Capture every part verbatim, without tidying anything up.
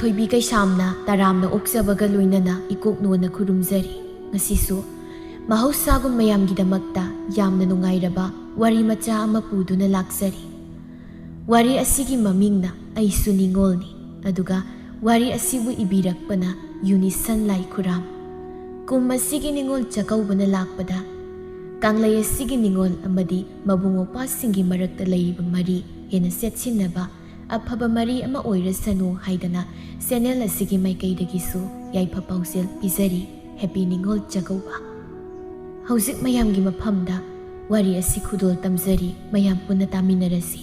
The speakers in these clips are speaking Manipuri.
ꯊꯣꯏꯕꯤ ꯀꯩꯁꯥꯝꯅ ꯇꯔꯥꯝꯅ ꯑꯣꯛꯆꯕꯒ ꯂꯣꯏꯅꯅ ꯏꯀꯣꯛ ꯅꯣꯟꯅ ꯈꯨꯔꯨꯝꯖꯔꯤ꯫ ꯉꯁꯤꯁꯨ ꯃꯍꯧꯁꯥꯒꯨꯝ ꯃꯌꯥꯝꯒꯤꯗꯃꯛꯇ ꯌꯥꯝꯅ ꯅꯨꯡꯉꯥꯏꯔꯕ ꯋꯥꯔꯤ ꯃꯆꯥ ꯑꯃ ꯄꯨꯗꯨꯅ ꯂꯥꯛꯆꯔꯤ꯫ ꯋꯥꯔꯤ ꯑꯁꯤꯒꯤ ꯃꯃꯤꯡꯅ ꯑꯩꯁꯨ ꯅꯤꯉꯣꯜꯅꯤ, ꯑꯗꯨꯒ ꯋꯥꯔꯤ ꯑꯁꯤꯕꯨ ꯏꯕꯤꯔꯛꯄꯅ ꯌꯨꯅꯤꯁꯟ ꯂꯥꯏꯈꯨꯔꯥꯝ꯫ ꯀꯨꯝ ꯑꯁꯤꯒꯤ ꯅꯤꯉꯣꯜ ꯆꯥꯛꯀꯧꯕꯅ ꯂꯥꯛꯄꯗ ꯀꯪꯂꯩ ꯑꯁꯤꯒꯤ ꯅꯤꯉꯣꯜ ꯑꯃꯗꯤ ꯃꯕꯨꯡ ꯃꯧꯄ꯭ꯋꯥꯁꯤꯡꯒꯤ ꯃꯔꯛꯇ ꯂꯩꯔꯤꯕ ꯃꯔꯤ ꯍꯦꯟꯅ ꯆꯦꯠꯁꯤꯟꯅꯕ ꯑꯐꯕ ꯃꯔꯤ ꯑꯃ ꯑꯣꯏꯔꯁꯅꯨ ꯍꯥꯏꯗꯅ ꯆꯦꯅꯦꯜ ꯑꯁꯤꯒꯤ ꯃꯥꯏꯀꯩꯗꯒꯤꯁꯨ ꯌꯥꯏꯐ ꯄꯥꯎꯖꯦꯜ ꯄꯤꯖꯔꯤ꯫ ꯍꯦꯄꯤ ꯅꯤꯉꯣꯜ ꯆꯥꯛꯀꯧꯕ꯫ ꯍꯧꯖꯤꯛ ꯃꯌꯥꯝꯒꯤ ꯃꯐꯝꯗ ꯋꯥꯔꯤ ꯑꯁꯤ ꯈꯨꯗꯣꯜ ꯇꯝꯖꯔꯤ, ꯃꯌꯥꯝ ꯄꯨꯟꯅ ꯇꯥꯃꯤꯟꯅꯔꯁꯤ꯫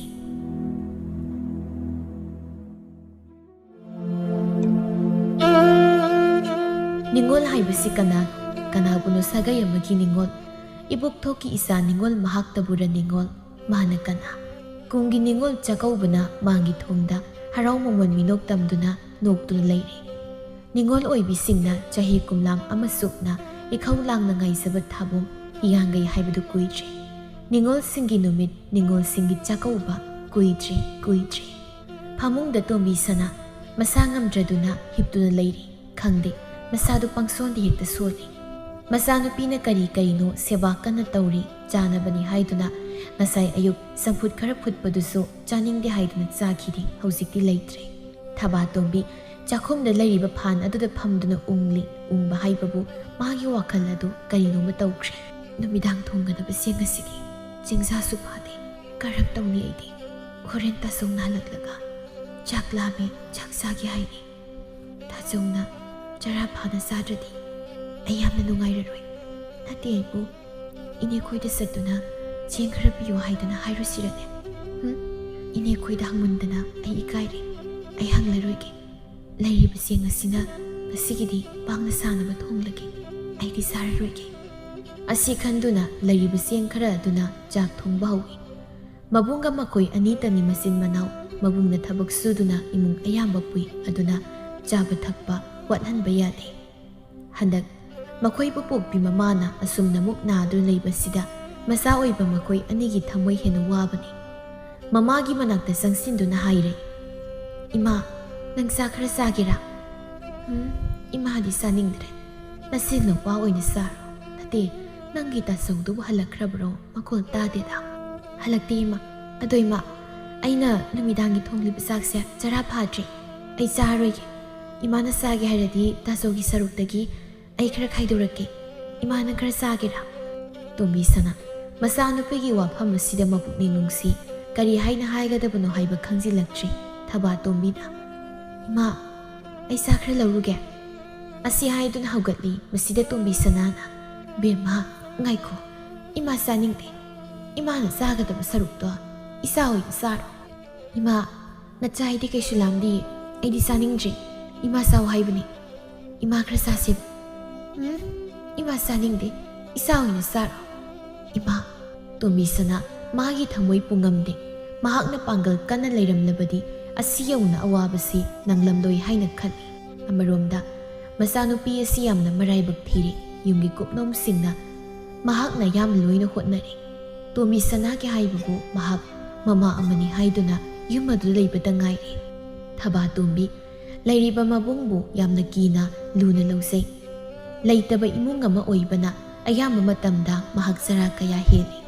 ꯅꯤꯉꯣꯜ ꯍꯥꯏꯕꯁꯤ ꯀꯅꯥ? ꯀꯅꯥꯕꯨꯅꯣ ꯁꯥꯒꯩ ꯑꯃꯒꯤ ꯅꯤꯉꯣꯜ? ꯏꯕꯣꯛꯊꯣꯛꯀꯤ ꯏꯆꯥ ꯅꯤꯉꯣꯜ ꯃꯍꯥꯛꯇꯕꯨꯔ ꯅꯤꯉꯣꯜ? ꯃꯥꯅ ꯀꯅꯥ? ꯀꯨꯝꯒꯤ ꯅꯤꯉꯣꯜ ꯆꯥꯛꯀꯧꯕꯅ ꯃꯥꯡꯒꯤ ꯊꯣꯡꯗ ꯍꯔꯥꯎ ꯃꯃꯣꯟ ꯃꯤꯅꯣꯛ ꯇꯝꯗꯨꯅ ꯅꯣꯛꯇꯨꯅ ꯂꯩꯔꯦ꯫ ꯅꯤꯉꯣꯜ ꯑꯣꯏꯕꯤꯁꯤꯡꯅ ꯆꯍꯤ ꯀꯨꯝꯂꯥꯝ ꯑꯃ ꯁꯨꯞꯅ ꯏꯈꯧ ꯂꯥꯡꯅ ꯉꯥꯏꯖꯕ ꯊꯥꯕꯨꯡ ꯍꯤꯌꯥꯡꯒꯩ ꯍꯥꯏꯕꯗꯨ ꯀꯨꯏꯗ꯭ꯔꯦ꯫ ꯅꯤꯉꯣꯜꯁꯤꯡꯒꯤ ꯅꯨꯃꯤꯠ, ꯅꯤꯉꯣꯜꯁꯤꯡꯒꯤ ꯆꯥꯛꯀꯧꯕ ꯀꯨꯏꯗ꯭ꯔꯦ, ꯀꯨꯏꯗ꯭ꯔꯦ꯫ ꯐꯃꯨꯡꯗ ꯇꯣꯝꯕꯤ ꯁꯅꯥ ꯃꯁꯥ ꯉꯝꯗ꯭ꯔꯗꯨꯅ ꯍꯤꯞꯇꯨꯅ ꯂꯩꯔꯤ꯫ ꯈꯪꯗꯦ, ꯃꯁꯥꯗꯨ ꯄꯪꯁꯣꯟꯗ ꯍꯦꯛꯇ ꯁꯣꯜꯂꯤ꯫ ꯃꯆꯥꯅꯨꯄꯤꯅ ꯀꯔꯤ ꯀꯔꯤꯅꯣ ꯁꯦꯕꯥ ꯀꯟꯅ ꯇꯧꯔꯤ, ꯆꯥꯅꯕꯅꯤ ꯍꯥꯏꯗꯨꯅ ꯉꯁꯥꯏ ꯑꯌꯨꯛ ꯆꯝꯐꯨꯠ ꯈꯔ ꯐꯨꯠꯄꯗꯨꯁꯨ ꯆꯥꯅꯤꯡꯗꯦ ꯍꯥꯏꯗꯨꯅ ꯆꯥꯈꯤꯗꯦ, ꯍꯧꯖꯤꯛꯇꯤ ꯂꯩꯇ꯭ꯔꯦ꯫ ꯊꯕꯥꯇꯣꯝꯕꯤ ꯆꯥꯛꯈꯨꯝꯗ ꯂꯩꯔꯤꯕ ꯐꯥꯟ ꯑꯗꯨꯗ ꯐꯝꯗꯨꯅ ꯎꯪꯂꯤ꯫ ꯎꯪꯕ ꯍꯥꯏꯕꯕꯨ ꯃꯥꯒꯤ ꯋꯥꯈꯜ ꯑꯗꯨ ꯀꯔꯤꯅꯣꯃ ꯇꯧꯈ꯭ꯔꯦ꯫ ꯅꯨꯃꯤꯗꯥꯡ ꯊꯣꯡꯒꯗꯕ ꯆꯦꯡ ꯑꯁꯤꯗꯤ ꯆꯦꯡꯖꯥꯁꯨ ꯐꯥꯗꯦ, ꯀꯔꯝ ꯇꯧꯅꯤ ꯑꯩꯗꯤ? ꯍꯣꯔꯦꯟ ꯇꯥꯆꯧꯅ ꯍꯜꯂꯛꯂꯒ ꯆꯥꯛ ꯂꯥꯝꯃꯦ, ꯆꯥꯛ ꯆꯥꯒꯦ ꯍꯥꯏꯅꯤ꯫ ꯇꯥꯆꯧꯅ ꯆꯔꯥ ꯐꯥꯅ ꯆꯥꯗ꯭ꯔꯗꯤ ꯑꯩ ꯌꯥꯝꯅ ꯅꯨꯡꯉꯥꯏꯔꯔꯣꯏ꯫ ꯅꯠꯇꯦ ꯑꯩꯕꯨ, ꯏꯅꯦ ꯈꯣꯏꯗ ꯆꯠꯇꯨꯅ ꯆꯦꯡ ꯈꯔ ꯄꯤꯌꯣ ꯍꯥꯏꯗꯅ ꯍꯥꯏꯔꯨꯁꯤꯔꯅꯦ? ꯍꯨꯝ? ꯏꯅꯦ ꯈꯣꯏꯗ ꯍꯪꯃꯟꯗꯅ ꯑꯩ ꯏꯀꯥꯏꯔꯦ꯫ ꯑꯩ ꯍꯪꯂꯔꯣꯏꯒꯦ꯫ ꯂꯩꯔꯤꯕ ꯆꯦꯡ ꯑꯁꯤꯅ ꯉꯁꯤꯒꯤꯗꯤ ꯄꯥꯡꯅ ꯁꯥꯅꯕ ꯊꯣꯡꯂꯒꯦ꯫ ꯑꯩꯗꯤ ꯆꯥꯔꯔꯣꯏꯒꯦ꯫ ꯑꯁꯤ ꯈꯟꯗꯨꯅ ꯂꯩꯔꯤꯕ ꯆꯦꯡ ꯈꯔ ꯑꯗꯨꯅ ꯆꯥꯛ ꯊꯣꯡꯕ ꯍꯧꯏ꯫ ꯃꯕꯨꯡꯒ ꯃꯈꯣꯏ ꯑꯅꯤꯇꯅꯤ ꯃꯆꯤꯟ ꯃꯅꯥꯎ꯫ ꯃꯕꯨꯡꯅ ꯊꯕꯛ ꯁꯨꯗꯨꯅ ꯏꯃꯨꯡ ꯑꯌꯥꯝꯕ ꯄꯨꯏ, ꯑꯗꯨꯅ ꯆꯥꯕ ꯊꯛꯄ ꯋꯥꯠꯍꯟꯕ ꯌꯥꯗꯦ꯫ ꯍꯟꯗꯛ ꯃꯈꯣꯏꯕꯨ ꯄꯣꯛꯄꯤ ꯃꯃꯥꯅ ꯑꯁꯨꯝꯅꯃꯨꯛ ꯅꯥꯗꯨꯅ ꯂꯩꯕꯁꯤꯗ ꯃꯆꯥ ꯑꯣꯏꯕ ꯃꯈꯣꯏ ꯑꯅꯤꯒꯤ ꯊꯃꯣꯏ ꯍꯦꯟꯅ ꯋꯥꯕꯅꯤ꯫ ꯃꯃꯥꯒꯤ ꯃꯅꯥꯛꯇ ꯆꯪꯁꯤꯟꯗꯨꯅ ꯍꯥꯏꯔꯦ, "ꯏꯃꯥ, "ꯅꯪ ꯆꯥꯛ ꯈꯔ ꯆꯥꯒꯦꯔꯥ?" "ꯎꯝ, ꯏꯃꯥꯗꯤ ꯆꯥꯅꯤꯡꯗ꯭ꯔꯦ꯫ ꯅꯆꯤꯟ ꯅꯨꯄꯥ ꯑꯣꯏꯅ ꯆꯥꯔꯣ꯫ ꯅꯠꯇꯦ, ꯅꯪꯒꯤ ꯇꯥꯆꯧꯗꯨꯕꯨ ꯍꯜꯂꯛꯈ꯭ꯔꯕ꯭ꯔꯣ? ꯃꯈꯣꯜ ꯇꯥꯗꯦꯗ꯫" "ꯍꯜꯂꯛꯇꯦ, ꯏꯃꯥ꯫ ꯑꯗꯣ ꯏꯃꯥ, ꯑꯩꯅ ꯅꯨꯃꯤꯗꯥꯡꯒꯤ ꯊꯣꯡꯂꯤꯕ ꯆꯥꯛꯁꯦ ꯆꯔꯥ ꯐꯥꯗ꯭ꯔꯤ꯫ ꯑꯩ ꯆꯥꯔꯣꯏꯒꯦ꯫ ꯏꯃꯥꯅ ꯆꯥꯒꯦ ꯍꯥꯏꯔꯗꯤ ꯇꯥꯆꯧꯒꯤ ꯁꯔꯨꯛꯇꯒꯤ ꯑꯩ ꯈꯔ ꯈꯥꯏꯗꯣꯔꯛꯀꯦ꯫ ꯏꯃꯥ, ꯅꯪ ꯈꯔ ꯆꯥꯒꯦꯔꯥ?" ꯇꯣꯝꯕꯤ ꯁꯅꯥ, ꯃꯆꯥꯅꯨꯄꯤꯒꯤ ꯋꯥꯐꯝ ꯑꯁꯤꯗ ꯃꯄꯨꯛꯅꯤꯡ ꯅꯨꯡꯁꯤ꯫ ꯀꯔꯤ ꯍꯥꯏꯅ ꯍꯥꯏꯒꯗꯕꯅꯣ ꯍꯥꯏꯕ ꯈꯪꯖꯤꯜꯂꯛꯇ꯭ꯔꯦ ꯊꯕꯥꯇꯣꯝꯕꯤꯅ꯫ "ꯏꯃꯥ, ꯑꯩ ꯆꯥ ꯈꯔ ꯂꯧꯔꯨꯒꯦ꯫" ꯑꯁꯤ ꯍꯥꯏꯗꯨꯅ ꯍꯧꯒꯠꯂꯤ ꯃꯁꯤꯗ ꯇꯣꯝꯕꯤ ꯁꯅꯥꯅ꯫ "ꯕꯦꯝꯃ, ꯉꯥꯏꯈꯣ꯫ ꯏꯃꯥ ꯆꯥꯅꯤꯡꯗꯦ꯫ ꯏꯃꯥꯅ ꯆꯥꯒꯗꯕ ꯁꯔꯨꯛꯇꯣ ꯏꯆꯥ ꯑꯣꯏꯅ ꯆꯥꯔꯣ꯫" "ꯏꯃꯥ, ꯅꯆꯥ ꯑꯩꯗꯤ ꯀꯩꯁꯨ ꯂꯥꯝꯗꯤꯌꯦ꯫ ꯑꯩꯗꯤ ꯆꯥꯅꯤꯡꯗ꯭ꯔꯤ꯫ ꯏꯃꯥ ꯆꯥꯎ ꯍꯥꯏꯕꯅꯤ꯫ ꯏꯃꯥ ꯈꯔ ꯆꯥꯁꯦꯕ꯫" "ꯎꯝ, ꯏꯃꯥ ꯆꯥꯅꯤꯡꯗꯦ꯫ ꯏꯆꯥ ꯑꯣꯏꯅ ꯆꯥꯔꯣ꯫" "ꯏꯃꯥ꯫" ꯇꯣꯝꯕꯤ ꯁꯅꯥ ꯃꯥꯒꯤ ꯊꯃꯣꯏ ꯄꯨꯡꯉꯝꯗꯦ꯫ ꯃꯍꯥꯛꯅ ꯄꯥꯡꯒꯜ ꯀꯟꯅ ꯂꯩꯔꯝꯂꯕꯗꯤ ꯑꯁꯤ ꯌꯧꯅ ꯑꯋꯥꯕꯁꯤ ꯅꯪꯂꯝꯂꯣꯏ ꯍꯥꯏꯅ ꯈꯜꯂꯤ꯫ ꯑꯃꯔꯣꯝꯗ ꯃꯆꯥꯅꯨꯄꯤ ꯑꯁꯤ ꯌꯥꯝꯅ ꯃꯔꯥꯏꯕꯛ ꯊꯤꯔꯦ꯫ ꯌꯨꯝꯒꯤ ꯀꯨꯞꯅꯣꯝꯁꯤꯡꯅ ꯃꯍꯥꯛꯅ ꯌꯥꯝ ꯂꯣꯏꯅ ꯍꯣꯠꯅꯔꯦ꯫ ꯇꯣꯝꯕꯤ ꯁꯅꯥꯒꯤ ꯍꯥꯏꯕꯕꯨ ꯃꯍꯥꯛ ꯃꯃꯥ ꯑꯃꯅꯤ ꯍꯥꯏꯗꯨꯅ ꯌꯨꯝ ꯑꯗꯨ ꯂꯩꯕꯇ ꯉꯥꯏꯔꯦ꯫ ꯊꯕꯥꯇꯣꯝꯕꯤ ꯂꯩꯔꯤꯕ ꯃꯕꯨꯡꯕꯨ ꯌꯥꯝꯅ ꯀꯤꯅ ꯂꯨꯅ ꯂꯧꯖꯩ꯫ ꯂꯩꯇꯕ ꯏꯃꯨꯡ ꯑꯃ ꯑꯣꯏꯕꯅ ꯑꯌꯥꯝꯕ ꯃꯇꯝꯗ ꯃꯍꯥꯛ ꯆꯔꯥ ꯀꯌꯥ ꯍꯦꯜꯂꯤ꯫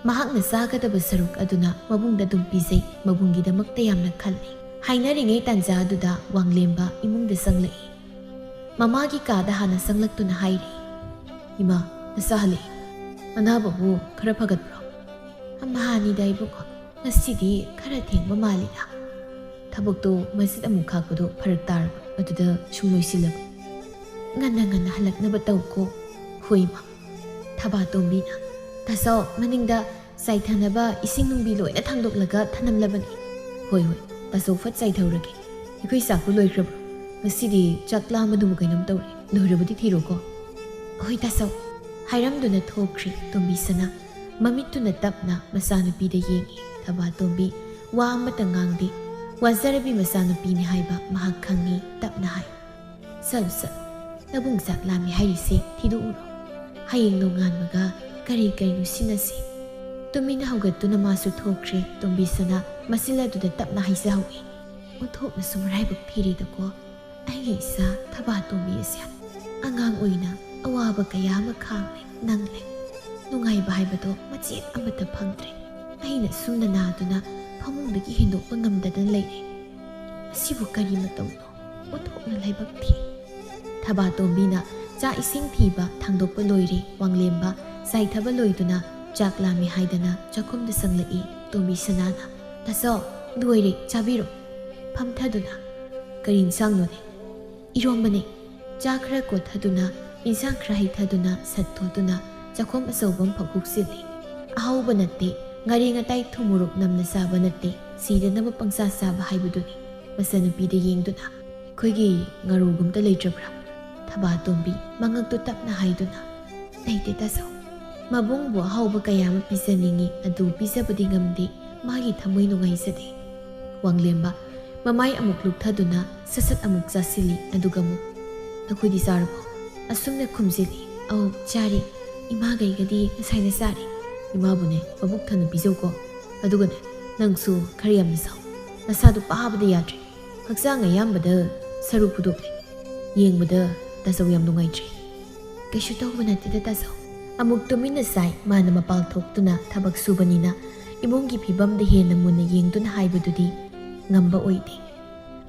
ꯃꯍꯥꯛꯅ ꯆꯥꯒꯗꯕ ꯁꯔꯨꯛ ꯑꯗꯨꯅ ꯃꯕꯨꯡꯗ ꯑꯗꯨꯝ ꯄꯤꯖꯩ, ꯃꯕꯨꯡꯒꯤꯗꯃꯛꯇ ꯌꯥꯝꯅ ꯈꯜꯂꯤ꯫ ꯍꯥꯏꯅꯔꯤꯉꯩ ꯇꯥꯟꯖꯥ ꯑꯗꯨꯗ ꯋꯥꯡꯂꯦꯝꯕ ꯏꯃꯨꯡꯗ ꯆꯪꯂꯛꯏ꯫ ꯃꯃꯥꯒꯤ ꯀꯥꯗ ꯍꯥꯟꯅ ꯆꯪꯂꯛꯇꯨꯅ ꯍꯥꯏꯔꯤ, "ꯏꯃꯥ, ꯅꯆꯥ ꯍꯜꯂꯛꯏ꯫ ꯑꯅꯥꯕꯕꯨ ꯈꯔ ꯐꯒꯠꯄ꯭ꯔꯣ?" "ꯑꯝꯍꯥꯅꯤꯗ ꯏꯕꯨꯡꯉꯣ, ꯉꯁꯤꯗꯤ ꯈꯔ ꯊꯦꯡꯕ ꯃꯥꯜꯂꯤꯗ꯫ ꯊꯕꯛꯇꯣ ꯃꯁꯖꯤꯗ ꯑꯃꯨꯛ ꯈꯥꯛꯄꯗꯣ ꯐꯔꯛ ꯇꯥꯔꯕ, ꯑꯗꯨꯗ ꯁꯨꯝ ꯂꯣꯏꯁꯤꯜꯂꯕ꯫" "ꯉꯟꯅ ꯉꯟꯅ ꯍꯜꯂꯛꯅꯕ ꯇꯧꯀꯣ꯫" "ꯍꯣꯏ, ꯏꯃꯥ꯫" ꯊꯕꯥꯇꯣꯝꯕꯤꯅ, "ꯇꯥꯆꯧ, ꯃꯅꯤꯡꯗ ꯆꯥꯏꯊꯅꯕ ꯏꯁꯤꯡ ꯅꯨꯡꯕꯤ ꯂꯣꯏꯅ ꯊꯥꯡꯗꯣꯛꯂꯒ ꯊꯅꯝꯂꯕꯅꯤ꯫" "ꯍꯣꯏ, ꯍꯣꯏ, ꯇꯥꯆꯧ ꯐꯠ ꯆꯥꯏꯊꯧꯔꯒꯦ꯫ ꯑꯩꯈꯣꯏ ꯆꯥꯛꯄꯨ ꯂꯣꯏꯈ꯭ꯔꯕ꯭ꯔꯣ? ꯉꯁꯤꯗꯤ ꯆꯥꯛ ꯂꯥꯝꯕꯗꯨꯕꯨ ꯀꯩꯅꯣꯝ ꯇꯧꯔꯦ꯫ ꯂꯣꯏꯔꯕꯗꯤ ꯊꯤꯔꯣꯀꯣ꯫" "ꯍꯣꯏ, ꯇꯥꯆꯧ꯫" ꯍꯥꯏꯔꯝꯗꯨꯅ ꯊꯣꯛꯈ꯭ꯔꯤ ꯇꯣꯝꯕꯤ ꯁꯅꯥ꯫ ꯃꯃꯤꯠꯇꯨꯅ ꯇꯞꯅ ꯃꯆꯥꯅꯨꯄꯤꯗ ꯌꯦꯡꯉꯤ꯫ ꯊꯕꯥꯇꯣꯝꯕꯤ ꯋꯥ ꯑꯃꯠꯇ ꯉꯥꯡꯗꯦ꯫ ꯋꯥꯖꯔꯕꯤ ꯃꯆꯥꯅꯨꯄꯤꯅꯤ ꯍꯥꯏꯕ ꯃꯍꯥꯛ ꯈꯪꯉꯤ꯫ ꯇꯞꯅ ꯍꯥꯏ, "ꯆꯠꯂꯨ, ꯆꯠꯂꯨ꯫ ꯅꯕꯨꯡ ꯆꯥꯛ ꯂꯥꯝꯃꯤ ꯍꯥꯏꯔꯤꯁꯦ ꯊꯤꯗꯣꯛꯎꯔꯣ꯫ ꯍꯌꯦꯡ ꯅꯣꯡꯉꯥꯟꯕꯒ ꯀꯔꯤ ꯀꯔꯤꯅꯣ ꯁꯤꯟꯅꯁꯤ꯫" ꯇꯨꯃꯤꯟꯅ ꯍꯧꯒꯠꯇꯨꯅ ꯃꯥꯁꯨ ꯊꯣꯛꯈ꯭ꯔꯦ꯫ ꯇꯣꯝꯕꯤ ꯁꯅꯥ ꯃꯆꯤꯜ ꯑꯗꯨꯗ ꯇꯞꯅ ꯍꯥꯏꯖꯍꯧꯏ, ꯑꯣꯟꯊꯣꯛꯅꯁꯨ ꯃꯔꯥꯏꯕꯛ ꯊꯤꯔꯦꯗꯀꯣ꯫ ꯑꯩꯒꯤ ꯏꯆꯥ ꯊꯕꯥꯇꯣꯝꯕꯤ ꯑꯁꯦ ꯑꯉꯥꯡ ꯑꯣꯏꯅ ꯑꯋꯥꯕ ꯀꯌꯥ ꯑꯃ ꯈꯥꯡꯂꯦ, ꯅꯪꯂꯦ꯫ ꯅꯨꯡꯉꯥꯏꯕ ꯍꯥꯏꯕꯗꯣ ꯃꯆꯦꯠ ꯑꯃꯠꯇ ꯐꯪꯗ꯭ꯔꯦ꯫ ꯑꯩꯅ ꯁꯨꯝꯅ ꯅꯥꯗꯨꯅ ꯐꯃꯨꯡꯗꯒꯤ ꯍꯦꯟꯗꯣꯛꯄ ꯉꯝꯗꯗꯅ ꯂꯩꯔꯦ꯫ ꯑꯁꯤꯕꯨ ꯀꯔꯤ ꯃꯇꯧꯅꯣ? ꯑꯣꯟꯊꯣꯛꯅ ꯂꯥꯏꯕꯛ ꯊꯤ꯫ ꯊꯕꯥꯇꯣꯝꯕꯤꯅ ꯆꯥꯛ ꯏꯁꯤꯡ ꯊꯤꯕ ꯊꯥꯡꯗꯣꯛꯄ ꯂꯣꯏꯔꯦ꯫ ꯋꯥꯡꯂꯦꯝꯕ ꯆꯥꯏꯊꯕ ꯂꯣꯏꯗꯨꯅ ꯆꯥꯛ ꯂꯥꯝꯃꯤ ꯍꯥꯏꯗꯅ ꯆꯥꯛꯈꯨꯝꯗ ꯆꯪꯂꯛꯏ꯫ ꯇꯣꯝꯕꯤ ꯁꯅꯥꯅ, "ꯇꯥꯆꯧ, ꯂꯣꯏꯔꯦ, ꯆꯥꯕꯤꯔꯣ꯫ ꯐꯝꯊꯗꯨꯅ꯫ ꯀꯔꯤ ꯏꯟꯁꯥꯡꯅꯣꯅꯦ?" "ꯏꯔꯣꯝꯕꯅꯦ꯫" ꯆꯥ ꯈꯔ ꯀꯣꯠꯊꯗꯨꯅ, ꯏꯟꯁꯥꯡ ꯈꯔ ꯍꯩꯊꯗꯨꯅ ꯁꯠ ꯊꯣꯠꯇꯨꯅ ꯆꯥꯛꯈꯨꯝ ꯑꯆꯧꯕ ꯑꯃꯐꯥꯎ ꯍꯨꯛꯆꯤꯜꯂꯤ꯫ ꯑꯍꯥꯎꯕ ꯅꯠꯇꯦ, ꯉꯥꯔꯤ ꯉꯇꯥꯏ ꯊꯨꯝ ꯃꯣꯔꯣꯛ ꯅꯝꯅ ꯆꯥꯕ ꯅꯠꯇꯦ, ꯁꯤꯗꯅꯕ ꯄꯪꯆꯥ ꯆꯥꯕ ꯍꯥꯏꯕꯗꯨꯅꯤ꯫ ꯃꯆꯟꯅꯨꯄꯤꯗ ꯌꯦꯡꯗꯨꯅ, "ꯑꯩꯈꯣꯏꯒꯤ ꯉꯥꯔꯧꯒꯨꯝꯇ ꯂꯩꯇ꯭ꯔꯕ꯭ꯔꯥ?" ꯊꯕꯥꯇꯣꯝꯕꯤ ꯃꯉꯛꯇꯨ ꯇꯞꯅ ꯍꯥꯏꯗꯨꯅ, "ꯂꯩꯇꯦ ꯇꯥꯆꯧ꯫ ꯃꯕꯨꯡꯕꯨ ꯑꯍꯥꯎꯕ ꯀꯌꯥ ꯑꯃ ꯄꯤꯖꯅꯤꯡꯏ, ꯑꯗꯨ ꯄꯤꯖꯕꯗꯤ ꯉꯝꯗꯦ, ꯃꯥꯒꯤ ꯊꯃꯣꯏ ꯅꯨꯡꯉꯥꯏꯖꯗꯦ꯫" ꯋꯥꯡꯂꯦꯝꯕ ꯃꯃꯥꯏ ꯑꯃꯨꯛ ꯂꯨꯞꯊꯗꯨꯅ ꯁꯠ ꯁꯠ ꯑꯃꯨꯛ ꯆꯥꯁꯤꯜꯂꯤ, ꯑꯗꯨꯒ ꯑꯃꯨꯛ, "ꯅꯈꯣꯏꯗꯤ ꯆꯥꯔꯕꯣ?" ꯑꯁꯨꯝꯅ ꯈꯨꯝꯖꯤꯜꯂꯤ꯫ "ꯑꯧ, ꯆꯥꯔꯦ꯫ ꯏꯃꯥꯒ ꯑꯩꯒꯗꯤ ꯉꯁꯥꯏꯅ ꯆꯥꯔꯦ꯫" "ꯏꯃꯥꯕꯨꯅꯦ ꯃꯕꯨꯛ ꯊꯟꯅ ꯄꯤꯖꯧꯀꯣ꯫ ꯑꯗꯨꯒꯅꯦ, ꯅꯪꯁꯨ ꯈꯔ ꯌꯥꯝꯅ ꯆꯥꯎ꯫ ꯅꯁꯥꯗꯨ ꯄꯥꯕꯗ ꯌꯥꯗ꯭ꯔꯦ꯫ ꯍꯛꯆꯥꯡ ꯑꯌꯥꯝꯕꯗ ꯁꯔꯨ ꯐꯨꯗꯣꯛꯂꯦ꯫ ꯌꯦꯡꯕꯗ ꯇꯥꯆꯧ ꯌꯥꯝ ꯅꯨꯡꯉꯥꯏꯇ꯭ꯔꯦ꯫" "ꯀꯩꯁꯨ ꯇꯧꯕ ꯅꯠꯇꯦꯗ ꯇꯥꯆꯧ꯫" ꯑꯃꯨꯛ ꯇꯨꯃꯤꯟꯅ ꯆꯥꯏ꯫ ꯃꯥꯅ ꯃꯄꯥꯜ ꯊꯣꯛꯇꯨꯅ ꯊꯕꯛ ꯁꯨꯕꯅꯤꯅ ꯏꯃꯨꯡꯒꯤ ꯐꯤꯕꯝꯗ ꯍꯦꯟꯅ ꯃꯨꯟꯅ ꯌꯦꯡꯗꯨꯅ ꯍꯥꯏꯕꯗꯨꯗꯤ ꯉꯝꯕ ꯑꯣꯏꯗꯦ꯫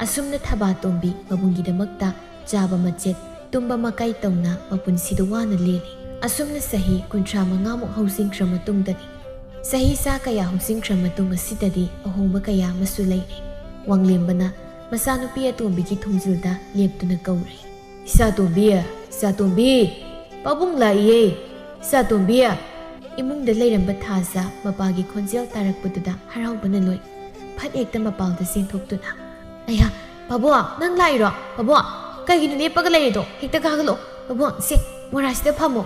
ꯑꯁꯨꯝꯅ ꯊꯕꯥꯇꯣꯝꯕꯤ ꯃꯕꯨꯡꯒꯤꯗꯃꯛꯇ ꯆꯥꯕ ꯃꯆꯦꯠ, ꯇꯨꯝꯕ ꯃꯀꯥꯏ ꯇꯧꯅ ꯃꯄꯨꯟꯁꯤꯗ ꯋꯥꯅ ꯂꯦꯜꯂꯤ꯫ ꯑꯁꯨꯝꯅ ꯆꯍꯤ ꯀꯨꯟꯊ꯭ꯔꯥ ꯃꯉꯥꯃꯨꯛ ꯍꯧꯖꯤꯟꯈ꯭ꯔ ꯃꯇꯨꯡꯗꯅꯤ꯫ ꯆꯍꯤ ꯆꯥ ꯀꯌꯥ ꯍꯧꯖꯤꯟꯈ꯭ꯔ ꯃꯇꯨꯡ ꯑꯁꯤꯗꯗꯤ ꯑꯍꯣꯡꯕ ꯀꯌꯥ ꯑꯃꯁꯨ ꯂꯩꯔꯦ꯫ ꯋꯥꯡꯂꯦꯝꯕꯅ ꯃꯆꯥꯅꯨꯄꯤ ꯑꯇꯣꯝꯕꯤꯒꯤ ꯊꯣꯡꯖꯤꯜꯗ ꯂꯦꯞꯇꯨꯅ ꯀꯧꯔꯦ꯫ "ꯏꯆꯥꯇꯣꯝꯕꯤ, ꯏꯆꯥꯇꯣꯝꯕꯤ, ꯄꯥꯕꯨꯡ ꯂꯥꯛꯏꯌꯦ, ꯏꯆꯥꯇꯣꯝꯕꯤ!" ꯏꯃꯨꯡꯗ ꯂꯩꯔꯝꯕ ꯊꯥꯖ ꯃꯄꯥꯒꯤ ꯈꯣꯟꯖꯦꯜ ꯇꯥꯔꯛꯄꯗꯨꯗ ꯍꯔꯥꯎꯕꯅ ꯂꯣꯏ꯫ ꯐꯠ ꯍꯦꯛꯇ ꯃꯄꯥꯜꯗ ꯆꯦꯟꯊꯣꯛꯇꯨꯅ, "ꯑꯩꯍꯥ, ꯄꯥꯕꯨꯡ, ꯅꯪ ꯂꯥꯛꯏꯔꯣ? ꯄꯥꯕꯨꯡ, ꯀꯩꯒꯤꯅꯣ ꯂꯦꯞꯄꯒ ꯂꯩꯔꯤꯗꯣ? ꯍꯦꯛꯇ ꯀꯥꯈꯠꯂꯣ꯫ ꯄꯥꯕꯨꯡ, ꯁꯦ, ꯃꯣꯔꯥꯁꯤꯗ ꯐꯝꯃꯣ꯫"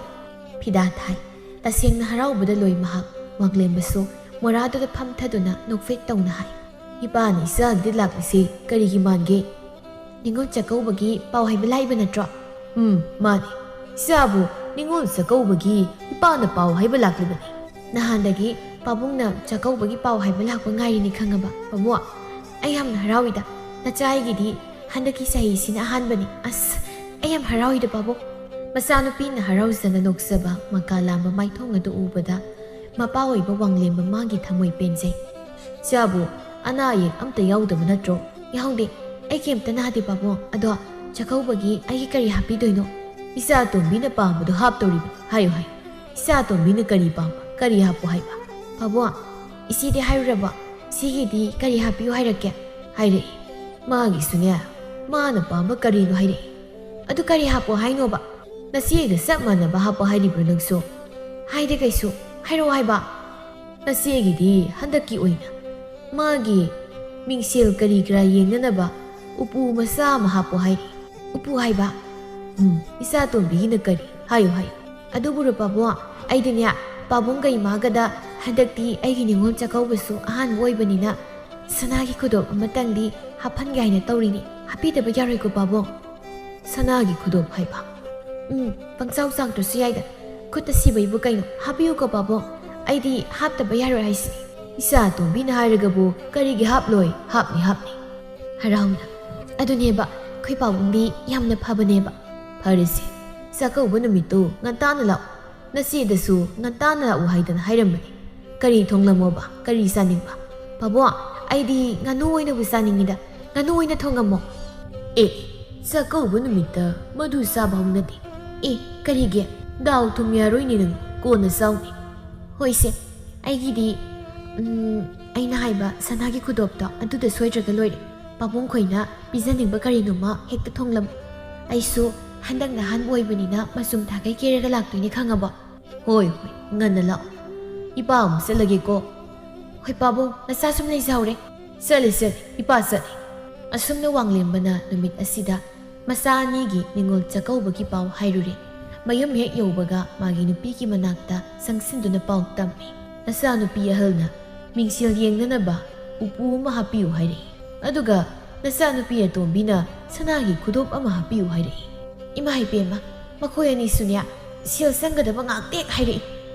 ꯐꯤꯗꯥ ꯊꯥꯏ꯫ ꯇꯁꯦꯡꯅ ꯍꯔꯥꯎꯕꯗ ꯂꯣꯏ ꯃꯍꯥꯛ꯫ ꯋꯥꯡꯂꯦꯝꯕꯁꯨ ꯃꯣꯔꯥꯗꯨꯗ ꯐꯝꯊꯗꯨꯅ ꯅꯣꯛꯐꯦꯠ ꯇꯧꯅ ꯍꯥꯏ, "ꯏꯄꯥꯅ ꯏꯆꯥꯒꯤꯗ ꯂꯥꯛꯂꯤꯁꯤ ꯀꯔꯤꯒꯤ ꯃꯥꯟꯒꯦ? ꯅꯤꯉꯣꯜ ꯆꯥꯛꯀꯧꯕꯒꯤ ꯄꯥꯎ ꯍꯥꯏꯕ ꯂꯥꯛꯏꯕ ꯅꯠꯇ꯭ꯔꯣ?" "ꯎꯝ, ꯃꯥꯅꯤ꯫ ꯏꯆꯥꯕꯨ ꯅꯤꯉꯣꯜ ꯆꯥꯛꯀꯧꯕꯒꯤ ꯏꯄꯥꯅ ꯄꯥꯎ ꯍꯥꯏꯕ ꯂꯥꯛꯂꯤꯕꯅꯤ꯫ ꯅꯍꯥꯟꯗꯒꯤ ꯄꯥꯕꯨꯡꯅ ꯆꯥꯛꯀꯧꯕꯒꯤ ꯄꯥꯎ ꯍꯥꯏꯕ ꯂꯥꯛꯄ ꯉꯥꯏꯔꯤꯅꯤ ꯈꯪꯉꯕ, ꯄꯥꯕꯨꯡ?" ꯑꯩ ꯌꯥꯝꯅ ꯍꯔꯥꯎꯏꯗ꯫ ꯅꯆꯥ ꯑꯩꯒꯤꯗꯤ ꯍꯟꯗꯛꯀꯤ ꯆꯍꯤꯁꯤꯅ ꯑꯍꯥꯟꯕꯅꯤ꯫ ꯑꯁ, ꯑꯩ ꯌꯥꯝ ꯍꯔꯥꯎꯏꯗ ꯄꯥꯕꯨꯡ꯫ ꯃꯆꯥꯅꯨꯄꯤꯅ ꯍꯔꯥꯎꯖꯅ ꯅꯣꯛꯆꯕ ꯃꯀꯥ ꯂꯥꯝꯕ ꯃꯥꯏꯊꯣꯡ ꯑꯗꯨ ꯎꯕꯗ ꯃꯄꯥ ꯑꯣꯏꯕ ꯋꯥꯡꯂꯦꯟꯕ ꯃꯥꯒꯤ ꯊꯃꯣꯏ ꯄꯦꯟꯖꯩ꯫ ꯏꯆꯥꯕꯨ ꯑꯅꯥ ꯑꯌꯦꯛ ꯑꯝꯇ ꯌꯥꯎꯗꯕ ꯅꯠꯇ꯭ꯔꯣ? ꯌꯥꯎꯗꯦ꯫ ꯑꯩ ꯀꯩꯝꯇ ꯅꯥꯗꯦ ꯄꯥꯕꯨꯡ꯫ ꯑꯗꯣ ꯆꯥꯛꯀꯧꯕꯒꯤ ꯑꯩꯒꯤ ꯀꯔꯤ ꯍꯥꯞꯄꯤꯗꯣꯏꯅꯣ? ꯏꯆꯥ ꯑꯇꯣꯝꯕꯤꯅ ꯄꯥꯝꯕꯗꯣ ꯍꯥꯞꯇꯧꯔꯤꯕꯅꯤ꯫ ꯍꯥꯏꯌꯨ ꯍꯥꯏꯌꯨ꯫ ꯏꯆꯥ ꯑꯇꯣꯝꯕꯤꯅ ꯀꯔꯤ ꯄꯥꯝꯕ? ꯀꯔꯤ ꯍꯥꯞꯄꯨ ꯍꯥꯏꯕ? ꯄꯥꯕꯨꯡ, ꯏꯆꯦꯗꯤ ꯍꯥꯏꯔꯨꯔꯕꯣ? ꯏꯆꯦꯒꯤꯗꯤ ꯀꯔꯤ ꯍꯥꯞꯄꯤꯌꯨ ꯍꯥꯏꯔꯛꯀꯦ? ꯍꯥꯏꯔꯛꯏ꯫ ꯃꯥꯒꯤꯁꯨꯅꯦ, ꯃꯥꯅ ꯄꯥꯝꯕ ꯀꯔꯤꯅꯣ ꯍꯥꯏꯔꯛꯏ꯫ ꯑꯗꯨ ꯀꯔꯤ ꯍꯥꯞꯄꯣ ꯍꯥꯏꯅꯣꯕ? ꯅꯆꯦꯒ ꯆꯞ ꯃꯥꯟꯅꯕ ꯍꯥꯞꯄꯣ ꯍꯥꯏꯔꯤꯕ꯭ꯔꯣ ꯅꯪꯁꯨ? ꯍꯥꯏꯗꯦ ꯀꯩꯁꯨ꯫ ꯍꯥꯏꯔꯛꯑꯣ ꯍꯥꯏꯕ꯫ ꯅꯆꯦꯒꯤꯗꯤ ꯍꯟꯗꯛꯀꯤ ꯑꯣꯏꯅ ꯃꯥꯒꯤ ꯃꯤꯡꯁꯦꯜ ꯀꯔꯤ ꯀꯔꯥ ꯌꯦꯡꯅꯅꯕ ꯎꯄꯨ ꯃꯆꯥ ꯑꯃ ꯍꯥꯞꯄꯣ ꯍꯥꯏꯔꯛꯏ꯫ ꯎꯄꯨ ꯍꯥꯏꯕ? ꯎꯝ, ꯏꯆꯥ ꯇꯣꯝꯕꯤꯒꯤꯅ ꯀꯔꯤ? ꯍꯥꯏꯌꯨ, ꯍꯥꯏꯌꯨ꯫ ꯑꯗꯨꯕꯨꯔꯣ ꯄꯥꯕꯨꯡ, ꯑꯩꯗꯤꯅꯦ, ꯄꯥꯕꯨꯡꯒ ꯏꯃꯥꯒꯗ ꯍꯟꯗꯛꯇꯤ ꯑꯩꯒꯤ ꯅꯤꯉꯣꯜ ꯆꯥꯛꯀꯧꯕꯁꯨ ꯑꯍꯥꯟꯕ ꯑꯣꯏꯕꯅꯤꯅ ꯁꯅꯥꯒꯤ ꯈꯨꯗꯣꯞ ꯑꯃꯇꯪꯗꯤ ꯍꯥꯞꯍꯟꯒꯦ ꯍꯥꯏꯅ ꯇꯧꯔꯤꯅꯤ꯫ ꯍꯥꯞꯄꯤꯗꯕ ꯌꯥꯔꯣꯏꯀꯣ ꯄꯥꯕꯨꯡ? ꯁꯅꯥꯒꯤ ꯈꯨꯗꯣꯞ ꯍꯥꯏꯕ? ꯎꯝ, ꯄꯪꯆꯥꯎ ꯆꯥꯎꯗ꯭ꯔꯁꯨ ꯌꯥꯏꯗ꯫ ꯈꯨꯠꯇ ꯁꯤꯕꯩꯕꯨ ꯀꯩꯅꯣ? ꯍꯥꯞꯄꯤꯌꯨꯀꯣ ꯄꯥꯕꯨꯡ꯫ ꯑꯩꯗꯤ ꯍꯥꯞꯇꯕ ꯌꯥꯔꯣꯏ ꯍꯥꯏꯁꯤꯅꯤ꯫ ꯏꯆꯥ ꯑꯇꯣꯝꯕꯤꯅ ꯍꯥꯏꯔꯒꯕꯨ ꯀꯔꯤꯒꯤ ꯍꯥꯞꯂꯣꯏ? ꯍꯥꯞꯅꯤ, ꯍꯥꯞꯅꯤ꯫ ꯍꯔꯥꯎꯅ꯫ ꯑꯗꯨꯅꯦꯕ, ꯑꯩꯈꯣꯏ ꯄꯥꯕꯨꯡꯗꯤ ꯌꯥꯝꯅ ꯐꯕꯅꯦꯕ꯫ ꯐꯔꯦꯁꯦ, ꯆꯥꯛꯀꯧꯕ ꯅꯨꯃꯤꯠꯇꯨ ꯉꯟꯇꯥꯅ ꯂꯥꯛꯎ꯫ ꯅꯆꯦꯗꯁꯨ ꯉꯟꯇꯥꯅ ꯂꯥꯛꯎ ꯍꯥꯏꯗꯅ ꯍꯥꯏꯔꯝꯕꯅꯤ꯫ ꯀꯔꯤ ꯊꯣꯡꯂꯝꯃꯣꯕ? ꯀꯔꯤ ꯆꯥꯅꯤꯡꯕ? ꯄꯥꯕꯨꯡ, ꯑꯩꯗꯤ ꯉꯥꯅꯨ ꯑꯣꯏꯅꯕꯨ ꯆꯥꯅꯤꯡꯉꯤꯗ꯫ ꯉꯥꯅꯨ ꯑꯣꯏꯅ ꯊꯣꯡꯉꯝꯃꯣ꯫ ꯑꯦ, ꯆꯥꯛꯀꯧꯕ ꯅꯨꯃꯤꯠꯇ ꯃꯗꯨ ꯆꯥꯕ ꯍꯧꯅꯗꯦ꯫ ꯑꯦ, ꯀꯔꯤꯒꯤ? ꯗꯥꯎ ꯊꯨꯝ ꯌꯥꯔꯣꯏꯅꯦ ꯅꯪ, ꯀꯣꯟꯅ ꯆꯥꯎꯅꯦ꯫ ꯍꯣꯏꯁꯦ, ꯑꯩꯒꯤꯗꯤ, ꯎꯝ, ꯑꯩꯅ ꯍꯥꯏꯕ ꯁꯅꯥꯒꯤ ꯈꯨꯗꯣꯞꯇꯣ ꯑꯗꯨꯗ ꯁꯣꯏꯗ꯭ꯔꯒ ꯂꯣꯏꯔꯦ꯫ ꯄꯥꯕꯨꯡ ꯈꯣꯏꯅ ꯄꯤꯖꯅꯤꯡꯕ ꯀꯔꯤꯅꯣꯃ ꯍꯦꯛꯇ ꯊꯣꯡꯂꯝꯃꯨ꯫ ꯑꯩꯁꯨ ꯍꯟꯗꯛꯅ ꯑꯍꯥꯟꯕ ꯑꯣꯏꯕꯅꯤꯅ ꯃꯆꯨꯝ ꯊꯥꯈꯩ ꯀꯦꯔꯒ ꯂꯥꯛꯇꯣꯏꯅꯦ, ꯈꯪꯉꯕꯣ? ꯍꯣꯏ, ꯍꯣꯏ, ꯉꯟꯅ ꯂꯥꯛꯑꯣ꯫ ꯏꯄꯥ ꯑꯃꯨꯛ ꯆꯠꯂꯒꯦꯀꯣ꯫ ꯍꯣꯏ ꯄꯥꯕꯨꯡ, ꯅꯆꯥ ꯁꯨꯝ ꯂꯩꯖꯍꯧꯔꯦ꯫ ꯆꯠꯂꯦ, ꯆꯠꯂꯦ, ꯏꯄꯥ ꯆꯠꯂꯦ꯫ ꯑꯁꯨꯝꯅ ꯋꯥꯡꯂꯦꯝꯕꯅ ꯅꯨꯃꯤꯠ ꯑꯁꯤꯗ ꯃꯆꯥ ꯑꯅꯤꯒꯤ ꯅꯤꯉꯣꯜ ꯆꯥꯛꯀꯧꯕꯒꯤ ꯄꯥꯎ ꯍꯥꯏꯔꯨꯔꯦ꯫ ꯃꯌꯨꯝ ꯍꯦꯛ ꯌꯧꯕꯒ ꯃꯥꯒꯤ ꯅꯨꯄꯤꯒꯤ ꯃꯅꯥꯛꯇ ꯆꯪꯁꯤꯟꯗꯨꯅ ꯄꯥꯎ ꯇꯝꯃꯤ꯫ ꯅꯆꯥꯅꯨꯄꯤ ꯑꯍꯜꯅ ꯃꯤꯡꯁꯦꯜ ꯌꯦꯡꯅꯅꯕ ꯎꯄꯨ ꯑꯃ ꯍꯥꯞꯄꯤꯌꯨ ꯍꯥꯏꯔꯛꯏ꯫ ꯑꯗꯨꯒ ꯅꯆꯥꯅꯨꯄꯤ ꯑꯇꯣꯝꯕꯤꯅ ꯁꯅꯥꯒꯤ ꯈꯨꯗꯣꯞ ꯑꯃ ꯍꯥꯞꯄꯤꯌꯨ ꯍꯥꯏꯔꯛꯏ꯫ ꯏꯃꯥ ꯏꯕꯦꯝꯃ, ꯃꯈꯣꯏ ꯑꯅꯤꯁꯨꯅꯦ, ꯁꯦꯜ ꯆꯪꯒꯗꯕ ꯉꯥꯛꯇ ꯍꯦꯛ ꯍꯥꯏꯔꯛꯏ꯫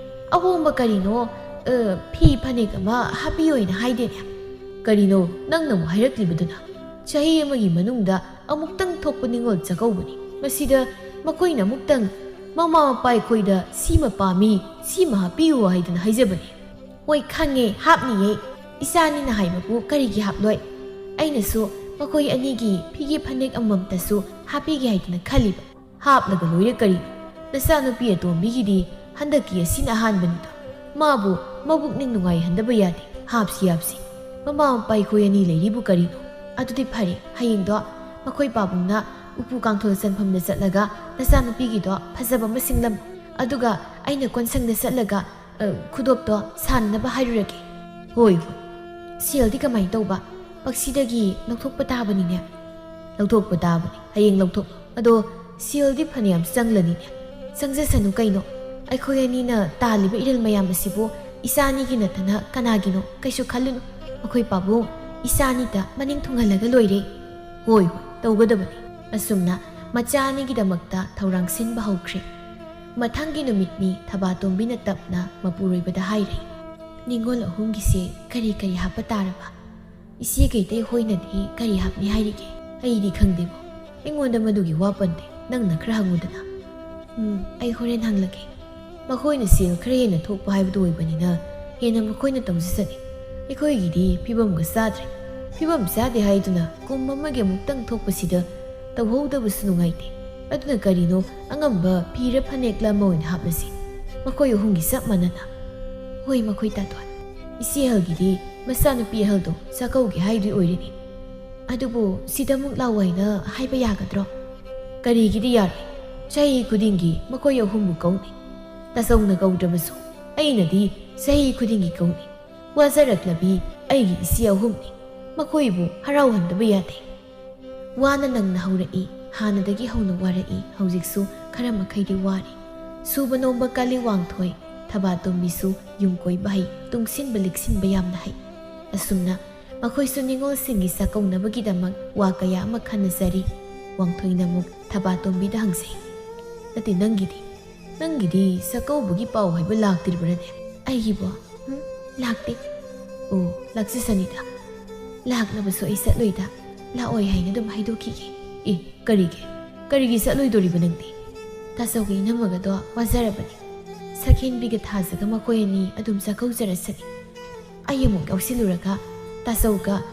ꯑꯍꯣꯡꯕ ꯀꯔꯤꯅꯣ, ꯑ, ꯐꯤ ꯐꯅꯦꯛ ꯑꯃ ꯍꯥꯞꯄꯤꯌꯣꯅ ꯍꯥꯏꯗꯦꯅꯦ꯫ "ꯀꯔꯤꯅꯣ ꯅꯪꯅ ꯑꯃꯨꯛ ꯍꯥꯏꯔꯛꯂꯤꯕꯗꯨꯅ? ꯆꯍꯤ ꯑꯃꯒꯤ ꯃꯅꯨꯡꯗ ꯑꯃꯨꯛꯇꯪ ꯊꯣꯛꯄ ꯅꯤꯉꯣꯜ ꯆꯥꯛꯀꯧꯕꯅꯤ꯫ ꯃꯁꯤꯗ ꯃꯈꯣꯏꯅ ꯑꯃꯨꯛꯇꯪ ꯃꯃꯥ ꯃꯄꯥ ꯑꯩꯈꯣꯏꯗ ꯁꯤꯃ ꯄꯥꯝꯃꯤ, ꯁꯤꯃ ꯍꯥꯞꯄꯤꯌꯨ ꯍꯥꯏꯗꯨꯅ ꯍꯥꯏꯖꯕꯅꯤ꯫" "ꯍꯣꯏ, ꯈꯪꯉꯦ, ꯍꯥꯞꯅꯤꯌꯦ꯫ ꯏꯆꯥꯅꯤꯅ ꯍꯥꯏꯕꯕꯨ ꯀꯔꯤꯒꯤ ꯍꯥꯞꯂꯣꯏ? ꯑꯩꯅꯁꯨ ꯃꯈꯣꯏ ꯑꯅꯤꯒꯤ ꯐꯤꯒꯦ ꯐꯅꯦꯛ ꯑꯃꯃꯝꯇꯁꯨ ꯍꯥꯞꯄꯤꯒꯦ ꯍꯥꯏꯗꯅ ꯈꯜꯂꯤꯕ꯫" "ꯍꯥꯞꯂꯒ ꯂꯣꯏꯔꯦ ꯀꯔꯤꯅꯣ? ꯅꯆꯥꯅꯨꯄꯤ ꯑꯇꯣꯝꯕꯤꯒꯤꯗꯤ ꯍꯟꯗꯛꯀꯤ ꯑꯁꯤꯅ ꯑꯍꯥꯟꯕꯅꯤꯗꯣ꯫ ꯃꯥꯕꯨ ꯃꯕꯨꯛꯅꯤꯡ ꯅꯨꯡꯉꯥꯏꯍꯟꯗꯕ ꯌꯥꯗꯦ꯫ ꯍꯥꯞꯁꯤ, ꯍꯥꯞꯁꯤ꯫ ꯃꯃꯥ ꯃꯄꯥ ꯑꯩꯈꯣꯏ ꯑꯅꯤ ꯂꯩꯔꯤꯕꯨ ꯀꯔꯤꯅꯣ? ꯑꯗꯨꯗꯤ ꯐꯔꯦ, ꯍꯌꯦꯡꯗꯣ ꯃꯈꯣꯏ ꯄꯥꯕꯨꯡꯅ ꯎꯄꯨ ꯀꯥꯡꯊꯣꯜ ꯆꯟꯐꯝꯗ ꯆꯠꯂꯒ ꯅꯆꯥꯅꯨꯄꯤꯒꯤꯗꯣ ꯐꯖꯕ ꯑꯃ ꯁꯤꯡꯂꯝꯃꯨ꯫ ꯑꯗꯨꯒ ꯑꯩꯅ ꯀꯣꯟꯁꯪꯗ ꯆꯠꯂꯒ, ꯑ, ꯈꯨꯗꯣꯞꯇꯣ ꯁꯥꯅꯅꯕ ꯍꯥꯏꯔꯨꯔꯒꯦ꯫" "ꯍꯣꯏ, ꯍꯣꯏ꯫ ꯁꯦꯜꯗꯤ ꯀꯃꯥꯏꯅ ꯇꯧꯕ? ꯄꯛꯁꯤꯗꯒꯤ ꯂꯧꯊꯣꯛꯄ ꯇꯥꯕꯅꯤꯅꯦ꯫" "ꯂꯧꯊꯣꯛꯄ ꯇꯥꯕꯅꯤ꯫ ꯍꯌꯦꯡ ꯂꯧꯊꯣꯛꯂꯣ꯫" "ꯑꯗꯣ ꯁꯦꯜꯗꯤ ꯐꯅꯌꯥꯝ ꯆꯪꯂꯅꯤꯅꯦ꯫" "ꯆꯪꯖꯁꯅꯨ ꯀꯩꯅꯣ꯫ ꯑꯩꯈꯣꯏ ꯑꯅꯤꯅ ꯇꯥꯜꯂꯤꯕ ꯏꯔꯜ ꯃꯌꯥꯝ ꯑꯁꯤꯕꯨ ꯏꯆꯥ ꯑꯅꯤꯒꯤ ꯅꯠꯇꯅ ꯀꯅꯥꯒꯤꯅꯣ? ꯀꯩꯁꯨ ꯈꯜꯂꯨꯅꯨ꯫ ꯑꯩꯈꯣꯏ ꯄꯥꯕꯨꯡ ꯏꯆꯥ ꯑꯅꯤꯇ ꯃꯅꯤꯡ ꯊꯨꯡꯍꯜꯂꯒ ꯂꯣꯏꯔꯦ꯫" "ꯍꯣꯏ, ꯍꯣꯏ, ꯇꯧꯒꯗꯕꯅꯤ꯫" ꯑꯁꯨꯝꯅ ꯃꯆꯥ ꯑꯅꯤꯒꯤꯗꯃꯛꯇ ꯊꯧꯔꯥꯡ ꯁꯤꯟꯕ ꯍꯧꯈ꯭ꯔꯦ꯫ ꯃꯊꯪꯒꯤ ꯅꯨꯃꯤꯠꯅꯤ ꯊꯕꯥꯇꯣꯝꯕꯤꯅ ꯇꯞꯅ ꯃꯄꯨꯔꯣꯏꯕꯗ ꯍꯥꯏꯔꯦ, "ꯅꯤꯉꯣꯜ ꯑꯍꯨꯝꯒꯤꯁꯦ ꯀꯔꯤ ꯀꯔꯤ ꯍꯥꯞꯄ ꯇꯥꯔꯕ? ꯏꯆꯦ ꯀꯩꯇꯩ ꯍꯣꯏꯅꯗꯤ ꯀꯔꯤ ꯍꯥꯞꯅꯤ ꯍꯥꯏꯔꯤꯒꯦ? ꯑꯩꯗꯤ ꯈꯪꯗꯦꯕꯣ꯫ ꯑꯩꯉꯣꯟꯗ ꯃꯗꯨꯒꯤ ꯋꯥ ꯄꯟꯗꯦ꯫ ꯅꯪꯅ ꯈꯔ ꯍꯪꯉꯨꯗꯅ꯫" "ꯎꯝ, ꯑꯩ ꯍꯣꯔꯦꯟ ꯍꯪꯂꯒꯦ꯫ ꯃꯈꯣꯏꯅ ꯁꯦꯜ ꯈꯔ ꯍꯦꯟꯅ ꯊꯣꯛꯄ ꯍꯥꯏꯕꯗꯨ ꯑꯣꯏꯕꯅꯤꯅ ꯍꯦꯟꯅ ꯃꯈꯣꯏꯅ ꯇꯧꯖꯁꯅꯤ꯫ ꯑꯩꯈꯣꯏꯒꯤꯗꯤ ꯐꯤꯕꯝꯒ ꯆꯥꯗ꯭ꯔꯦ꯫ ꯐꯤꯕꯝ ꯆꯥꯗꯦ ꯍꯥꯏꯗꯨꯅ ꯀꯨꯝ ꯑꯃꯒꯤ ꯑꯃꯨꯛꯇꯪ ꯊꯣꯛꯄꯁꯤꯗ ꯇꯧꯍꯧꯗꯕꯁꯨ ꯅꯨꯡꯉꯥꯏꯇꯦ꯫ ꯑꯗꯨꯅ ꯀꯔꯤꯅꯣ ꯑꯉꯝꯕ ꯐꯤꯔ ꯐꯅꯦꯛꯂ ꯑꯃ ꯑꯣꯏꯅ ꯍꯥꯞꯂꯁꯤ꯫ ꯃꯈꯣꯏ ꯑꯍꯨꯝꯒꯤ ꯆꯞ ꯃꯥꯟꯅꯅ꯫" "ꯍꯣꯏ, ꯃꯈꯣꯏ ꯇꯥꯇꯣꯟ꯫ ꯏꯆꯦ ꯑꯍꯜꯒꯤꯗꯤ ꯃꯆꯥꯅꯨꯄꯤ ꯑꯍꯜꯗꯣ ꯆꯥꯛꯀꯧꯒꯦ ꯍꯥꯏꯗꯨ ꯑꯣꯏꯔꯤꯅꯤ꯫ ꯑꯗꯨꯕꯨ ꯁꯤꯗ ꯑꯃꯨꯛ ꯂꯥꯛꯑꯣ ꯍꯥꯏꯅ ꯍꯥꯏꯕ ꯌꯥꯒꯗ꯭ꯔꯣ? ꯀꯔꯤꯒꯤꯗꯤ ꯌꯥꯔꯣꯏ? ꯆꯍꯤ ꯈꯨꯗꯤꯡꯒꯤ ꯃꯈꯣꯏ ꯑꯍꯨꯝꯕꯨ ꯀꯧꯅꯤ꯫ ꯇꯥꯆꯧꯅ ꯀꯧꯗ꯭ꯔꯕꯁꯨ ꯑꯩꯅꯗꯤ ꯆꯍꯤ ꯈꯨꯗꯤꯡꯒꯤ ꯀꯧꯅꯤ꯫ ꯋꯥꯖꯔꯛꯂꯕꯤ ꯑꯩꯒꯤ ꯏꯆꯦ ꯑꯍꯨꯝꯅꯤ꯫ ꯃꯈꯣꯏꯕꯨ ꯍꯔꯥꯎꯍꯟꯗꯕ ꯌꯥꯗꯦ꯫ ꯋꯥꯅ ꯅꯪꯅ ꯍꯧꯔꯛꯏ, ꯍꯥꯟꯅꯗꯒꯤ ꯍꯧꯅ ꯋꯥꯔꯛꯏ, ꯍꯧꯖꯤꯛꯁꯨ ꯈꯔ ꯃꯈꯩꯗꯤ ꯋꯥꯔꯤ꯫ ꯁꯨꯕ ꯅꯣꯝꯕ ꯀꯜꯂꯤ ꯋꯥꯡꯊꯣꯏ, ꯊꯕꯥꯇꯣꯝꯕꯤꯁꯨ ꯌꯨꯝ ꯀꯣꯏꯕ ꯍꯩ, ꯇꯨꯡꯁꯤꯟꯕ ꯂꯤꯛꯁꯤꯟꯕ ꯌꯥꯝꯅ ꯍꯩ꯫ ꯑꯁꯨꯝꯅ ꯃꯈꯣꯏꯁꯨ ꯅꯤꯉꯣꯜꯁꯤꯡꯒꯤ ꯆꯥꯛꯀꯧꯅꯕꯒꯤꯗꯃꯛ ꯋꯥ ꯀꯌꯥ ꯑꯃ ꯈꯟꯅꯖꯔꯤ꯫ ꯋꯥꯡꯊꯣꯏꯅ ꯑꯃꯨꯛ ꯊꯕꯥꯇꯣꯝꯕꯤꯗ ꯍꯪꯖꯩ, "ꯅꯠꯇꯦ, ꯅꯪꯒꯤꯗꯤ, ꯅꯪꯒꯤꯗꯤ ꯆꯥꯛꯀꯧꯕꯒꯤ ꯄꯥꯎ ꯍꯥꯏꯕ ꯂꯥꯛꯇ꯭ꯔꯤꯕ꯭ꯔꯅꯦ?" "ꯑꯩꯒꯤꯕꯣ? ꯎꯝ, ꯂꯥꯛꯇꯦ꯫" "ꯑꯣ, ꯂꯥꯛꯆꯁꯅꯤꯗ꯫ "ꯂꯥꯛꯂꯕꯁꯨ ꯑꯩ ꯆꯠꯂꯣꯏꯗ, ꯂꯥꯛꯑꯣꯏ ꯍꯥꯏꯅ ꯑꯗꯨꯝ ꯍꯥꯏꯗꯣꯛꯈꯤꯒꯦ꯫" "ꯑꯦ, ꯀꯔꯤꯒꯤ? ꯀꯔꯤꯒꯤ ꯆꯠꯂꯣꯏꯗꯣꯔꯤꯕ ꯅꯪꯗꯤ?" "ꯇꯥꯆꯧꯒ ꯏꯅꯝꯃꯒꯗꯣ ꯋꯥꯖꯔꯕꯅꯤ꯫ ꯁꯈꯦꯟꯕꯤꯒ ꯊꯥꯖꯒ ꯃꯈꯣꯏ ꯑꯅꯤ ꯑꯗꯨꯝ ꯆꯥꯛꯀꯧꯖꯔꯁꯅꯤ꯫ ꯑꯩ ꯑꯃꯨꯛ ꯌꯥꯎꯁꯤꯜꯂꯨꯔꯒ ꯇꯥꯆꯧꯒ,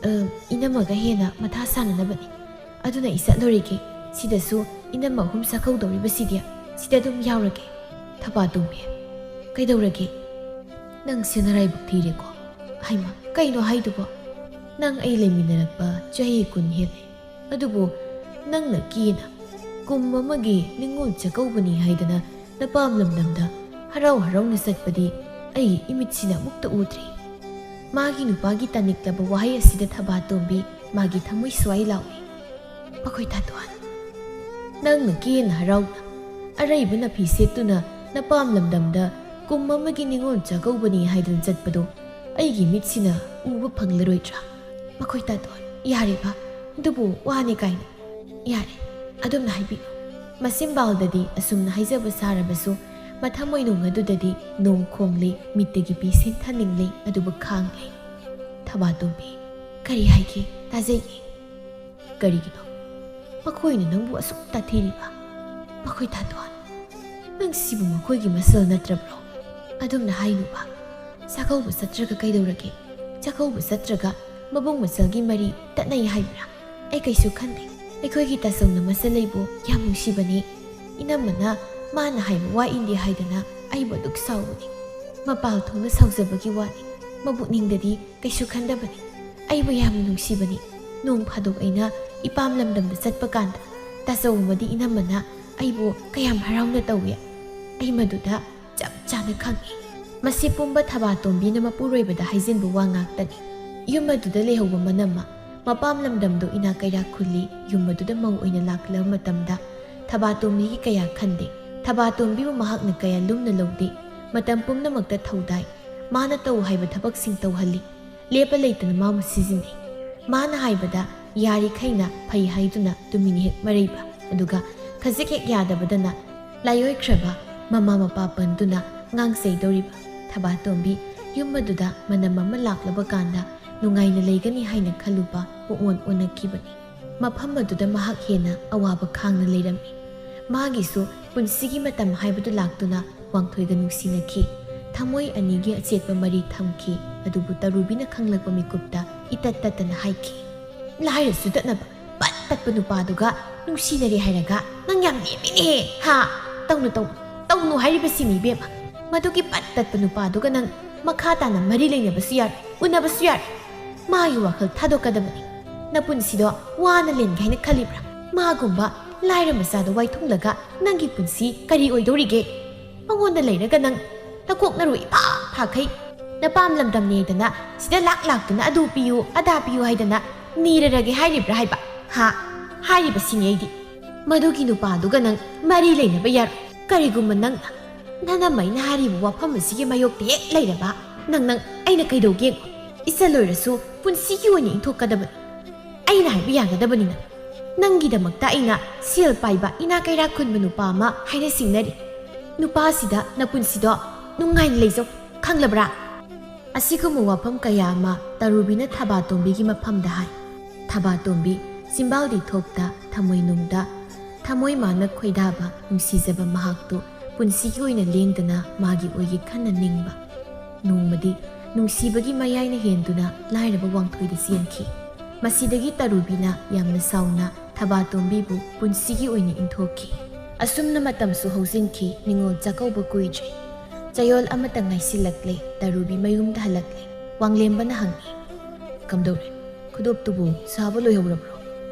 ꯑ, ꯏꯅꯝꯃꯒ ꯍꯦꯟꯅ ꯃꯊꯥ ꯁꯥꯅꯅꯕꯅꯤ꯫ ꯑꯗꯨꯅ ꯑꯩ ꯆꯠꯂꯨꯔꯤꯒꯦ꯫ ꯁꯤꯗꯁꯨ ꯏꯅꯝꯃ ꯑꯍꯨꯝ ꯆꯥꯛꯀꯧꯗꯧꯔꯤꯕꯁꯤꯗꯤ, ꯁꯤꯗ ꯑꯗꯨꯝ ꯌꯥꯎꯔꯒꯦ꯫" "ꯊꯕꯥꯇꯣꯝꯕꯤ, ꯀꯩꯗꯧꯔꯒꯦ? ꯅꯪꯁꯦ ꯅꯔꯥꯏꯕꯛ ꯊꯤꯔꯦꯀꯣ꯫" "ꯍꯩꯃꯥ, ꯀꯩꯅꯣ ꯍꯥꯏꯗꯨꯕꯣ? ꯅꯪ ꯑꯩ ꯂꯩꯃꯤꯟꯅꯔꯛꯄ ꯆꯍꯤ ꯀꯨꯟ ꯍꯦꯜꯂꯦ꯫ ꯑꯗꯨꯕꯨ ꯅꯪꯅ ꯀꯦꯅ ꯀꯨꯝ ꯑꯃꯒꯤ ꯅꯤꯉꯣꯜ ꯆꯥꯛꯀꯧꯕꯅꯤ ꯍꯥꯏꯗꯅ ꯅꯄꯥꯝ ꯂꯝꯗꯝꯗ ꯍꯔꯥꯎ ꯍꯔꯥꯎꯅ ꯆꯠꯄꯗꯤ ꯑꯩꯒꯤ ꯏꯃꯤꯠꯁꯤꯅ ꯑꯃꯨꯛꯇ ꯎꯗ꯭ꯔꯤ꯫" ꯃꯥꯒꯤ ꯅꯨꯄꯥꯒꯤ ꯇꯥꯅꯤꯡꯂꯕ ꯋꯥꯍꯩ ꯑꯁꯤꯗ ꯊꯕꯥꯇꯣꯝꯕꯤ ꯃꯥꯒꯤ ꯊꯃꯣꯏ ꯁ꯭ꯋꯥꯏ ꯂꯥꯎꯏ꯫ "ꯃꯈꯣꯏ ꯇꯥꯇꯣꯟ, ꯅꯪꯅ ꯀꯦꯅ ꯍꯔꯥꯎꯅ ꯑꯔꯩꯕ ꯅꯥꯐꯤ ꯁꯦꯠꯇꯨꯅ ꯅꯄꯥꯝ ꯂꯝꯗꯝꯗ ꯀꯨꯝ ꯑꯃꯒꯤ ꯅꯤꯉꯣꯜ ꯆꯥꯛꯀꯧꯕꯅꯤ ꯍꯥꯏꯗꯨꯅ ꯆꯠꯄꯗꯣ ꯑꯩꯒꯤ ꯃꯤꯠꯁꯤꯅ ꯎꯕ ꯐꯪꯂꯔꯣꯏꯗ꯭ꯔꯥ?" "ꯃꯈꯣꯏ ꯇꯥꯇꯣꯟ, ꯌꯥꯔꯦꯕ, ꯑꯗꯨꯕꯨ ꯋꯥꯅꯤ ꯀꯥꯏꯅ꯫" "ꯌꯥꯔꯦ, ꯑꯗꯨꯝꯅ ꯍꯥꯏꯕꯤꯅꯨ꯫" ꯃꯆꯤꯟꯕꯥꯜꯗꯗꯤ ꯑꯁꯨꯝꯅ ꯍꯥꯏꯖꯕ ꯁꯥꯔꯕꯁꯨ ꯃꯊꯃꯣꯏꯅꯨꯡ ꯑꯗꯨꯗꯗꯤ ꯅꯣꯡ ꯈꯣꯡꯂꯤ, ꯃꯤꯠꯇꯒꯤ ꯄꯤ ꯁꯦꯟꯊꯅꯤꯡꯂꯤ, ꯑꯗꯨꯕꯨ ꯈꯥꯡꯂꯤ꯫ "ꯊꯕꯥꯇꯣꯝꯕꯤ, ꯀꯔꯤ ꯍꯥꯏꯒꯦ? ꯇꯥꯖꯩꯒꯦ꯫" "ꯀꯔꯤꯒꯤꯅꯣ? ꯃꯈꯣꯏꯅ ꯅꯪꯕꯨ ꯑꯁꯨꯛ ꯇꯥꯊꯤꯔꯤꯕ?" "ꯃꯈꯣꯏ ꯇꯥꯇꯣꯟ, ꯅꯪ ꯁꯤꯕꯨ ꯃꯈꯣꯏꯒꯤ ꯃꯁꯜ ꯅꯠꯇ꯭ꯔꯕ꯭ꯔꯣ? ꯑꯗꯨꯝꯅ ꯍꯥꯏꯅꯨꯕ꯫ ꯆꯥꯛꯀꯧꯕ ꯆꯠꯇ꯭ꯔꯒ ꯀꯩꯗꯧꯔꯒꯦ? ꯆꯥꯛꯀꯧꯕ ꯆꯠꯇ꯭ꯔꯒ ꯃꯕꯨꯡ ꯃꯆꯜꯒꯤ ꯃꯔꯤ ꯇꯠꯅꯩ ꯍꯥꯏꯕ꯭ꯔꯥ? ꯑꯩ ꯀꯩꯁꯨ ꯈꯟꯗꯦ꯫ ꯑꯩꯈꯣꯏꯒꯤ ꯇꯥꯆꯧꯅ ꯃꯆꯜ ꯑꯩꯕꯨ ꯌꯥꯝ ꯅꯨꯡꯁꯤꯕꯅꯤ꯫ ꯏꯅꯝꯃꯅ ꯃꯥꯅ ꯍꯥꯏꯕ ꯋꯥ ꯏꯟꯗꯦ ꯍꯥꯏꯗꯅ ꯑꯩꯕꯨ ꯑꯗꯨꯛ ꯁꯥꯎꯕꯅꯤ꯫ ꯃꯄꯥꯜ ꯊꯣꯡꯅ ꯁꯥꯎꯖꯕꯒꯤ ꯋꯥꯅꯤ꯫ ꯃꯕꯨꯛꯅꯤꯡꯗꯗꯤ ꯀꯩꯁꯨ ꯈꯟꯗꯕꯅꯤ꯫ ꯑꯩꯕꯨ ꯌꯥꯝꯅ ꯅꯨꯡꯁꯤꯕꯅꯤ꯫ ꯅꯣꯡ ꯐꯥꯗꯣꯛ ꯑꯩꯅ ꯏꯄꯥꯝ ꯂꯝꯗꯝꯗ ꯆꯠꯄ ꯀꯥꯟꯗ ꯇꯥꯆꯧ ꯑꯃꯗꯤ ꯏꯅꯝꯃꯅ ꯑꯩꯕꯨ ꯀꯌꯥꯝ ꯍꯔꯥꯎꯅ ꯇꯧꯏ꯫ ꯑꯩ ꯃꯗꯨꯗ ꯆꯞ ꯆꯥꯅ ꯈꯪꯏ꯫" ꯃꯁꯤ ꯄꯨꯝꯕ ꯊꯕꯥꯇꯣꯝꯕꯤꯅ ꯃꯄꯨꯔꯣꯏꯕꯗ ꯍꯥꯏꯖꯤꯟꯕ ꯋꯥ ꯉꯥꯛꯇꯅꯤ꯫ ꯌꯨꯝ ꯑꯗꯨꯗ ꯂꯩꯍꯧꯕ ꯃꯅꯝꯃ ꯃꯄꯥꯝ ꯂꯝꯗꯝꯗꯣ ꯏꯅꯥꯛ ꯀꯩꯔꯥꯛ ꯈꯨꯜꯂꯤ꯫ ꯌꯨꯝ ꯑꯗꯨꯗ ꯃꯧ ꯑꯣꯏꯅ ꯂꯥꯛꯂꯕ ꯃꯇꯝꯗ ꯊꯕꯥꯇꯣꯝꯕꯤꯒꯤ ꯀꯌꯥ ꯈꯟꯗꯦ꯫ ꯊꯕꯥꯇꯣꯝꯕꯤꯕꯨ ꯃꯍꯥꯛꯅ ꯀꯌꯥ ꯂꯨꯝꯅ ꯂꯧꯗꯦ꯫ ꯃꯇꯝ ꯄꯨꯝꯅꯃꯛꯇ ꯊꯧꯗꯥꯏ꯫ ꯃꯥꯅ ꯇꯧ ꯍꯥꯏꯕ ꯊꯕꯛꯁꯤꯡ ꯇꯧꯍꯜꯂꯤ꯫ ꯂꯦꯞꯄ ꯂꯩꯇꯅ ꯃꯥꯕꯨ ꯁꯤꯖꯤꯟꯅꯩ꯫ ꯃꯥꯅ ꯍꯥꯏꯕꯗ ꯌꯥꯔꯤꯈꯩꯅ ꯐꯩ ꯍꯥꯏꯗꯨꯅ ꯇꯨꯃꯤꯟ ꯍꯦꯛ ꯃꯔꯩꯕ, ꯑꯗꯨꯒ ꯈꯖꯤꯛ ꯍꯦꯛ ꯌꯥꯗꯕꯗꯅ ꯂꯥꯏꯑꯣꯏꯈ꯭ꯔꯕ ꯃꯃꯥ ꯃꯄꯥ ꯄꯟꯗꯨꯅ ꯉꯥꯡꯖꯩꯗꯧꯔꯤꯕ꯫ ꯊꯕꯥꯇꯣꯝꯕꯤ ꯌꯨꯝ ꯑꯗꯨꯗ ꯃꯅꯝ ꯑꯃ ꯂꯥꯛꯂꯕ ꯀꯥꯟꯗ ꯅꯨꯡꯉꯥꯏꯅ ꯂꯩꯒꯅꯤ ꯍꯥꯏꯅ ꯈꯜꯂꯨꯕ ꯄꯨꯡꯑꯣꯟ ꯑꯣꯟꯅꯈꯤꯕꯅꯤ꯫ ꯃꯐꯝ ꯑꯗꯨꯗ ꯃꯍꯥꯛ ꯍꯦꯟꯅ ꯑꯋꯥꯕ ꯈꯥꯡꯅ ꯂꯩꯔꯝꯃꯤ꯫ ꯃꯥꯒꯤꯁꯨ ꯄꯨꯟꯁꯤꯒꯤ ꯃꯇꯝ ꯍꯥꯏꯕꯗꯨ ꯂꯥꯛꯇꯨꯅ ꯋꯥꯡꯊꯣꯏꯒ ꯅꯨꯡꯁꯤꯅꯈꯤ꯫ ꯊꯃꯣꯏ ꯑꯅꯤꯒꯤ ꯑꯆꯦꯠꯄ ꯃꯔꯤ ꯊꯝꯈꯤ꯫ ꯑꯗꯨꯕꯨ ꯇꯔꯨꯕꯤꯅ ꯈꯪꯂꯛꯄ ꯃꯤꯀꯨꯞꯇ ꯏꯇꯠ ꯇꯠꯇꯅ ꯍꯥꯏꯈꯤ, "ꯂꯥꯏꯔꯁꯨ ꯇꯠꯅꯕ ꯄꯠ ꯇꯠꯄ ꯅꯨꯄꯥꯗꯨꯒ ꯅꯨꯡꯁꯤꯅꯔꯦ ꯍꯥꯏꯔꯒ ꯅꯪ ꯌꯥꯝ ꯂꯦꯝꯃꯤꯅꯦ, ꯍꯥ? ꯇꯧꯅꯨ, ꯇꯧꯅꯨ, ꯇꯧꯅꯨ ꯍꯥꯏꯔꯤꯕꯁꯤꯅꯤ ꯏꯕꯦꯝꯃ꯫ ꯃꯗꯨꯒꯤ ꯄꯠ ꯇꯠꯄ ꯅꯨꯄꯥꯗꯨꯒ ꯅꯪ ꯃꯈꯥ ꯇꯥꯅ ꯃꯔꯤ ꯂꯩꯅꯕꯁꯨ ꯌꯥꯔꯣꯏ, ꯎꯅꯕꯁꯨ ꯌꯥꯔꯣꯏ꯫ ꯃꯥꯒꯤ ꯋꯥꯈꯜ ꯊꯥꯗꯣꯛꯀꯗꯕꯅꯤ꯫ ꯅꯄꯨꯟꯁꯤꯗꯣ ꯋꯥꯅ ꯂꯦꯟꯒꯦ ꯍꯥꯏꯅ ꯈꯜꯂꯤꯕ꯭ꯔꯥ? ꯃꯥꯒꯨꯝꯕ ꯂꯥꯏꯔ ꯃꯆꯥꯗ ꯋꯥꯏꯊꯨꯡꯂꯒ ꯅꯪꯒꯤ ꯄꯨꯟꯁꯤ ꯀꯔꯤ ꯑꯣꯏꯗꯧꯔꯤꯒꯦ? ꯃꯉꯣꯟꯗ ꯂꯩꯔꯒ ꯅꯪ ꯅꯀꯣꯛ ꯅꯔꯨ ꯏꯐꯥ ꯐꯥꯈꯩ ꯅꯄꯥꯝ ꯂꯝꯗꯝꯅꯦꯗꯅ ꯁꯤꯗ ꯂꯥꯛ ꯂꯥꯛꯇꯨꯅ ꯑꯗꯨ ꯄꯤꯌꯨ ꯑꯗꯥ ꯄꯤꯌꯨ ꯍꯥꯏꯗꯅ ꯅꯤꯔꯔꯒꯦ ꯍꯥꯏꯔꯤꯕ꯭ꯔꯥ ꯍꯥꯏꯕ? ꯍꯥ? ꯍꯥꯏꯔꯤꯕꯁꯤꯅꯤ ꯑꯩꯗꯤ꯫ ꯃꯗꯨꯒꯤ ꯅꯨꯄꯥꯗꯨꯒ ꯅꯪ ꯃꯔꯤ ꯂꯩꯅꯕ ꯌꯥꯔꯣꯏ꯫ ꯀꯔꯤꯒꯨꯝꯕ ꯅꯪꯅ ꯅꯅꯝꯃꯩꯅ ꯍꯥꯏꯔꯤꯕ ꯋꯥꯐꯝ ꯑꯁꯤꯒꯤ ꯃꯥꯌꯣꯛꯇ ꯍꯦꯛ ꯂꯩꯔꯕ, ꯅꯪ, ꯅꯪ ꯑꯩꯅ ꯀꯩꯗꯧꯒꯦ? ꯏꯆꯜ ꯑꯣꯏꯔꯁꯨ ꯄꯨꯟꯁꯤꯒꯤ ꯑꯣꯏꯅ ꯏꯟꯊꯣꯛꯀꯗꯕꯅꯤ꯫ ꯑꯩꯅ ꯍꯥꯏꯕ ꯌꯥꯒꯗꯕꯅꯤꯅ꯫ ꯅꯪꯒꯤꯗꯃꯛꯇ ꯑꯩꯅ ꯁꯦꯜ ꯄꯥꯏꯕ ꯏꯅꯥ ꯀꯩꯔꯥꯛ ꯈꯨꯟꯕ ꯅꯨꯄꯥ ꯑꯃ ꯍꯥꯏꯅ ꯁꯤꯡꯅꯔꯤ꯫ ꯅꯨꯄꯥꯁꯤꯗ ꯅꯄꯨꯟꯁꯤꯗꯣ ꯅꯨꯡꯉꯥꯏꯅ ꯂꯩꯖꯧ, ꯈꯪꯂꯕ꯭ꯔꯥ?" ꯑꯁꯤꯒꯨꯝꯕ ꯋꯥꯐꯝ ꯀꯌꯥ ꯑꯃ ꯇꯔꯨꯕꯤꯅ ꯊꯕꯥꯇꯣꯝꯕꯤꯒꯤ ꯃꯐꯝꯗ ꯍꯥꯏ꯫ ꯊꯕꯥꯇꯣꯝꯕꯤ ꯆꯤꯝꯕꯥꯜꯗꯤ ꯊꯣꯛꯇ ꯊꯃꯣꯏꯅꯨꯡꯗ ꯊꯃꯣꯏ ꯃꯥꯅ ꯈꯣꯏꯗꯥꯕ ꯅꯨꯡꯁꯤꯖꯕ ꯃꯍꯥꯛꯇꯨ ꯄꯨꯟꯁꯤꯒꯤ ꯑꯣꯏꯅ ꯂꯦꯡꯗꯅ ꯃꯥꯒꯤ ꯑꯣꯏꯒꯦ ꯈꯟꯅ ꯅꯤꯡꯕ꯫ ꯅꯣꯡꯃꯗꯤ ꯅꯨꯡꯁꯤꯕꯒꯤ ꯃꯌꯥꯏꯅ ꯍꯦꯟꯗꯨꯅ ꯂꯥꯏꯔꯕ ꯋꯥꯡꯊꯣꯏꯗ ꯆꯦꯟꯈꯤ꯫ ꯃꯁꯤꯗꯒꯤ ꯇꯔꯨꯕꯤꯅ ꯌꯥꯝꯅ ꯁꯥꯎꯅ ꯊꯕꯥꯇꯣꯝꯕꯤꯕꯨ ꯄꯨꯟꯁꯤꯒꯤ ꯑꯣꯏꯅ ꯏꯟꯊꯣꯛꯈꯤ꯫ ꯑꯁꯨꯝꯅ ꯃꯇꯝꯁꯨ ꯍꯧꯖꯤꯟꯈꯤ꯫ ꯅꯤꯉꯣꯜ ꯆꯥꯛꯀꯧꯕ ꯀꯨꯏꯗ꯭ꯔꯦ꯫ ꯆꯌꯣꯜ ꯑꯃꯇ ꯉꯥꯏꯁꯤꯜꯂꯛꯂꯦ꯫ ꯇꯔꯨꯕꯤ ꯃꯌꯨꯝꯗ ꯍꯜꯂꯛꯂꯦ꯫ ꯋꯥꯡꯂꯦꯝꯕꯅ ꯍꯪꯉꯤ, "ꯀꯝꯗꯧꯔꯦ? ꯈꯨꯗꯣꯞꯇꯨꯕꯨ ꯁꯥꯕ ꯂꯣꯏꯍꯧꯔꯕ꯭ꯔꯣ?"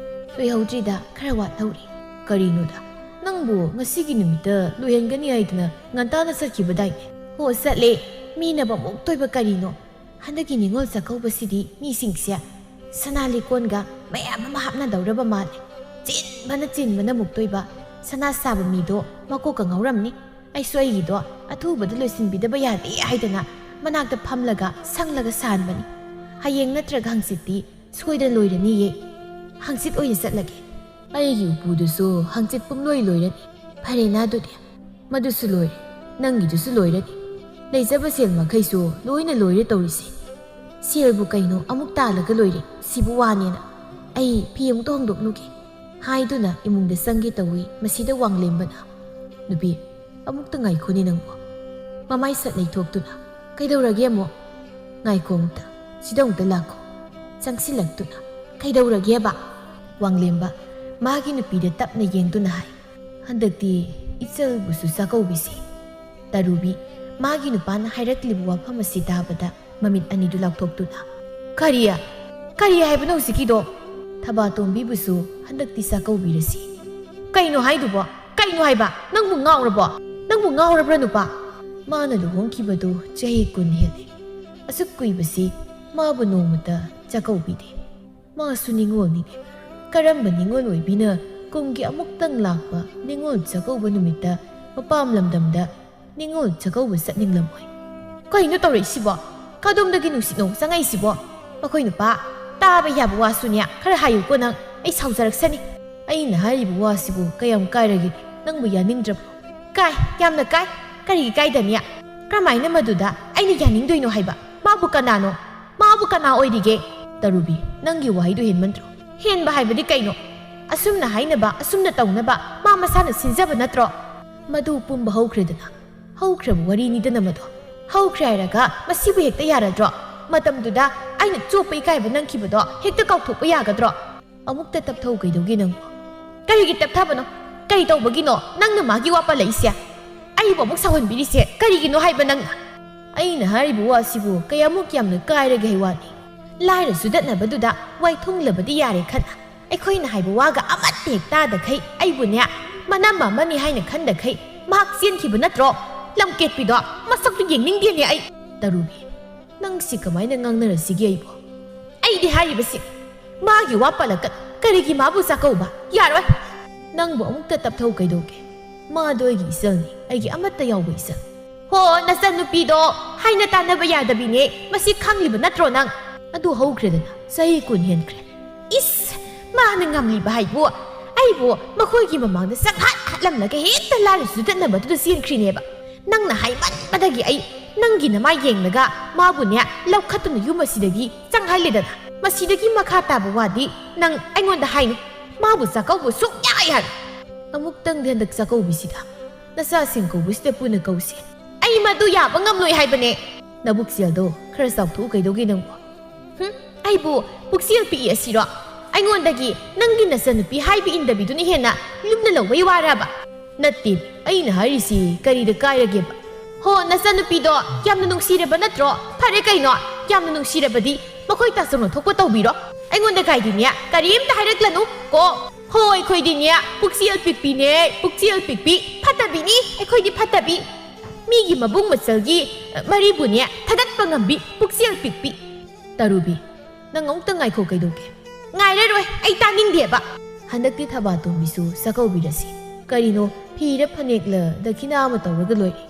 "ꯂꯣꯏꯍꯧꯗ꯭ꯔꯤꯗ, ꯈꯔ ꯋꯥꯠꯍꯧꯔꯤ꯫" "ꯀꯔꯤꯅꯣꯗ, ꯅꯪꯕꯨ ꯉꯁꯤꯒꯤ ꯅꯨꯃꯤꯠꯇ ꯂꯣꯏꯍꯟꯒꯅꯤ ꯍꯥꯏꯗꯨꯅ ꯉꯟꯇꯥꯅ ꯆꯠꯈꯤꯕꯗꯥꯏꯅꯦ?" "ꯍꯣ, ꯆꯠꯂꯦ꯫ ꯃꯤꯅ ꯃꯃꯨꯛꯇꯣꯏꯕ ꯀꯔꯤꯅꯣ? ꯍꯟꯗꯛꯀꯤ ꯅꯤꯉꯣꯜ ꯆꯥꯛꯀꯧꯕꯁꯤꯗꯤ ꯃꯤꯁꯤꯡꯁꯦ ꯁꯅꯥ ꯂꯤꯛꯀꯣꯟꯒ ꯃꯌꯥꯝ ꯑꯃ ꯍꯥꯞꯅꯗꯧꯔꯕ ꯃꯥꯜꯂꯦ꯫ ꯆꯤꯟꯕꯅ ꯆꯤꯟꯕꯅ ꯃꯨꯛꯇꯣꯏꯕ꯫ ꯁꯅꯥ ꯁꯥꯕ ꯃꯤꯗꯣ ꯃꯀꯣꯛꯀ ꯉꯥꯎꯔꯝꯅꯤ꯫ ꯑꯩꯁꯨ ꯑꯩꯒꯤꯗꯣ ꯑꯊꯨꯕꯗ ꯂꯣꯏꯁꯤꯟꯕꯤꯗꯕ ꯌꯥꯗꯦ ꯍꯥꯏꯗꯅ ꯃꯅꯥꯛꯇ ꯐꯝꯂꯒ ꯁꯪꯂꯒ ꯁꯥꯍꯟꯕꯅꯤ꯫ ꯍꯌꯦꯡ ꯅꯠꯇ꯭ꯔꯒ ꯍꯪꯆꯤꯠꯇꯤ ꯁꯣꯏꯗꯅ ꯂꯣꯏꯔꯅꯤꯌꯦ꯫ ꯍꯪꯆꯤꯠ ꯑꯣꯏꯅ ꯆꯠꯂꯒꯦ꯫" "ꯑꯩꯒꯤ ꯎꯄꯨꯗꯨꯁꯨ ꯍꯪꯆꯤꯠ ꯄꯨꯝꯂꯣꯏ ꯂꯣꯏꯔꯅꯤ꯫" "ꯐꯔꯦꯅ ꯑꯗꯨꯗꯤ, ꯃꯗꯨꯁꯨ ꯂꯣꯏꯔꯦ, ꯅꯪꯒꯤꯗꯨꯁꯨ ꯂꯣꯏꯔꯅꯤ꯫ ꯂꯩꯖꯕ ꯁꯦꯜ ꯃꯈꯩꯁꯨ ꯂꯣꯏꯅ ꯂꯣꯏꯔꯦ ꯇꯧꯔꯤꯁꯦ꯫ "ꯁꯦꯜꯕꯨ ꯀꯩꯅꯣ, ꯑꯃꯨꯛ ꯇꯥꯜꯂꯒ ꯂꯣꯏꯔꯦ, ꯁꯤꯕꯨ ꯋꯥꯅꯦꯅ꯫ ꯑꯩ ꯐꯤ ꯑꯃꯨꯛꯇ ꯍꯣꯡꯗꯣꯛꯂꯨꯒꯦ" ꯍꯥꯏꯗꯨꯅ ꯏꯃꯨꯡꯗ ꯆꯪꯒꯦ ꯇꯧꯏ꯫ ꯃꯁꯤꯗ ꯋꯥꯡꯂꯦꯝꯕꯅ, "ꯅꯨꯄꯤ, ꯑꯃꯨꯛꯇ ꯉꯥꯏꯈꯣꯅꯦ ꯅꯪꯕꯨ"꯫ ꯃꯃꯥꯏ ꯁꯠ ꯂꯩꯊꯣꯛꯇꯨꯅ, "ꯀꯩꯗꯧꯔꯒꯦ ꯑꯃꯨꯛ?" "ꯉꯥꯏꯈꯣ ꯑꯃꯨꯛꯇ, ꯁꯤꯗ ꯑꯃꯨꯛꯇ ꯂꯥꯛꯈꯣ"꯫ ꯆꯪꯁꯤꯜꯂꯛꯇꯨꯅ, "ꯀꯩꯗꯧꯔꯒꯦꯕ?" ꯋꯥꯡꯂꯦꯝꯕ ꯃꯥꯒꯤ ꯅꯨꯄꯤꯗ ꯇꯞꯅ ꯌꯦꯡꯗꯨꯅ ꯍꯥꯏ, "ꯍꯟꯗꯛꯇꯤ ꯏꯆꯜꯕꯨꯁꯨ ꯆꯥꯛꯀꯧꯕꯤꯁꯤ"꯫ ꯇꯔꯨꯕꯤ ꯃꯥꯒꯤ ꯅꯨꯄꯥꯅ ꯍꯥꯏꯔꯛꯂꯤꯕ ꯋꯥꯐꯝ ꯑꯁꯤ ꯇꯥꯕꯗ ꯃꯃꯤꯠ ꯑꯅꯤꯗꯨ ꯂꯥꯎꯊꯣꯛꯇꯨꯅ, "ꯀꯔꯤ? ꯀꯔꯤ ꯍꯥꯏꯕꯅꯣ ꯍꯧꯖꯤꯛꯀꯤꯗꯣ?" "ꯊꯕꯥꯇꯣꯝꯕꯤꯕꯨꯁꯨ ꯍꯟꯗꯛꯇꯤ ꯆꯥꯛꯀꯧꯕꯤꯔꯁꯤ"꯫ "ꯀꯩꯅꯣ ꯍꯥꯏꯗꯨꯕꯣ? ꯀꯩꯅꯣ ꯍꯥꯏꯕ? ꯅꯪꯕꯨ ꯉꯥꯎꯔꯕꯣ? ꯅꯪꯕꯨ ꯉꯥꯎꯔꯕ꯭ꯔꯥ ꯅꯨꯄꯥ? ꯃꯥꯅ ꯂꯨꯍꯣꯡꯈꯤꯕꯗꯨ ꯆꯍꯤ ꯀꯨꯟ ꯍꯦꯜꯂꯦ꯫ ꯑꯁꯨꯛ ꯀꯨꯏꯕꯁꯤ ꯃꯥꯕꯨ ꯅꯣꯡꯃꯇ ꯆꯥꯛꯀꯧꯕꯤꯗꯦ꯫ ꯃꯥꯁꯨ ꯅꯤꯉꯣꯜꯅꯤꯅꯦ꯫ ꯀꯔꯝꯕ ꯅꯤꯉꯣꯜ ꯑꯣꯏꯕꯤꯅ ꯀꯨꯝꯒꯤ ꯑꯃꯨꯛꯇꯪ ꯂꯥꯛꯄ ꯅꯤꯉꯣꯜ ꯆꯥꯛꯀꯧꯕ ꯅꯨꯃꯤꯠꯇ ꯃꯄꯥꯝ ꯂꯝꯗꯝꯗ ꯅꯤꯉꯣꯜ ꯆꯥꯛꯀꯧꯕ ꯆꯠꯅꯤꯡꯂꯝꯃꯣꯏ?" "ꯀꯩꯅꯣ ꯇꯧꯔꯛꯏꯁꯤꯕꯣ? ꯀꯗꯣꯝꯗꯒꯤ ꯅꯨꯡꯁꯤꯠꯅꯣ ꯆꯪꯉꯛꯏꯁꯤꯕꯣ?" "ꯃꯈꯣꯏ ꯅꯨꯄꯥ, ꯇꯥꯕ ꯌꯥꯕ ꯋꯥꯁꯨꯅꯦ ꯈꯔ ꯍꯥꯏꯌꯨꯀꯣ ꯅꯪ, ꯑꯩ ꯁꯥꯎꯖꯔꯛꯁꯅꯤ"꯫ "ꯑꯩꯅ ꯍꯥꯏꯔꯤꯕ ꯋꯥꯁꯤꯕꯨ ꯀꯌꯥꯝ ꯀꯥꯏꯔꯒꯦ? ꯅꯪꯕꯨ ꯌꯥꯅꯤꯡꯗ꯭ꯔꯕꯣ?" "ꯀꯥꯏ, ꯌꯥꯝꯅ ꯀꯥꯏ꯫ ꯀꯔꯤꯒꯤ ꯀꯥꯏꯗꯅꯤ? ꯀꯔꯝꯍꯥꯏꯅ ꯃꯗꯨꯗ ꯑꯩꯅ ꯌꯥꯅꯤꯡꯗꯣꯏꯅꯣ ꯍꯥꯏꯕ? ꯃꯥꯕꯨ ꯀꯅꯥꯅꯣ? ꯃꯥꯕꯨ ꯀꯅꯥ ꯑꯣꯏꯔꯤꯒꯦ?" "ꯇꯔꯨꯕꯤ, ꯅꯪꯒꯤ ꯋꯥꯍꯩꯗꯨ ꯍꯦꯟꯃꯟꯗ꯭ꯔꯣ?" "ꯍꯦꯟꯕ ꯍꯥꯏꯕꯗꯤ ꯀꯩꯅꯣ? ꯑꯁꯨꯝꯅ ꯍꯥꯏꯅꯕ, ꯑꯁꯨꯝꯅ ꯇꯧꯅꯕ ꯃꯥ ꯃꯁꯥꯅ ꯁꯤꯟꯖꯕ ꯅꯠꯇ꯭ꯔꯣ?" "ꯃꯗꯨ ꯄꯨꯝꯕ ꯍꯧꯈ꯭ꯔꯦꯗꯅ꯫ ꯍꯧꯈ꯭ꯔꯕ ꯋꯥꯔꯤꯅꯤꯗꯅ ꯃꯗꯣ꯫ ꯍꯧꯈ꯭ꯔꯦ ꯍꯥꯏꯔꯒ ꯃꯁꯤꯕꯨ ꯍꯦꯛꯇ ꯌꯥꯔꯗ꯭ꯔꯣ? ꯃꯇꯝꯗꯨꯗ ꯑꯩꯅ ꯆꯣꯞꯄ ꯏꯀꯥꯏꯕ ꯅꯪꯈꯤꯕꯗꯣ ꯍꯦꯛꯇ ꯀꯥꯎꯊꯣꯛꯄ ꯌꯥꯒꯗ꯭ꯔꯣ?" "ꯑꯃꯨꯛꯇ ꯇꯞꯊꯧ ꯀꯩꯗꯧꯒꯦ ꯅꯪꯕꯣ?" "ꯀꯔꯤꯒꯤ ꯇꯞꯊꯕꯅꯣ? ꯀꯔꯤ ꯇꯧꯕꯒꯤꯅꯣ ꯅꯪꯅ ꯃꯥꯒꯤ ꯋꯥ ꯄꯜꯂꯛꯏꯁꯦ? ꯑꯩꯕꯨ ꯑꯃꯨꯛ ꯁꯥꯎꯍꯟꯕꯤꯔꯤꯁꯦ ꯀꯔꯤꯒꯤꯅꯣ ꯍꯥꯏꯕ ꯅꯪꯅ?" "ꯑꯩꯅ ꯍꯥꯏꯔꯤꯕ ꯋꯥꯁꯤꯕꯨ ꯀꯌꯥꯃꯨꯛ ꯌꯥꯝꯅ ꯀꯥꯏꯔꯒꯦ ꯍꯥꯏ ꯋꯥꯅꯤ? ꯂꯥꯏꯔ ꯆꯨꯗꯠꯅꯕꯗꯨꯗ ꯋꯥꯏ ꯊꯨꯡꯂꯕꯗꯤ ꯌꯥꯔꯦ ꯈꯟꯅ, ꯑꯩꯈꯣꯏꯅ ꯍꯥꯏꯕ ꯋꯥꯒ ꯑꯃꯠꯇ ꯍꯦꯛ ꯇꯥꯗꯈꯩ ꯑꯩꯕꯨꯅꯦ ꯃꯅꯝ ꯑꯃꯅꯤ ꯍꯥꯏꯅ ꯈꯟꯗꯈꯩ ꯃꯍꯥꯛ ꯆꯦꯟꯈꯤꯕ ꯅꯠꯇ꯭ꯔꯣ? ꯂꯝꯀꯦꯠꯄꯤꯗꯣ, ꯃꯁꯛꯇꯨ ꯌꯦꯡꯅꯤꯡꯗꯦꯅꯦ ꯑꯩ"꯫ "ꯇꯔꯨꯕꯤ, ꯅꯪꯁꯤ ꯀꯃꯥꯏꯅ ꯉꯥꯡꯅꯔꯁꯤꯒꯦ ꯑꯩꯕꯨ?" "ꯑꯩꯗꯤ ꯍꯥꯏꯔꯤꯕꯁꯤ ꯃꯥꯒꯤ ꯋꯥ ꯄꯜꯂꯛꯀꯅꯨ꯫ ꯀꯔꯤꯒꯤ ꯃꯥꯕꯨ ꯆꯥꯛꯀꯧꯕ? ꯌꯥꯔꯣꯏ!" "ꯅꯪꯕꯨ ꯑꯃꯨꯛꯇ ꯇꯞꯊꯧ ꯀꯩꯗꯧꯒꯦ? ꯃꯥꯗꯣ ꯑꯩꯒꯤ ꯏꯆꯜꯅꯤ, ꯑꯩꯒꯤ ꯑꯃꯠꯇ ꯌꯥꯎꯕ ꯏꯆꯜ"꯫ "ꯍꯣ, ꯅꯆꯟꯅꯨꯄꯤꯗꯣ ꯍꯥꯏꯅ ꯇꯥꯟꯅꯕ ꯌꯥꯗꯕꯤꯅꯦ, ꯃꯁꯤ ꯈꯪꯂꯤꯕ ꯅꯠꯇ꯭ꯔꯣ ꯅꯪ?" "ꯑꯗꯨ ꯍꯧꯈ꯭ꯔꯦꯗꯅ, ꯆꯍꯤ ꯀꯨꯟ ꯍꯦꯟꯈ꯭ꯔꯦ"꯫ "ꯏꯁ, ꯃꯥꯅ ꯉꯝꯂꯤꯕ ꯍꯥꯏꯕꯨ? ꯑꯩꯕꯨ ꯃꯈꯣꯏꯒꯤ ꯃꯃꯥꯡꯗ ꯆꯪꯍꯠ ꯍꯠꯂꯝꯂꯒ ꯍꯦꯛꯇ ꯂꯥꯏꯔ ꯆꯨꯗꯠꯅꯕꯗꯨꯗ ꯆꯦꯟꯈ꯭ꯔꯤꯅꯦꯕ꯫ ꯅꯪꯅ ꯍꯥꯏꯃꯟꯕꯗꯒꯤ ꯑꯩ ꯅꯪꯒꯤ ꯅꯃꯥꯏ ꯌꯦꯡꯂꯒ ꯃꯥꯕꯨꯅꯦ ꯂꯧꯈꯠꯇꯨꯅ ꯌꯨꯝ ꯑꯁꯤꯗꯒꯤ ꯆꯪꯍꯜꯂꯦꯗꯅ꯫ ꯃꯁꯤꯗꯒꯤ ꯃꯈꯥ ꯇꯥꯕ ꯋꯥꯗꯤ ꯅꯪ ꯑꯩꯉꯣꯟꯗ ꯍꯥꯏꯅꯨ꯫ ꯃꯥꯕꯨ ꯆꯥꯛꯀꯧꯕ ꯁꯨꯡꯌꯥ ꯌꯥꯔꯣꯏ꯫ ꯑꯃꯨꯛꯇꯪꯗꯤ ꯍꯟꯗꯛ ꯆꯥꯛꯀꯧꯕꯤꯁꯤꯗ ꯅꯆꯥꯁꯤꯡ ꯀꯧꯕꯁꯤꯗ ꯄꯨꯟꯅ ꯀꯧꯁꯦ꯫ ꯑꯩ ꯃꯗꯨ ꯌꯥꯕ ꯉꯝꯂꯣꯏ ꯍꯥꯏꯕꯅꯦ꯫ ꯅꯕꯨꯛꯆꯦꯜꯗꯣ ꯈꯔ ꯆꯥꯎꯊꯣꯛꯎ ꯀꯩꯗꯧꯒꯦ ꯅꯪꯕꯨ? ꯍꯨꯝ? ꯑꯩꯕꯨ ꯄꯨꯛꯆꯦꯜ ꯄꯤꯛꯏ ꯑꯁꯤꯔꯣ? ꯑꯩꯉꯣꯟꯗꯒꯤ ꯅꯪꯒꯤ ꯅꯆꯟꯅꯨꯄꯤ ꯍꯥꯏꯕ ꯏꯟꯗꯕꯤꯗꯨꯅ ꯍꯦꯟꯅ ꯂꯨꯝꯅ ꯂꯧꯕꯩ ꯋꯥꯔꯕ? ꯅꯠꯇꯦ, ꯑꯩꯅ ꯍꯥꯏꯔꯤꯁꯤ ꯀꯔꯤꯗ ꯀꯥꯏꯔꯒꯦꯕ? ꯍꯣ, ꯅꯆꯟꯅꯨꯄꯤꯗꯣ ꯌꯥꯝꯅ ꯅꯨꯡꯁꯤꯔꯕ ꯅꯠꯇ꯭ꯔꯣ? ꯐꯔꯦ ꯀꯩꯅꯣ, ꯌꯥꯝꯅ ꯅꯨꯡꯁꯤꯔꯕꯗꯤ ꯃꯈꯣꯏ ꯇꯥꯆꯧꯅ ꯊꯣꯛꯄ ꯇꯧꯕꯤꯔꯣ꯫ ꯑꯩꯉꯣꯟꯗ ꯀꯥꯏꯗꯤꯅꯦ ꯀꯔꯤꯝꯇ ꯍꯥꯏꯔꯛꯂꯅꯨ ꯀꯣ꯫ ꯍꯣ, ꯑꯩꯈꯣꯏꯗꯤꯅꯦ ꯄꯨꯛꯆꯦꯜ ꯄꯤꯛꯄꯤꯅꯦ, ꯄꯨꯛꯆꯦꯜ ꯄꯤꯛꯄꯤ꯫ ꯐꯠꯇꯕꯤꯅꯤ ꯑꯩꯈꯣꯏꯗꯤ, ꯐꯠꯇꯕꯤ꯫ ꯃꯤꯒꯤ ꯃꯕꯨꯡ ꯃꯆꯜꯒꯤ, ꯑ, ꯃꯔꯤꯕꯨꯅꯦ ꯊꯥꯒꯠꯄ ꯉꯝꯕꯤ ꯄꯨꯛꯆꯦꯜ ꯄꯤꯛꯄꯤ꯫ ꯇꯔꯨꯕꯤ, ꯅꯪ ꯑꯃꯨꯛꯇ ꯉꯥꯏꯈꯣ ꯀꯩꯗꯧꯒꯦ? ꯉꯥꯏꯔꯔꯣꯏ, ꯑꯩ ꯇꯥꯅꯤꯡꯗꯦꯕ꯫ ꯍꯟꯗꯛꯇꯤ ꯊꯕꯥꯇꯣꯝꯕꯤꯁꯨ ꯆꯥꯛꯀꯧꯕꯤꯔꯁꯤ꯫ ꯀꯔꯤꯅꯣ, ꯐꯤꯔ ꯐꯅꯦꯛꯂ ꯗꯈꯤꯅꯥ ꯑꯃ ꯇꯧꯔꯒ ꯂꯣꯏꯔꯦ꯫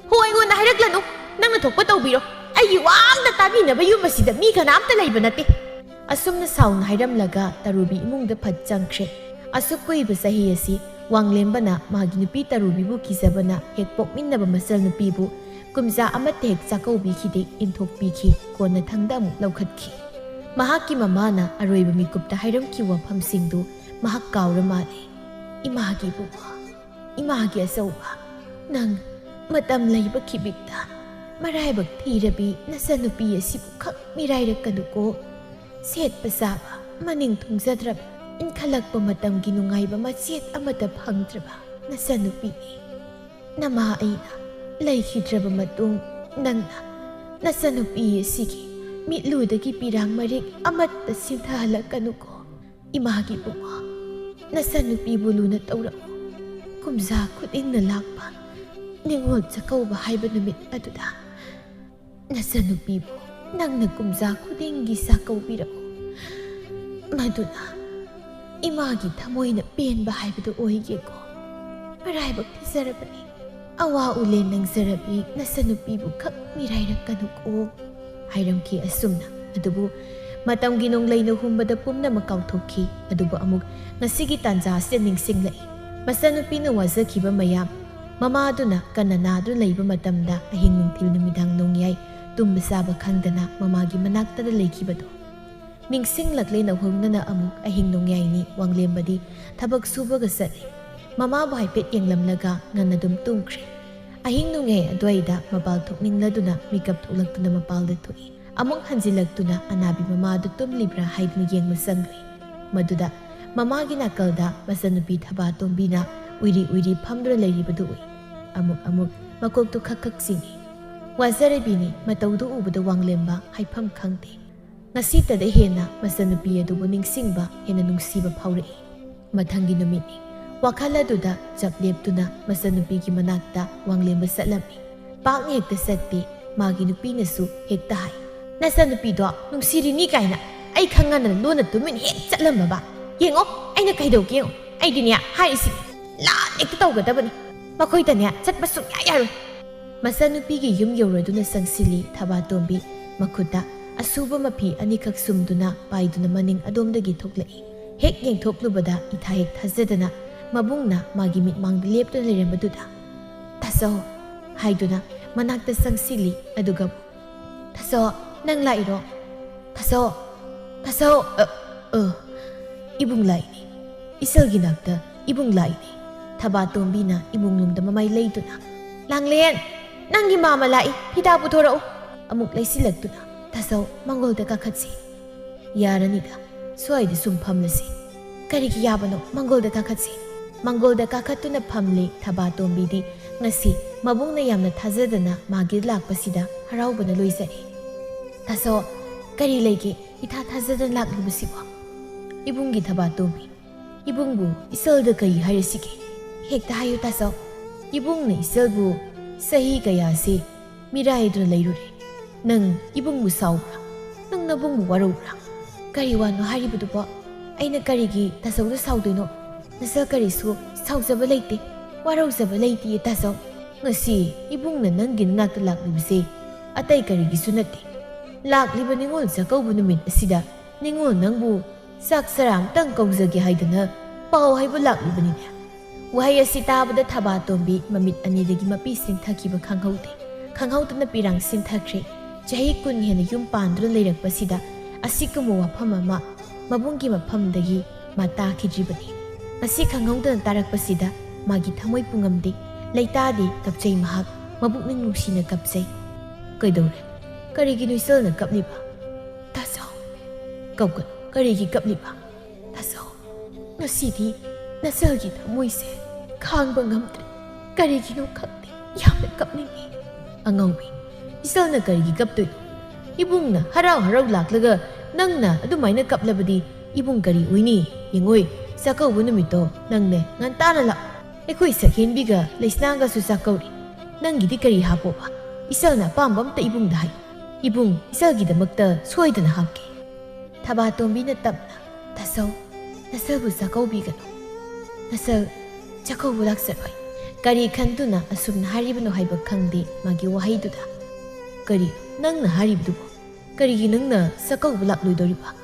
ꯍꯣ, ꯑꯩꯉꯣꯟꯗ ꯍꯥꯏꯔꯛꯂꯅꯨ꯫ ꯅꯪꯅ ꯊꯣꯛꯄ ꯇꯧꯕꯤꯔꯣ꯫ ꯑꯩꯒꯤ ꯋꯥ ꯑꯝꯇ ꯇꯥꯕꯤꯅꯕ ꯌꯨꯝ ꯑꯁꯤꯗ ꯃꯤ ꯀꯅꯥꯝꯇ ꯂꯩꯕ ꯅꯠꯇꯦ꯫ ꯑꯁꯨꯝꯅ ꯁꯥꯎꯅ ꯍꯥꯏꯔꯝꯂꯒ ꯇꯔꯨꯕꯤ ꯏꯃꯨꯡꯗ ꯐꯠ ꯆꯪꯈ꯭ꯔꯦ꯫ ꯑꯁꯨꯛ ꯀꯨꯏꯕ ꯆꯍꯤ ꯑꯁꯤ ꯋꯥꯡꯂꯦꯝꯕꯅ ꯃꯥꯒꯤ ꯅꯨꯄꯤ ꯇꯔꯨꯕꯤꯕꯨ ꯀꯤꯖꯕꯅ ꯍꯦꯛ ꯄꯣꯛꯃꯤꯟꯅꯕ ꯃꯆꯜ ꯅꯨꯄꯤꯕꯨ ꯀꯨꯝꯖꯥ ꯑꯃꯠꯇ ꯍꯦꯛ ꯆꯥꯛꯀꯧꯕꯤꯈꯤꯗꯦ, ꯏꯟꯊꯣꯛꯄꯤꯈꯤ, ꯀꯣꯟꯅꯊꯪꯗ ꯑꯃꯨꯛ ꯂꯧꯈꯠꯈꯤ꯫ ꯃꯍꯥꯛꯀꯤ ꯃꯃꯥꯅ ꯑꯔꯣꯏꯕ ꯃꯤꯀꯨꯞꯇ ꯍꯥꯏꯔꯝꯈꯤꯕ ꯋꯥꯐꯝꯁꯤꯡꯗꯨ ꯃꯍꯥꯛ ꯀꯥꯎꯔ ꯃꯥꯜꯂꯦ꯫ ꯏꯃꯥꯒꯤ ꯏꯕꯨꯡꯉꯣ, ꯏꯃꯥꯒꯤ ꯑꯆꯧꯕ, ꯅꯪ ꯃꯇꯝ ꯂꯩꯕ ꯈꯤꯕꯤꯛꯇ ꯃꯔꯥꯏꯕꯛ ꯊꯤꯔꯕꯤ ꯅꯆꯟꯅꯨꯄꯤ ꯑꯁꯤꯕꯨ ꯈꯛ ꯃꯤꯔꯥꯏꯔꯛꯀꯅꯨꯀꯣ꯫ ꯁꯦꯠꯄ ꯆꯥꯕ ꯃꯅꯤꯡ ꯊꯨꯡꯖꯗ꯭ꯔꯕ, ꯏꯟꯈꯠꯂꯛꯄ ꯃꯇꯝꯒꯤ ꯅꯨꯡꯉꯥꯏꯕ ꯃꯆꯦꯠ ꯑꯃꯠꯇ ꯐꯪꯗ꯭ꯔꯕ ꯅꯆꯟꯅꯨꯄꯤꯅꯤ꯫ ꯅꯃꯥ ꯑꯩꯅ ꯂꯩꯈꯤꯗ꯭ꯔꯕ ꯃꯇꯨꯡ ꯅꯪꯅ ꯅꯆꯟꯅꯨꯄꯤ ꯑꯁꯤꯒꯤ ꯃꯤꯠꯂꯨꯗꯒꯤ ꯄꯤꯔꯥꯡ ꯃꯔꯤꯛ ꯑꯃꯠꯇ ꯁꯤꯟꯊꯍꯜꯂꯛꯀꯅꯨꯀꯣ꯫ ꯏꯃꯥꯒꯤ ꯏꯕꯨꯡꯉꯣ, ꯅꯆꯟꯅꯨꯄꯤꯕꯨ ꯂꯨꯅ ꯇꯧꯔꯛꯎ꯫ ꯀꯨꯝꯖꯥ ꯈꯨꯗꯤꯡꯅ ꯂꯥꯛꯄ ꯅꯤꯉꯣꯜ ꯆꯥꯛꯀꯧꯕ ꯍꯥꯏꯕ ꯅꯨꯃꯤꯠ ꯑꯗꯨꯗ ꯅꯆꯟꯅꯨꯄꯤꯕꯨ ꯅꯪꯅ ꯀꯨꯝꯖꯥ ꯈꯨꯗꯤꯡꯒꯤ ꯆꯥꯛꯀꯧꯕꯤꯔꯛꯎ꯫ ꯃꯗꯨꯅ ꯏꯃꯥꯒꯤ ꯊꯃꯣꯏꯅ ꯄꯦꯟꯕ ꯍꯥꯏꯕꯗꯨ ꯑꯣꯏꯒꯦꯀꯣ꯫ ꯃꯔꯥꯏꯕꯛ ꯊꯤꯖꯔꯕꯅꯤ꯫ ꯑꯋꯥ ꯎꯂꯦꯟ ꯅꯪꯖꯔꯕꯤ ꯅꯆꯟꯅꯨꯄꯤꯕꯨ ꯈꯛ ꯃꯤꯔꯥꯏꯔꯛꯀꯅꯨꯀꯣ꯫ ꯍꯥꯏꯔꯝꯈꯤ ꯑꯁꯨꯝꯅ꯫ ꯑꯗꯨꯕꯨ ꯃꯇꯝꯒꯤ ꯅꯣꯡꯂꯩꯅ ꯍꯨꯝꯕꯗ ꯄꯨꯝꯅꯃꯛ ꯀꯥꯎꯊꯣꯛꯈꯤ꯫ ꯑꯗꯨꯕꯨ ꯑꯃꯨꯛ ꯉꯁꯤꯒꯤ ꯇꯥꯟꯖꯥ ꯑꯁꯤꯗ ꯅꯤꯡꯁꯤꯡꯂꯛꯏ꯫ ꯃꯆꯟꯅꯨꯄꯤꯅ ꯋꯥꯖꯈꯤꯕ ꯃꯌꯥꯝ, ꯃꯃꯥꯗꯨꯅ ꯀꯟꯅ ꯅꯥꯗꯨꯅ ꯂꯩꯕ ꯃꯇꯝꯗ ꯑꯍꯤꯡ ꯅꯨꯡꯊꯤꯜ ꯅꯨꯃꯤꯗꯥꯡ ꯅꯣꯡꯌꯥꯏ ꯇꯨꯝꯕ ꯆꯥꯕ ꯈꯪꯗꯅ ꯃꯃꯥꯒꯤ ꯃꯅꯥꯛꯇꯗ ꯂꯩꯈꯤꯕꯗꯣ꯫ ꯅꯤꯡꯁꯤꯡꯂꯛꯂꯦ ꯅꯧꯍꯧꯅꯅ ꯑꯃꯨꯛ ꯑꯍꯤꯡ ꯅꯣꯡꯌꯥꯏꯅꯤ ꯋꯥꯡꯂꯦꯝꯕꯗꯤ ꯊꯕꯛ ꯁꯨꯕꯒ ꯆꯠꯂꯦ꯫ ꯃꯃꯥꯕꯨ ꯍꯥꯏꯐꯦꯠ ꯌꯦꯡꯂꯝꯂꯒ ꯉꯟꯅ ꯑꯗꯨꯝ ꯇꯨꯝꯈ꯭ꯔꯦ꯫ ꯑꯍꯤꯡ ꯅꯣꯡꯌꯥꯏ ꯑꯗꯨꯋꯥꯏꯗ ꯃꯄꯥꯜ ꯊꯣꯛꯅꯤꯡꯂꯗꯨꯅ ꯃꯤꯀꯞ ꯊꯣꯛꯂꯛꯇꯨꯅ ꯃꯄꯥꯜꯗ ꯊꯣꯛꯏ꯫ ꯑꯃꯨꯛ ꯍꯟꯖꯤꯜꯂꯛꯇꯨꯅ ꯑꯅꯥꯕꯤ ꯃꯃꯥꯗꯨ ꯇꯨꯝꯂꯤꯕ꯭ꯔꯥ ꯍꯥꯏꯗꯨꯅ ꯌꯦꯡꯕ ꯆꯪꯂꯨꯏ꯫ ꯃꯗꯨꯗ ꯃꯃꯥꯒꯤ ꯅꯥꯀꯜꯗ ꯃꯆꯟꯅꯨꯄꯤ ꯊꯕꯥꯇꯣꯝꯕꯤꯅ ꯎꯏꯔꯤ ꯎꯏꯔꯤ ꯐꯝꯗꯨꯅ ꯂꯩꯔꯤꯕꯗꯨ ꯎꯏ꯫ ꯑꯃꯨꯛ ꯑꯃꯨꯛ ꯃꯀꯣꯛꯇꯨ ꯈꯛ ꯈꯛ ꯆꯤꯡꯏ꯫ ꯋꯥꯖꯔꯕꯤꯅꯤ, ꯃꯇꯧꯗꯨ ꯎꯕꯗ ꯋꯥꯡꯂꯦꯝꯕ ꯍꯥꯏꯐꯝ ꯈꯪꯗꯦ꯫ ꯉꯁꯤꯇꯗ ꯍꯦꯟꯅ ꯃꯆꯟꯅꯨꯄꯤ ꯑꯗꯨꯕꯨ ꯅꯤꯡꯁꯤꯡꯕ, ꯍꯦꯟꯅ ꯅꯨꯡꯁꯤꯕ ꯐꯥꯎꯔꯛꯏ꯫ ꯃꯊꯪꯒꯤ ꯅꯨꯃꯤꯠꯅꯤ꯫ ꯋꯥꯈꯜ ꯑꯗꯨꯗ ꯆꯞ ꯂꯦꯞꯇꯨꯅ ꯃꯆꯟꯅꯨꯄꯤꯒꯤ ꯃꯅꯥꯛꯇ ꯋꯥꯡꯂꯦꯝꯕ ꯆꯠꯂꯝꯃꯤ꯫ ꯄꯥꯛꯅ ꯍꯦꯛꯇ ꯆꯠꯇꯦ꯫ ꯃꯥꯒꯤ ꯅꯨꯄꯤꯅꯁꯨ ꯍꯦꯛꯇ ꯍꯥꯏ, "ꯅꯆꯟꯅꯨꯄꯤꯗꯣ ꯅꯨꯡꯁꯤꯔꯤꯅꯤ ꯀꯥꯏꯅ ꯑꯩ ꯈꯪꯉꯗꯅ ꯂꯣꯟꯅ ꯇꯨꯃꯤꯟ ꯍꯦꯛ ꯆꯠꯂꯝꯃꯕ꯫ ꯌꯦꯡꯉꯣ, ꯑꯩꯅ ꯀꯩꯗꯧꯒꯦ ꯌꯦꯡꯉꯣ꯫ ꯑꯩꯗꯤꯅꯦ, ꯍꯥꯏꯔꯤꯁꯤ ꯂꯥꯟ ꯍꯦꯛꯇ ꯇꯧꯒꯗꯕꯅꯤ꯫ ꯃꯈꯣꯏꯗꯅꯦ ꯆꯠꯄ ꯁꯨꯡꯌꯥ ꯌꯥꯔꯣꯏ꯫" ꯃꯆꯟꯅꯨꯄꯤꯒꯤ ꯌꯨꯝ ꯌꯧꯔꯗꯨꯅ ꯆꯪꯁꯤꯜꯂꯤ ꯊꯕꯥꯇꯣꯝꯕꯤ꯫ ꯃꯈꯨꯠꯇ ꯑꯁꯨꯕ ꯃꯐꯤ ꯑꯅꯤꯈꯛ ꯁꯨꯝꯗꯨꯅ ꯄꯥꯏꯗꯨꯅ ꯃꯅꯤꯡ ꯑꯗꯣꯝꯗꯒꯤ ꯊꯣꯛꯂꯛꯏ꯫ ꯍꯦꯛ ꯌꯦꯡꯊꯣꯛꯂꯨꯕꯗ ꯏꯊꯥ ꯍꯦꯛ ꯊꯥꯖꯗꯅ ꯃꯕꯨꯡꯅ ꯃꯥꯒꯤ ꯃꯤꯠꯃꯥꯡꯗ ꯂꯦꯞꯇꯨꯅ ꯂꯩꯔꯝꯕꯗꯨꯗ, "ꯇꯥꯆꯧ" ꯍꯥꯏꯗꯨꯅ ꯃꯅꯥꯛꯇ ꯆꯪꯁꯤꯜꯂꯤ꯫ ꯑꯗꯨꯒ, "ꯇꯥꯆꯧ, ꯅꯪ ꯂꯥꯛꯏꯔꯣ? ꯇꯥꯆꯧ, ꯇꯥꯆꯧ, ꯑ, ꯑ, ꯏꯕꯨꯡ ꯂꯥꯛꯏꯅꯦ꯫ ꯏꯆꯜꯒꯤ ꯅꯥꯛꯇ ꯏꯕꯨꯡ ꯂꯥꯛꯏꯅꯦ꯫" ꯊꯕꯥꯇꯣꯝꯕꯤꯅ ꯏꯕꯨꯡꯂꯣꯝꯗ ꯃꯃꯥꯏ ꯂꯩꯗꯨꯅ, "ꯂꯥꯡꯂꯦꯟ, ꯅꯪꯒꯤ ꯃꯥꯃ ꯂꯥꯛꯏ, ꯐꯤꯗꯥ ꯄꯨꯊꯣꯔꯛꯎ꯫" ꯑꯃꯨꯛ ꯂꯩꯁꯤꯜꯂꯛꯇꯨꯅ, "ꯇꯥꯆꯧ, ꯃꯥꯡꯒꯣꯜꯗ ꯀꯥꯈꯠꯁꯤ꯫" "ꯌꯥꯔꯅꯤꯗ, ꯁ꯭ꯋꯥꯏꯗ ꯁꯨꯝ ꯐꯝꯂꯁꯤ꯫" "ꯀꯔꯤꯒꯤ ꯌꯥꯕꯅꯣ? ꯃꯥꯡꯒꯣꯜꯗ ꯀꯥꯈꯠꯁꯤ꯫" ꯃꯥꯡꯒꯣꯜꯗ ꯀꯥꯈꯠꯇꯨꯅ ꯐꯝꯂꯦ ꯊꯕꯥꯇꯣꯝꯕꯤꯗꯤ꯫ ꯉꯁꯤ ꯃꯕꯨꯡꯅ ꯌꯥꯝꯅ ꯊꯥꯖꯗꯅ ꯃꯥꯒꯤ ꯂꯥꯛꯄꯁꯤꯗ ꯍꯔꯥꯎꯕꯅ ꯂꯣꯏꯖꯔꯦ꯫ "ꯇꯥꯆꯧ, ꯀꯔꯤ ꯂꯩꯒꯦ ꯏꯊꯥ ꯊꯥꯖꯗꯅ ꯂꯥꯛꯂꯤꯕꯁꯤꯕꯣ?" "ꯏꯕꯨꯡꯒꯤ ꯊꯕꯥꯇꯣꯝꯕꯤ, ꯏꯕꯨꯡꯕꯨ ꯏꯆꯜꯗ ꯀꯔꯤ ꯍꯥꯏꯔꯁꯤꯒꯦ? ꯍꯦꯛꯇ ꯍꯥꯏꯌꯨ ꯇꯥꯆꯧ꯫" "ꯏꯕꯨꯡꯅ ꯏꯆꯜꯕꯨ ꯆꯍꯤ ꯀꯌꯥꯁꯤ ꯃꯤꯔꯥꯏꯗꯨꯅ ꯂꯩꯔꯨꯔꯦ꯫ ꯅꯪ ꯏꯕꯨꯡꯕꯨ ꯁꯥꯎꯕ꯭ꯔꯥ? ꯅꯪ ꯅꯕꯨꯡꯕꯨ ꯋꯥꯔꯧꯕ꯭ꯔꯥ?" "ꯀꯔꯤ ꯋꯥꯅꯣ ꯍꯥꯏꯔꯤꯕꯗꯨꯕꯣ? ꯑꯩꯅ ꯀꯔꯤꯒꯤ ꯇꯥꯆꯧꯗ ꯁꯥꯎꯗꯣꯏꯅꯣ? ꯅꯆꯜ ꯀꯔꯤꯁꯨ ꯁꯥꯎꯖꯕ ꯂꯩꯇꯦ, ꯋꯥꯔꯧꯖꯕ ꯂꯩꯇꯦ ꯇꯥꯆꯧ꯫ ꯉꯁꯤ ꯏꯕꯨꯡꯅ ꯅꯪꯒꯤ ꯅꯅꯥꯛꯇ ꯂꯥꯛꯂꯤꯕꯁꯦ ꯑꯇꯩ ꯀꯔꯤꯒꯤꯁꯨ ꯅꯠꯇꯦ꯫ ꯂꯥꯛꯂꯤꯕ ꯅꯤꯉꯣꯜ ꯆꯥꯛꯀꯧꯕ ꯅꯨꯃꯤꯠ ꯑꯁꯤꯗ ꯅꯤꯉꯣꯜ ꯅꯪꯕꯨ ꯆꯥꯛ ꯆꯔꯥ ꯑꯝꯇꯪ ꯀꯧꯖꯒꯦ ꯍꯥꯏꯗꯅ ꯄꯥꯎ ꯍꯥꯏꯕ ꯂꯥꯛꯂꯤꯕꯅꯤꯅꯦ꯫" ꯋꯥꯍꯩ ꯑꯁꯤ ꯇꯥꯕꯗ ꯊꯕꯥꯇꯣꯝꯕꯤ ꯃꯃꯤꯠ ꯑꯅꯤꯗꯒꯤ ꯃꯄꯤ ꯁꯤꯟꯊꯈꯤꯕ ꯈꯪꯍꯧꯗꯦ꯫ ꯈꯪꯍꯧꯗꯅ ꯄꯤꯔꯥꯡ ꯁꯤꯟꯊꯈ꯭ꯔꯦ꯫ ꯆꯍꯤ ꯀꯨꯟ ꯍꯦꯟꯅ ꯌꯨꯝ ꯄꯥꯟꯗꯨꯅ ꯂꯩꯔꯛꯄꯁꯤꯗ ꯑꯁꯤꯒꯨꯝꯕ ꯋꯥꯐꯝ ꯑꯃ ꯃꯕꯨꯡꯒꯤ ꯃꯐꯝꯗꯒꯤ ꯃꯥ ꯇꯥꯈꯤꯗ꯭ꯔꯤꯕꯅꯤ꯫ ꯃꯁꯤ ꯈꯪꯍꯧꯗꯅ ꯇꯥꯔꯛꯄꯁꯤꯗ ꯃꯥꯒꯤ ꯊꯃꯣꯏ ꯄꯨꯉꯝꯗꯦ꯫ ꯂꯩꯇꯥꯗꯦ, ꯀꯞꯆꯩ ꯃꯍꯥꯛ꯫ ꯃꯕꯨꯛꯅꯤꯡ ꯅꯨꯡꯁꯤꯅ ꯀꯞꯆꯩ꯫ "ꯀꯩꯗꯧꯔꯦ? ꯀꯔꯤꯒꯤꯅꯣ ꯏꯆꯜꯅ ꯀꯞꯂꯤꯕ?" "ꯇꯥꯆꯧ!" "ꯀꯞꯀꯅꯨ꯫ ꯀꯔꯤꯒꯤ ꯀꯞꯂꯤꯕ?" "ꯇꯥꯆꯧ, ꯉꯁꯤꯗꯤ ꯅꯆꯜꯒꯤ ꯊꯃꯣꯏꯁꯦ ꯈꯥꯡꯕ ꯉꯝꯗ꯭ꯔꯦ꯫ ꯀꯔꯤꯒꯤꯅꯣ ꯈꯪꯗꯦ, ꯌꯥꯝꯅ ꯀꯞꯅꯤꯡꯉꯤ꯫" "ꯑꯉꯧꯕꯤ, ꯏꯆꯜꯅ ꯀꯔꯤꯒꯤ ꯀꯞꯇꯣꯏꯅꯣ? ꯏꯕꯨꯡꯅ ꯍꯔꯥꯎ ꯍꯔꯥꯎ ꯂꯥꯛꯂꯒ ꯅꯪꯅ ꯑꯗꯨꯃꯥꯏꯅ ꯀꯞꯂꯕꯗꯤ ꯏꯕꯨꯡ ꯀꯔꯤ ꯑꯣꯏꯅꯤ? ꯌꯦꯡꯉꯣꯏ, ꯆꯥꯛꯀꯧꯕ ꯅꯨꯃꯤꯠꯇꯣ ꯅꯪꯅꯦ ꯉꯟꯇꯥꯅ ꯂꯥꯛꯑꯣ꯫ ꯑꯩꯈꯣꯏ ꯁꯛꯍꯦꯟꯕꯤꯒ ꯂꯩꯁꯅꯥꯒꯁꯨ ꯆꯥꯛꯀꯧꯔꯤ꯫ ꯅꯪꯒꯤꯗꯤ ꯀꯔꯤ ꯍꯥꯞꯄꯣꯕ? ꯏꯆꯜꯅ ꯑꯄꯥꯝꯕ ꯑꯝꯇ ꯏꯕꯨꯡꯗ ꯍꯥꯏꯌꯨ꯫ ꯏꯕꯨꯡ ꯏꯆꯜꯒꯤꯗꯃꯛꯇ ꯁꯣꯏꯗꯅ ꯍꯥꯞꯀꯦ꯫" ꯊꯕꯥꯇꯣꯝꯕꯤꯅ ꯇꯞꯅ, "ꯇꯥꯆꯧ, ꯅꯆꯜꯕꯨ ꯆꯥꯛꯀꯧꯕꯤꯒꯅꯨ꯫ ꯅꯆꯜ ꯆꯥꯛꯀꯧꯕ ꯂꯥꯛꯆꯔꯣꯏ꯫" ꯀꯔꯤ ꯈꯟꯗꯨꯅ ꯑꯁꯨꯝꯅ ꯍꯥꯏꯔꯤꯕꯅꯣ ꯍꯥꯏꯕ ꯈꯪꯗꯦ ꯃꯥꯒꯤ ꯋꯥꯍꯩꯗꯨꯗ꯫ "ꯀꯔꯤ ꯅꯪꯅ ꯍꯥꯏꯔꯤꯕꯗꯨꯕꯨ? ꯀꯔꯤꯒꯤ ꯅꯪꯅ ꯆꯥꯛꯀꯧꯕ ꯂꯥꯛꯂꯣꯏꯗꯧꯔꯤꯕ?"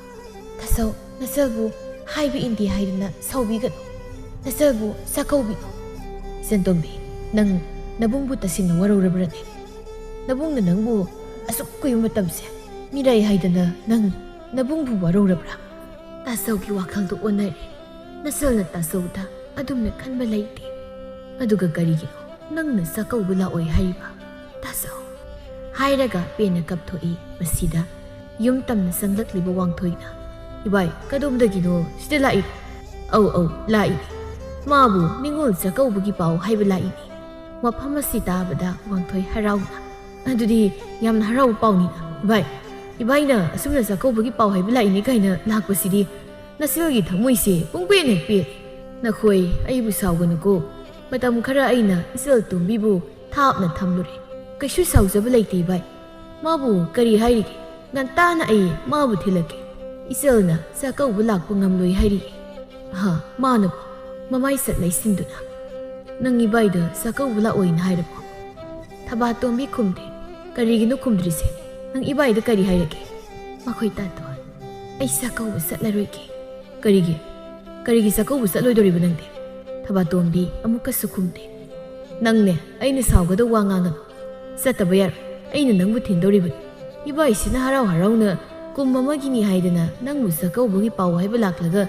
"ꯇꯥꯆꯧ, ꯅꯆꯜꯕꯨ ꯍꯥꯏꯕ ꯏꯟꯗꯦ ꯍꯥꯏꯗꯨꯅ ꯁꯥꯎꯕꯤꯒꯅꯨ꯫ ꯅꯆꯜꯕꯨ ꯆꯥꯛꯀꯧꯕꯤꯒꯅꯨ꯫" "ꯏꯆꯟꯇꯣꯝꯕꯤ, ꯅꯪ ꯅꯕꯨꯡꯕꯨ ꯇꯁꯦꯡꯅ ꯋꯥꯔꯧꯔꯕ꯭ꯔꯅꯦ? ꯅꯕꯨꯡꯅ ꯅꯪꯕꯨ ꯑꯁꯨꯛ ꯀꯨꯏꯕ ꯃꯇꯝꯁꯦ ꯃꯤꯔꯥꯏ ꯍꯥꯏꯗꯅ ꯅꯪ ꯅꯕꯨꯡꯕꯨ ꯋꯥꯔꯧꯔꯕ꯭ꯔꯥ?" ꯇꯥꯆꯧꯒꯤ ꯋꯥꯈꯜꯗꯨ ꯑꯣꯟꯅꯔꯦ꯫ ꯅꯆꯜꯅ ꯇꯥꯆꯧꯗ ꯑꯗꯨꯝꯅ ꯈꯟꯕ ꯂꯩꯇꯦ꯫ "ꯑꯗꯨꯒ ꯀꯔꯤꯒꯤꯅꯣ ꯅꯪꯅ ꯆꯥꯛꯀꯧꯕ ꯂꯥꯛꯑꯣꯏ ꯍꯥꯏꯔꯤꯕ, ꯇꯥꯆꯧ?" ꯍꯥꯏꯔꯒ ꯄꯦꯟꯅ ꯀꯞꯊꯣꯛꯏ꯫ ꯃꯁꯤꯗ ꯌꯨꯝ ꯇꯝꯅ ꯆꯪꯂꯛꯂꯤꯕ ꯋꯥꯡꯊꯣꯏꯅ, "ꯏꯕꯥꯏ, ꯀꯗꯣꯝꯗꯒꯤꯅꯣ ꯁꯤꯗ ꯂꯥꯛꯏ?" "ꯑꯧ, ꯑꯧ, ꯂꯥꯛꯏꯅꯤ꯫ ꯃꯥꯕꯨ ꯅꯤꯉꯣꯜ ꯆꯥꯛꯀꯧꯕꯒꯤ ꯄꯥꯎ ꯍꯥꯏꯕ ꯂꯥꯛꯏꯅꯤ꯫" ꯋꯥꯐꯝ ꯑꯁꯤ ꯇꯥꯕꯗ ꯋꯥꯡꯊꯣꯏ ꯍꯔꯥꯎꯅ, "ꯑꯗꯨꯗꯤ ꯌꯥꯝꯅ ꯍꯔꯥꯎꯕ ꯄꯥꯎꯅꯤꯅ, ꯏꯕꯥꯏ꯫ ꯏꯕꯥꯏꯅ ꯑꯁꯨꯝꯅ ꯆꯥꯛꯀꯧꯕꯒꯤ ꯄꯥꯎ ꯍꯥꯏꯕ ꯂꯥꯛꯏꯅꯤ ꯀꯥꯏꯅ ꯂꯥꯛꯄꯁꯤꯗꯤ ꯅꯆꯜꯒꯤ ꯊꯃꯣꯏꯁꯦ ꯄꯨꯡꯄꯦꯟ ꯍꯦꯛ ꯄꯦꯜꯂꯦ꯫ ꯅꯈꯣꯏ ꯑꯩꯕꯨ ꯁꯥꯎꯒꯅꯨꯀꯣ꯫ ꯃꯇꯝ ꯈꯔ ꯑꯩꯅ ꯏꯆꯜ ꯇꯣꯝꯕꯤꯕꯨ ꯊꯥꯞꯅ ꯊꯝꯂꯨꯔꯦ꯫ ꯀꯩꯁꯨ ꯁꯥꯎꯖꯕ ꯂꯩꯇꯦ ꯏꯕꯥꯏ꯫ ꯃꯥꯕꯨ ꯀꯔꯤ ꯍꯥꯏꯔꯤꯒꯦ? ꯉꯟꯇꯥꯅ ꯑꯩ ꯃꯥꯕꯨ ꯊꯤꯜꯂꯛꯀꯦ꯫ ꯏꯆꯜꯅ ꯆꯥꯛꯀꯧꯕ ꯂꯥꯛꯄ ꯉꯝꯂꯣꯏ ꯍꯥꯏꯔꯤꯌꯦ꯫" "ꯍꯥ, ꯃꯥꯅꯕꯣ?" ꯃꯃꯥꯏ ꯁꯠ ꯂꯩꯁꯤꯟꯗꯨꯅ, "ꯅꯪ ꯏꯕꯥꯏꯗ ꯆꯥꯛꯀꯧꯕ ꯂꯥꯛꯑꯣꯏꯅ ꯍꯥꯏꯔꯕꯣ?" ꯊꯕꯥꯇꯣꯝꯕꯤ ꯈꯨꯝꯗꯦ꯫ "ꯀꯔꯤꯒꯤꯅꯣ ꯈꯨꯝꯗ꯭ꯔꯤꯁꯦ? ꯅꯪ ꯏꯕꯥꯏꯗ ꯀꯔꯤ ꯍꯥꯏꯔꯒꯦ?" "ꯃꯈꯣꯏ ꯇꯥꯇꯣꯟ, ꯑꯩ ꯆꯥꯛꯀꯧꯕ ꯆꯠꯂꯔꯣꯏꯒꯦ꯫" "ꯀꯔꯤꯒꯤ? ꯀꯔꯤꯒꯤ ꯆꯥꯛꯀꯧꯕ ꯆꯠꯂꯣꯏꯗꯧꯔꯤꯕ ꯅꯪꯗꯤ?" ꯊꯕꯥꯇꯣꯝꯕꯤ ꯑꯃꯨꯛꯀꯁꯨ ꯈꯨꯝꯗꯦ꯫ "ꯅꯪꯅꯦ, ꯑꯩꯅ ꯁꯥꯎꯒꯗꯧ ꯋꯥ ꯉꯥꯡꯒꯅꯨ꯫ ꯆꯠꯇꯕ ꯌꯥꯔꯣꯏ꯫ ꯑꯩꯅ ꯅꯪꯕꯨ ꯊꯤꯟꯗꯧꯔꯤꯕꯅꯤ꯫ ꯏꯕꯥꯏꯁꯤꯅ ꯍꯔꯥꯎ ꯍꯔꯥꯎꯅ ꯀꯨꯝ ꯑꯃꯒꯤꯅꯤ ꯍꯥꯏꯗꯅ ꯅꯪꯕꯨ ꯆꯥꯛꯀꯧꯕꯒꯤ ꯄꯥꯎ ꯍꯥꯏꯕ ꯂꯥꯛꯂꯒ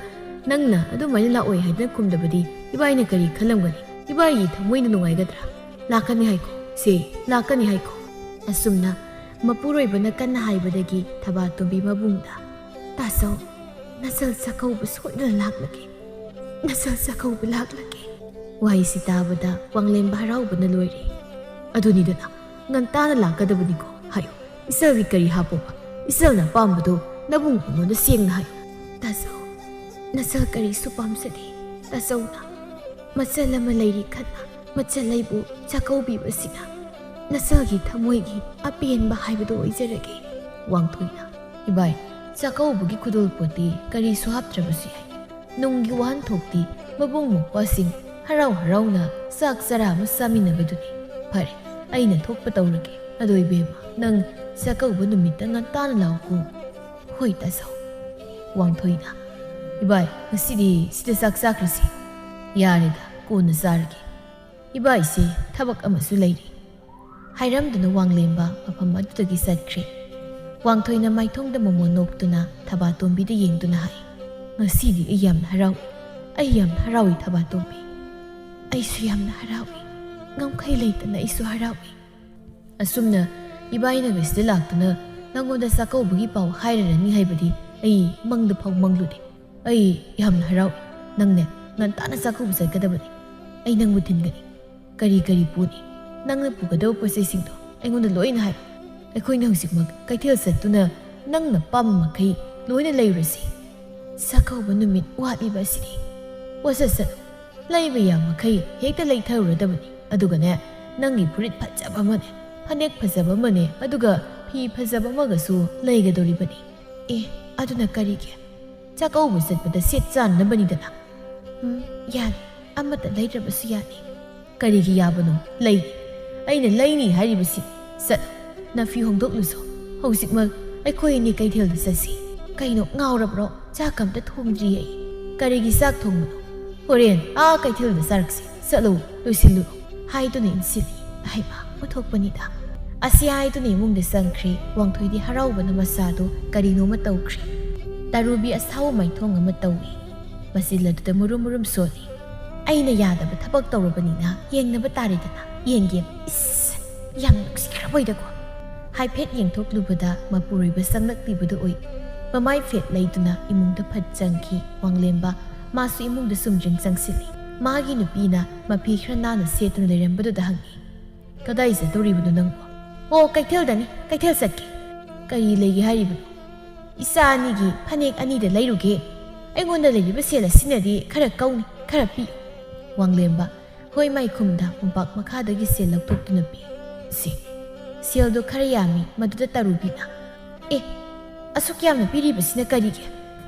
ꯅꯪꯅ ꯑꯗꯨꯃꯥꯏꯅ ꯂꯥꯛꯑꯣꯏ ꯍꯥꯏꯗꯅ ꯈꯨꯝꯗꯕꯗꯤ ꯏꯕꯥꯏꯅ ꯀꯔꯤ ꯈꯜꯂꯝꯒꯅꯤ? ꯏꯕꯥꯏꯒꯤ ꯊꯃꯣꯏꯅ ꯅꯨꯡꯉꯥꯏꯒꯗ꯭ꯔꯥ? ꯂꯥꯛꯀꯅꯤ ꯍꯥꯏꯀꯣ, ꯁꯦ, ꯂꯥꯛꯀꯅꯤ ꯍꯥꯏꯀꯣ?" ꯑꯁꯨꯝꯅ ꯃꯄꯨꯔꯣꯏꯕꯅ ꯀꯟꯅ ꯍꯥꯏꯕꯗꯒꯤ ꯊꯕꯥꯇꯣꯝꯕꯤ ꯃꯕꯨꯡꯗ, "ꯇꯥꯆꯧ, ꯅꯆꯜ ꯆꯥꯛꯀꯧꯕ ꯁꯣꯏꯗꯅ ꯂꯥꯛꯂꯒꯦ꯫ ꯅꯆꯜ ꯆꯥꯛꯀꯧꯕ ꯂꯥꯛꯂꯒꯦ꯫" ꯋꯥꯍꯩꯁꯤ ꯇꯥꯕꯗ ꯋꯥꯡꯂꯦꯝꯕ ꯍꯔꯥꯎꯕꯅ ꯂꯣꯏꯔꯦ꯫ "ꯑꯗꯨꯅꯤꯗꯅ, ꯉꯟꯇꯥꯅ ꯂꯥꯛꯀꯗꯕꯅꯤꯀꯣ꯫ ꯍꯥꯏꯌꯨ, ꯏꯆꯜꯒꯤ ꯀꯔꯤ ꯍꯥꯞꯄꯣꯕ? ꯏꯆꯜꯅ ꯑꯄꯥꯝꯕꯗꯣ ꯅꯕꯨꯡ ꯏꯕꯨꯡꯉꯣꯟꯗ ꯁꯦꯡꯅ ꯍꯥꯏꯌꯨ꯫" "ꯇꯥꯆꯧ, ꯅꯆꯜ ꯀꯔꯤꯁꯨ ꯄꯥꯝꯖꯗꯦ꯫ ꯇꯥꯆꯧꯅ ꯃꯆꯜ ꯑꯃ ꯂꯩꯔꯤ ꯈꯟꯅ ꯃꯆꯜ ꯑꯩꯕꯨ ꯆꯥꯛꯀꯧꯕꯤꯕꯁꯤꯅ ꯅꯆꯜꯒꯤ ꯊꯃꯣꯏꯒꯤ ꯑꯄꯦꯟꯕ ꯍꯥꯏꯕꯗꯨ ꯑꯣꯏꯖꯔꯒꯦ꯫" ꯋꯥꯡꯊꯣꯏꯅ, "ꯏꯕꯥꯏ, ꯆꯥꯛꯀꯧꯕꯒꯤ ꯈꯨꯗꯣꯜꯄꯣꯠꯇꯤ ꯀꯔꯤꯁꯨ ꯍꯥꯞꯇ꯭ꯔꯕꯁꯨ ꯌꯥꯏ꯫ ꯅꯨꯡꯒꯤ ꯋꯥꯍꯟꯊꯣꯛꯇꯤ ꯃꯕꯨꯡ ꯃꯧꯄ꯭ꯋꯥꯁꯤꯡ ꯍꯔꯥꯎ ꯍꯔꯥꯎꯅ ꯆꯥꯛ ꯆꯔꯥ ꯑꯃ ꯆꯥꯃꯤꯟꯅꯕꯗꯨꯅꯤ꯫ ꯐꯔꯦ, ꯑꯩꯅ ꯊꯣꯛꯄ ꯇꯧꯔꯒꯦ꯫ ꯑꯗꯣ ꯏꯕꯦꯝꯃ, ꯅꯪ ꯆꯥꯛꯀꯧꯕ ꯅꯨꯃꯤꯠꯇ ꯉꯟꯇꯥꯅ ꯂꯥꯛꯎꯀꯣ꯫" "ꯍꯣꯏ ꯇꯥꯆꯧ꯫" ꯋꯥꯡꯊꯣꯏꯅ, "ꯏꯕꯥꯏ, ꯉꯁꯤꯗꯤ ꯁꯤꯗ ꯆꯥꯛ ꯆꯥꯈ꯭ꯔꯁꯤ꯫ ꯌꯥꯔꯦꯗ, ꯀꯣꯟꯅ ꯆꯥꯔꯒꯦ꯫ ꯏꯕꯥꯏꯁꯦ ꯊꯕꯛ ꯑꯃꯁꯨ ꯂꯩꯔꯤ꯫" ꯍꯥꯏꯔꯝꯗꯨꯅ ꯋꯥꯡꯂꯦꯝꯕ ꯃꯐꯝ ꯑꯗꯨꯗꯒꯤ ꯆꯠꯈ꯭ꯔꯦ꯫ ꯋꯥꯡꯊꯣꯏꯅ ꯃꯥꯏꯊꯣꯡꯗ ꯃꯣꯃꯣꯟ ꯅꯣꯛꯇꯨꯅ ꯊꯕꯥꯇꯣꯝꯕꯤꯗ ꯌꯦꯡꯗꯨꯅ ꯍꯥꯏ, "ꯉꯁꯤꯗꯤ ꯑꯩ ꯌꯥꯝꯅ ꯍꯔꯥꯎꯏ꯫ ꯑꯩ ꯌꯥꯝꯅ ꯍꯔꯥꯎꯏ ꯊꯕꯥꯇꯣꯝꯕꯤ꯫" "ꯑꯩꯁꯨ ꯌꯥꯝꯅ ꯍꯔꯥꯎꯏ꯫ ꯉꯝꯈꯩ ꯂꯩꯇꯅ ꯑꯩꯁꯨ ꯍꯔꯥꯎꯏ꯫ ꯑꯁꯨꯝꯅ ꯏꯕꯥꯏꯅꯒ ꯁꯤꯗ ꯂꯥꯛꯇꯨꯅ ꯅꯪꯉꯣꯟꯗ ꯆꯥꯛꯀꯧꯕꯒꯤ ꯄꯥꯎ ꯍꯥꯏꯔꯔꯅꯤ ꯍꯥꯏꯕꯗꯤ ꯑꯩ ꯃꯪꯗ ꯐꯥꯎ ꯃꯪꯂꯨꯗꯦ꯫ ꯑꯩ ꯌꯥꯝꯅ ꯍꯔꯥꯎꯏ꯫ ꯅꯪꯅꯦ, ꯉꯟꯇꯥꯅ ꯆꯥꯛꯀꯧꯕ ꯆꯠꯀꯗꯕꯅꯤ꯫ ꯑꯩ ꯅꯪꯕꯨ ꯊꯤꯟꯒꯅꯤ꯫ ꯀꯔꯤ ꯀꯔꯤ ꯄꯨꯅꯤ? ꯅꯪꯅ ꯄꯨꯒꯗꯕ ꯄꯣꯠ ꯆꯩꯁꯤꯡꯗꯣ ꯑꯩꯉꯣꯟꯗ ꯂꯣꯏꯅ ꯍꯥꯏꯔꯣ꯫ ꯑꯩꯈꯣꯏꯅ ꯍꯧꯖꯤꯛꯃꯛ ꯀꯩꯊꯦꯜ ꯆꯠꯇꯨꯅ ꯅꯪꯅ ꯄꯥꯝꯕ ꯃꯈꯩ ꯂꯣꯏꯅ ꯂꯩꯔꯨꯔꯁꯤ꯫ ꯆꯥꯛꯀꯧꯕ ꯅꯨꯃꯤꯠ ꯋꯥꯠꯂꯤꯕ ꯑꯁꯤꯗꯤ꯫ ꯋꯥ ꯁꯠ ꯁꯠ ꯂꯩꯕ ꯌꯥ ꯃꯈꯩ ꯍꯦꯛꯇ ꯂꯩꯊꯔꯨꯔꯗꯕꯅꯤ꯫ ꯑꯗꯨꯒꯅꯦ, ꯅꯪꯒꯤ ꯐꯨꯔꯤꯠ ꯐꯖꯕ ꯑꯃꯅꯦ, ꯐꯅꯦꯛ ꯐꯖꯕ ꯑꯃꯅꯦ, ꯑꯗꯨꯒ ꯐꯤ ꯐꯖꯕ ꯑꯃꯒꯁꯨ ꯂꯩꯒꯗꯧꯔꯤꯕꯅꯤ꯫" "ꯑꯦ, ꯑꯗꯨꯅ ꯀꯔꯤꯒꯤ? ꯆꯥꯛꯀꯧꯕ ꯆꯠꯄꯗ ꯁꯦꯠ ꯆꯥꯅꯅꯕꯅꯤꯗꯅ꯫" "ꯎꯝ, ꯌꯥꯅꯤ꯫ ꯑꯃꯠꯇ ꯂꯩꯗ꯭ꯔꯕꯁꯨ ꯌꯥꯅꯤ꯫" "ꯀꯔꯤꯒꯤ ꯌꯥꯕꯅꯣ? ꯂꯩꯅꯤ꯫ ꯑꯩꯅ ꯂꯩꯅꯤ ꯍꯥꯏꯔꯤꯕꯁꯤ꯫ ꯆꯠꯂꯨ, ꯅꯐꯤ ꯍꯣꯡꯗꯣꯛꯂꯨꯆꯣ꯫ ꯍꯧꯖꯤꯛꯃꯛ ꯑꯩꯈꯣꯏ ꯑꯅꯤ ꯀꯩꯊꯦꯜꯗ ꯆꯠꯁꯤ꯫" "ꯀꯩꯅꯣ, ꯉꯥꯎꯔꯕ꯭ꯔꯣ? ꯆꯥꯛ ꯑꯝꯇ ꯊꯣꯡꯗ꯭ꯔꯤꯌꯦ ꯑꯩ꯫" "ꯀꯔꯤꯒꯤ ꯆꯥꯛ ꯊꯣꯡꯕꯅꯣ? "ꯍꯣꯔꯦꯟ ꯑꯥ ꯀꯩꯊꯦꯜꯗ ꯆꯥꯔꯛꯁꯤ, ꯆꯠꯂꯨ, ꯂꯣꯏꯁꯤꯜꯂꯨ" ꯍꯥꯏꯗꯨꯅ ꯏꯟꯁꯤꯜꯂꯤ꯫ ꯍꯩꯃꯥ, ꯑꯣꯟꯊꯣꯛꯄꯅꯤꯗ꯫ ꯑꯁꯤ ꯍꯥꯏꯗꯨꯅ ꯏꯃꯨꯡꯗ ꯆꯪꯈ꯭ꯔꯦ꯫ ꯋꯥꯡꯊꯣꯏꯗꯤ ꯍꯔꯥꯎꯕꯅ ꯃꯁꯥꯗꯣ ꯀꯔꯤꯅꯣꯃ ꯇꯧꯈ꯭ꯔꯦ꯫ ꯇꯔꯨꯕꯤ ꯑꯁꯥꯎꯕ ꯃꯥꯏꯊꯣꯡ ꯑꯃ ꯇꯧꯏ꯫ ꯃꯆꯤꯜ ꯑꯗꯨꯗ ꯃꯨꯔꯨꯝ ꯃꯨꯔꯨꯝ ꯁꯣꯜꯂꯤ꯫ "ꯑꯩꯅ ꯌꯥꯗꯕ ꯊꯕꯛ ꯇꯧꯔꯕꯅꯤꯅ ꯌꯦꯡꯅꯕ ꯇꯥꯔꯦꯗꯅ, ꯌꯦꯡꯒꯦ꯫ ꯏꯁ, ꯌꯥꯝ ꯅꯨꯡꯁꯤꯈ꯭ꯔꯕꯣꯏꯗꯀꯣ"꯫ ꯍꯥꯏꯐꯦꯠ ꯌꯦꯡꯊꯣꯛꯂꯨꯕꯗ ꯃꯄꯨꯔꯣꯏꯕ ꯆꯪꯂꯛꯂꯤꯕꯗꯨ ꯎꯏ꯫ ꯃꯃꯥꯏ ꯐꯦꯠ ꯂꯩꯗꯨꯅ ꯏꯃꯨꯡꯗ ꯐꯠ ꯆꯪꯈꯤ꯫ ꯋꯥꯡꯂꯦꯝꯕ ꯃꯥꯁꯨ ꯏꯃꯨꯡꯗ ꯁꯨꯝ ꯆꯪꯁꯤꯜꯂꯤ꯫ ꯃꯥꯒꯤ ꯅꯨꯄꯤꯅ ꯃꯐꯤ ꯈꯔ ꯅꯥꯟꯅ ꯁꯦꯠꯇꯨꯅ ꯂꯩꯔꯝꯕꯗꯨꯗ ꯍꯪꯉꯤ, "ꯀꯗꯥꯏ ꯆꯠꯇꯧꯔꯤꯕꯅꯣ ꯅꯪꯕꯣ?" "ꯑꯣ, ꯀꯩꯊꯦꯜꯗꯅꯤ, ꯀꯩꯊꯦꯜ ꯆꯠꯀꯦ"꯫ "ꯀꯔꯤ ꯂꯩꯒꯦ ꯍꯥꯏꯔꯤꯕꯅꯣ?" "ꯏꯆꯥ ꯑꯅꯤꯒꯤ ꯐꯅꯦꯛ ꯑꯅꯤꯗ ꯂꯩꯔꯨꯒꯦ꯫ ꯑꯩꯉꯣꯟꯗ ꯂꯩꯔꯤꯕ ꯁꯦꯜ ꯑꯁꯤꯅꯗꯤ ꯈꯔ ꯀꯧꯅꯤ, ꯈꯔ ꯄꯤꯌꯨ"꯫ ꯋꯥꯡꯂꯦꯝꯕ ꯍꯣꯏ ꯃꯥꯏꯈꯨꯝꯗ ꯃꯣꯝꯄꯥꯛ ꯃꯈꯥꯗꯒꯤ ꯁꯦꯜ ꯂꯧꯊꯣꯛꯇꯨꯅ ꯄꯤ꯫ "ꯁꯤ, ꯁꯦꯜꯗꯣ ꯈꯔ ꯌꯥꯝꯃꯤ, ꯃꯗꯨꯗ ꯇꯔꯨꯕꯤꯅ"꯫ "ꯑꯦ, ꯑꯁꯨꯛ ꯌꯥꯝꯅ ꯄꯤꯔꯤꯕꯁꯤꯅ ꯀꯔꯤꯒꯤ?"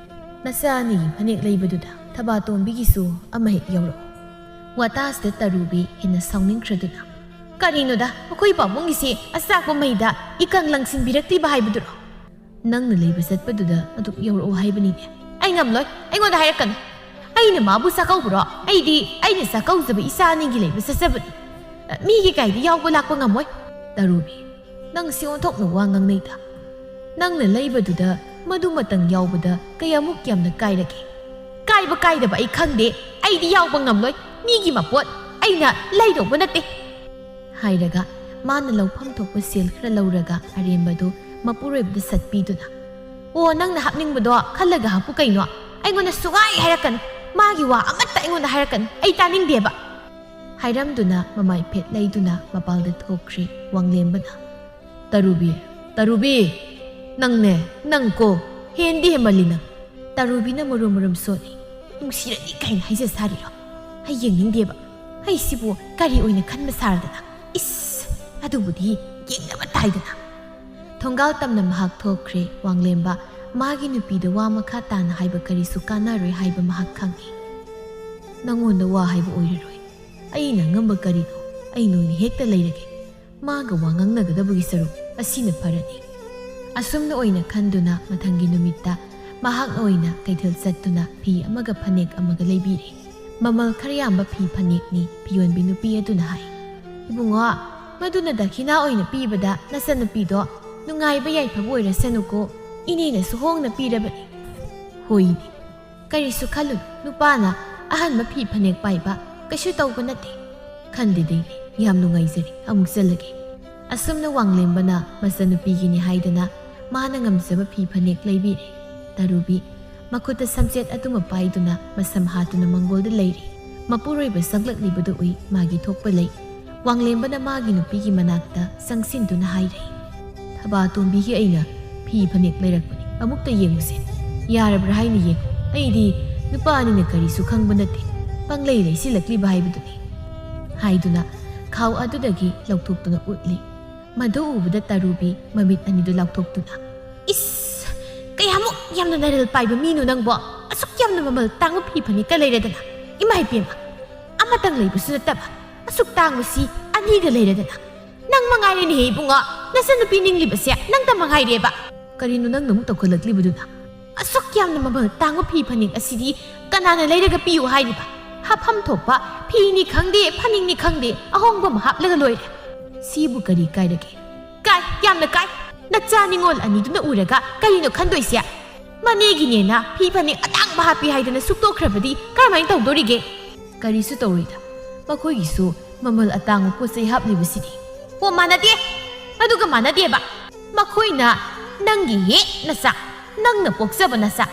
"ꯅꯆꯥ ꯑꯅꯤꯒꯤ ꯐꯅꯦꯛ ꯂꯩꯕꯗꯨꯗ ꯊꯕꯥꯇꯣꯟꯕꯤꯒꯤꯁꯨ ꯑꯃ ꯍꯦꯛ ꯌꯥꯎꯔꯛꯑꯣ"꯫ ꯋꯥꯇꯥꯁꯤꯗ ꯇꯔꯨꯕꯤ ꯍꯦꯟꯅ ꯁꯥꯎꯅꯤꯡꯈ꯭ꯔꯗꯨꯅ, "ꯀꯔꯤꯅꯣꯗ, ꯑꯩꯈꯣꯏ ꯄꯥꯕꯨꯡꯒꯤꯁꯤ ꯑꯆꯥꯛꯄ ꯃꯩꯗ ꯏꯀꯪ ꯂꯪꯁꯤꯟꯕꯤꯔꯛꯇ꯭ꯔꯤꯕ ꯍꯥꯏꯕꯗꯨꯔꯣ?" "ꯅꯪꯅ ꯂꯩꯕ ꯆꯠꯄꯗꯨꯗ ꯑꯗꯨꯝ ꯌꯧꯔꯛꯑꯣ ꯍꯥꯏꯕꯅꯤꯅꯦ"꯫ "ꯑꯩ ꯉꯝꯂꯣꯏ, ꯑꯩꯉꯣꯟꯗ ꯍꯥꯏꯔꯛꯀꯅꯨ꯫ ꯑꯩꯅ ꯃꯥꯕꯨ ꯆꯥꯛꯀꯧꯕ꯭ꯔꯣ? ꯑꯩꯗꯤ ꯑꯩꯅ ꯆꯥꯛꯀꯧꯖꯕ ꯏꯆꯥ ꯑꯅꯤꯒꯤ ꯂꯩꯕ ꯆꯠꯆꯕꯅꯤ꯫ ꯃꯤꯒꯤ ꯀꯥꯏꯗ ꯌꯥꯎꯕ ꯂꯥꯛꯄ ꯉꯝꯃꯣꯏ"꯫ "ꯇꯔꯨꯕꯤ, ꯅꯪ ꯁꯤ ꯑꯣꯟꯊꯣꯛꯅ ꯋꯥ ꯉꯥꯡꯅꯩꯗ꯫ ꯅꯪꯅ ꯂꯩꯕꯗꯨꯗ ꯃꯗꯨꯃꯇꯪ ꯌꯥꯎꯕꯗ ꯀꯌꯥꯃꯨꯛ ꯌꯥꯝꯅ ꯀꯥꯏꯔꯒꯦ?" "ꯀꯥꯏꯕ ꯀꯥꯏꯗꯕ ꯑꯩ ꯈꯪꯗꯦ꯫ ꯑꯩꯗꯤ ꯌꯥꯎꯕ ꯉꯝꯂꯣꯏ꯫ ꯃꯤꯒꯤ ꯃꯄꯣꯠ ꯑꯩꯅ ꯂꯩꯗꯧꯕ ꯅꯠꯇꯦ"꯫ ꯍꯥꯏꯔꯒ ꯃꯥꯅ ꯂꯧꯐꯝ ꯊꯣꯛꯄ ꯁꯦꯜ ꯈꯔ ꯂꯧꯔꯒ ꯑꯔꯦꯝꯕꯗꯨ ꯃꯄꯨꯔꯣꯏꯕꯗ ꯁꯠꯄꯤꯗꯨꯅ, "ꯑꯣ, ꯅꯪꯅ ꯍꯥꯞꯅꯤꯡꯕꯗꯣ ꯈꯜꯂꯒ ꯍꯥꯞꯄꯨ ꯀꯩꯅꯣ꯫ ꯑꯩꯉꯣꯟꯗ ꯁꯨꯡꯍꯥꯏ ꯍꯥꯏꯔꯛꯀꯅꯨ꯫ ꯃꯥꯒꯤ ꯋꯥ ꯑꯃꯠꯇ ꯑꯩꯉꯣꯟꯗ ꯍꯥꯏꯔꯛꯀꯅꯨ꯫ ꯑꯩ ꯇꯥꯅꯤꯡꯗꯦꯕ"꯫ ꯍꯥꯏꯔꯝꯗꯨꯅ ꯃꯃꯥꯏ ꯐꯦꯠ ꯂꯩꯗꯨꯅ ꯃꯄꯥꯜꯗ ꯊꯣꯛꯈ꯭ꯔꯦ ꯋꯥꯡꯂꯦꯝꯕꯅ꯫ "ꯇꯔꯨꯕꯤ, ꯇꯔꯨꯕꯤ, ꯅꯪꯅꯦ, ꯅꯪ ꯀꯣ, ꯍꯦꯟꯗꯤ ꯍꯦꯟꯃꯜꯂꯤ ꯅꯪ"꯫ ꯇꯔꯨꯕꯤꯅ ꯃꯔꯨꯝ ꯃꯔꯨꯝ ꯁꯣꯜꯂꯤ꯫ "ꯅꯨꯡꯁꯤꯔꯗꯤ" ꯀꯥꯏꯅ ꯍꯥꯏꯖ ꯁꯥꯔꯤꯔꯣ? ꯑꯩ ꯌꯦꯡꯅꯤꯡꯗꯦꯕ꯫ ꯑꯩꯁꯤꯕꯨ ꯀꯔꯤ ꯑꯣꯏꯅ ꯈꯟꯕ ꯁꯥꯔꯗꯅ? ꯏꯁ! ꯑꯗꯨꯕꯨꯗꯤ ꯌꯦꯡꯅꯕ ꯇꯥꯏꯗꯅ꯫ ꯊꯣꯡꯒꯥꯜ ꯇꯝꯅ ꯃꯍꯥꯛ ꯊꯣꯛꯈ꯭ꯔꯦ꯫ ꯋꯥꯡꯂꯦꯝꯕ ꯃꯥꯒꯤ ꯅꯨꯄꯤꯗ ꯋꯥ ꯃꯈꯥ ꯇꯥꯅ ꯍꯥꯏꯕ ꯀꯔꯤꯁꯨ ꯀꯥꯟꯅꯔꯣꯏ ꯍꯥꯏꯕ ꯃꯍꯥꯛ ꯈꯪꯏ꯫ "ꯅꯉꯣꯟꯗ ꯋꯥ ꯍꯥꯏꯕ ꯑꯣꯏꯔꯔꯣꯏ꯫ ꯑꯩꯅ ꯑꯉꯝꯕ ꯀꯔꯤꯅꯣ? ꯑꯩ ꯅꯣꯏꯅ ꯍꯦꯛꯇ ꯂꯩꯔꯒꯦ꯫ ꯃꯥꯒ ꯋꯥ ꯉꯥꯡꯅꯒꯗꯕꯒꯤ ꯁꯔꯨꯛ ꯑꯁꯤꯅ ꯐꯔꯅꯤ"꯫ ꯑꯁꯨꯝꯅ ꯑꯣꯏꯅ ꯈꯟꯗꯨꯅ ꯃꯊꯪꯒꯤ ꯅꯨꯃꯤꯠꯇ ꯃꯍꯥꯛꯅ ꯑꯣꯏꯅ ꯀꯩꯊꯦꯜ ꯆꯠꯇꯨꯅ ꯐꯤ ꯑꯃꯒ ꯐꯅꯦꯛ ꯑꯃꯒ ꯂꯩꯕꯤꯔꯦ꯫ ꯃꯃꯜ ꯈꯔ ꯌꯥꯝꯕ ꯐꯤ ꯐꯅꯦꯛꯅꯤ, ꯐꯤꯌꯣꯟꯕꯤ ꯅꯨꯄꯤ ꯑꯗꯨꯅ ꯍꯥꯏ꯫ "ꯏꯕꯨꯡꯉꯣ, ꯃꯗꯨꯅ ꯗꯈꯤꯅꯥ ꯑꯣꯏꯅ ꯄꯤꯕꯗ ꯅꯆꯟꯅꯨꯄꯤꯗꯣ ꯅꯨꯡꯉꯥꯏꯕ ꯌꯥꯏꯐꯕ ꯑꯣꯏꯔꯁꯅꯨꯀꯣ, ꯏꯅꯦꯅꯁꯨ ꯍꯣꯡꯅ ꯄꯤꯔꯕꯅꯤ"꯫ "ꯍꯣꯏꯅꯦ, ꯀꯔꯤꯁꯨ ꯈꯜꯂꯨꯅꯨ, ꯅꯨꯄꯥꯅ ꯑꯍꯟꯕ ꯐꯤ ꯐꯅꯦꯛ ꯄꯥꯏꯕ ꯀꯩꯁꯨ ꯇꯧꯕ ꯅꯠꯇꯦ꯫ ꯈꯟꯗꯦꯗ ꯏꯅꯦ, ꯌꯥꯝ ꯅꯨꯡꯉꯥꯏꯖꯔꯦ, ꯑꯃꯨꯛ ꯆꯠꯂꯒꯦ"꯫ ꯑꯁꯨꯝꯅ ꯋꯥꯡꯂꯦꯝꯕꯅ ꯃꯆꯟꯅꯨꯄꯤꯒꯤꯅꯤ ꯍꯥꯏꯗꯅ ꯃꯥꯅ ꯉꯝꯖꯕ ꯐꯤ ꯐꯅꯦꯛ ꯂꯩꯕꯤꯔꯦ꯫ ꯇꯔꯨꯕꯤ ꯃꯈꯨꯠꯇ ꯁꯝꯆꯦꯠ ꯑꯗꯨꯃ ꯄꯥꯏꯗꯨꯅ ꯃꯁꯝ ꯍꯥꯠꯇꯨꯅ ꯃꯪꯒꯣꯜꯗ ꯂꯩꯔꯤ꯫ ꯃꯄꯨꯔꯣꯏꯕ ꯆꯪꯂꯛꯂꯤꯕꯗꯨ ꯎꯏ, ꯃꯥꯒꯤ ꯊꯣꯛꯄ ꯂꯩ꯫ ꯋꯥꯡꯂꯦꯝꯕꯅ ꯃꯥꯒꯤ ꯅꯨꯄꯤꯒꯤ ꯃꯅꯥꯛꯇ ꯆꯪꯁꯤꯟꯗꯨꯅ ꯍꯥꯏꯔꯦ, "ꯊꯕꯥꯇꯣꯝꯕꯤꯒꯤ ꯑꯩꯅ ꯐꯤ ꯐꯅꯦꯛ ꯂꯩꯔꯛꯄꯅꯤ, ꯑꯃꯨꯛꯇ ꯌꯦꯡꯉꯨꯁꯦ꯫ ꯌꯥꯔꯕ꯭ꯔꯥ ꯍꯥꯏꯅ ꯌꯦꯡꯉꯨ꯫ ꯑꯩꯗꯤ ꯅꯨꯄꯥ ꯑꯅꯤꯅ ꯀꯔꯤꯁꯨ ꯈꯪꯕ ꯅꯠꯇꯦ, ꯄꯪꯂꯩ ꯂꯩꯁꯤꯜꯂꯛꯂꯤꯕ ꯍꯥꯏꯕꯗꯨꯅꯤ"꯫ ꯍꯥꯏꯗꯨꯅ ꯈꯥꯎ ꯑꯗꯨꯗꯒꯤ ꯂꯧꯊꯣꯛꯇꯨꯅ ꯎꯠꯂꯤ꯫ ꯃꯗꯨ ꯎꯕꯗ ꯇꯔꯨꯕꯤ ꯃꯃꯤꯠ ꯑꯅꯤꯗꯨ ꯂꯥꯎꯊꯣꯛꯇꯨꯅ, "ꯏꯁ! ꯀꯌꯥꯃꯨꯛ ꯌꯥꯝꯅ ꯅꯔꯜ ꯄꯥꯏꯕ ꯃꯤꯅꯣ ꯅꯪꯕꯣ? ꯑꯁꯨꯛ ꯌꯥꯝꯅ ꯃꯃꯜ ꯇꯥꯡꯕ ꯐꯤ ꯐꯅꯦꯛꯀ ꯂꯩꯔꯗꯅ? ꯏꯃꯥ ꯏꯕꯦꯝꯃ! ꯑꯃꯇꯪ ꯂꯩꯕꯁꯨ ꯅꯠꯇꯕ, ꯑꯁꯨꯛ ꯇꯥꯡꯕꯁꯤ ꯑꯅꯤꯒ ꯂꯩꯔꯗꯅ? ꯅꯪ ꯃꯉꯥꯏꯔꯦꯅꯦꯍꯦ ꯏꯕꯨꯡꯉꯣ, ꯅꯆꯟꯅꯨꯄꯤ ꯅꯤꯡꯂꯤꯕꯁꯦ ꯅꯪꯇ ꯃꯉꯥꯏꯔꯦꯕ"꯫ "ꯀꯔꯤꯅꯣ ꯅꯪꯅ ꯑꯃꯨꯛ ꯇꯧꯈꯠꯂꯛꯂꯤꯕꯗꯨꯅ? ꯑꯁꯨꯛ ꯌꯥꯝꯅ ꯃꯃꯜ ꯇꯥꯡꯕ ꯐꯤ ꯐꯅꯦꯛ ꯑꯁꯤꯗꯤ ꯀꯅꯥꯅ ꯂꯩꯔꯒ ꯄꯤꯌꯨ ꯍꯥꯏꯔꯤꯕ? ꯍꯥꯞꯐꯝ ꯊꯣꯛꯄ ꯐꯤꯅꯤ ꯈꯪꯗꯦ, ꯐꯅꯦꯛꯅꯤ ꯈꯪꯗꯦ, ꯑꯍꯣꯡꯕ ꯑꯃ ꯍꯥꯞꯂꯒ ꯂꯣꯏꯔꯦ꯫ ꯁꯤꯕꯨ ꯀꯔꯤ ꯀꯥꯏꯔꯒꯦ?" "ꯀꯥꯏ, ꯌꯥꯝꯅ ꯀꯥꯏ꯫ ꯅꯆꯥ ꯅꯤꯉꯣꯜ ꯑꯅꯤꯗꯨꯅ ꯎꯔꯒ ꯀꯔꯤꯅꯣ ꯈꯟꯗꯣꯏꯁꯦ? ꯃꯅꯦꯒꯤꯅꯦꯅ ꯐꯤ ꯐꯅꯦꯛ ꯑꯇꯥꯡꯕ ꯍꯥꯞꯄꯤ ꯍꯥꯏꯗꯅ ꯁꯨꯛꯇꯣꯛꯈ꯭ꯔꯕꯗꯤ ꯀꯔꯝꯍꯥꯏꯅ ꯇꯧꯗꯣꯔꯤꯒꯦ?" "ꯀꯔꯤꯁꯨ ꯇꯧꯔꯣꯏꯗ, ꯃꯈꯣꯏꯒꯤꯁꯨ ꯃꯃꯜ ꯑꯇꯥꯡꯕ ꯄꯣꯠ ꯆꯩ ꯍꯥꯞꯂꯤꯕꯁꯤꯗꯤ"꯫ "ꯑꯣ, ꯃꯥꯟꯅꯗꯦ꯫ ꯑꯗꯨꯒ ꯃꯥꯟꯅꯗꯦꯕ꯫ ꯃꯈꯣꯏꯅ ꯅꯪꯒꯤ ꯍꯦꯛ ꯅꯆꯥ, ꯅꯪꯅ ꯄꯣꯛꯆꯕ ꯅꯆꯥ,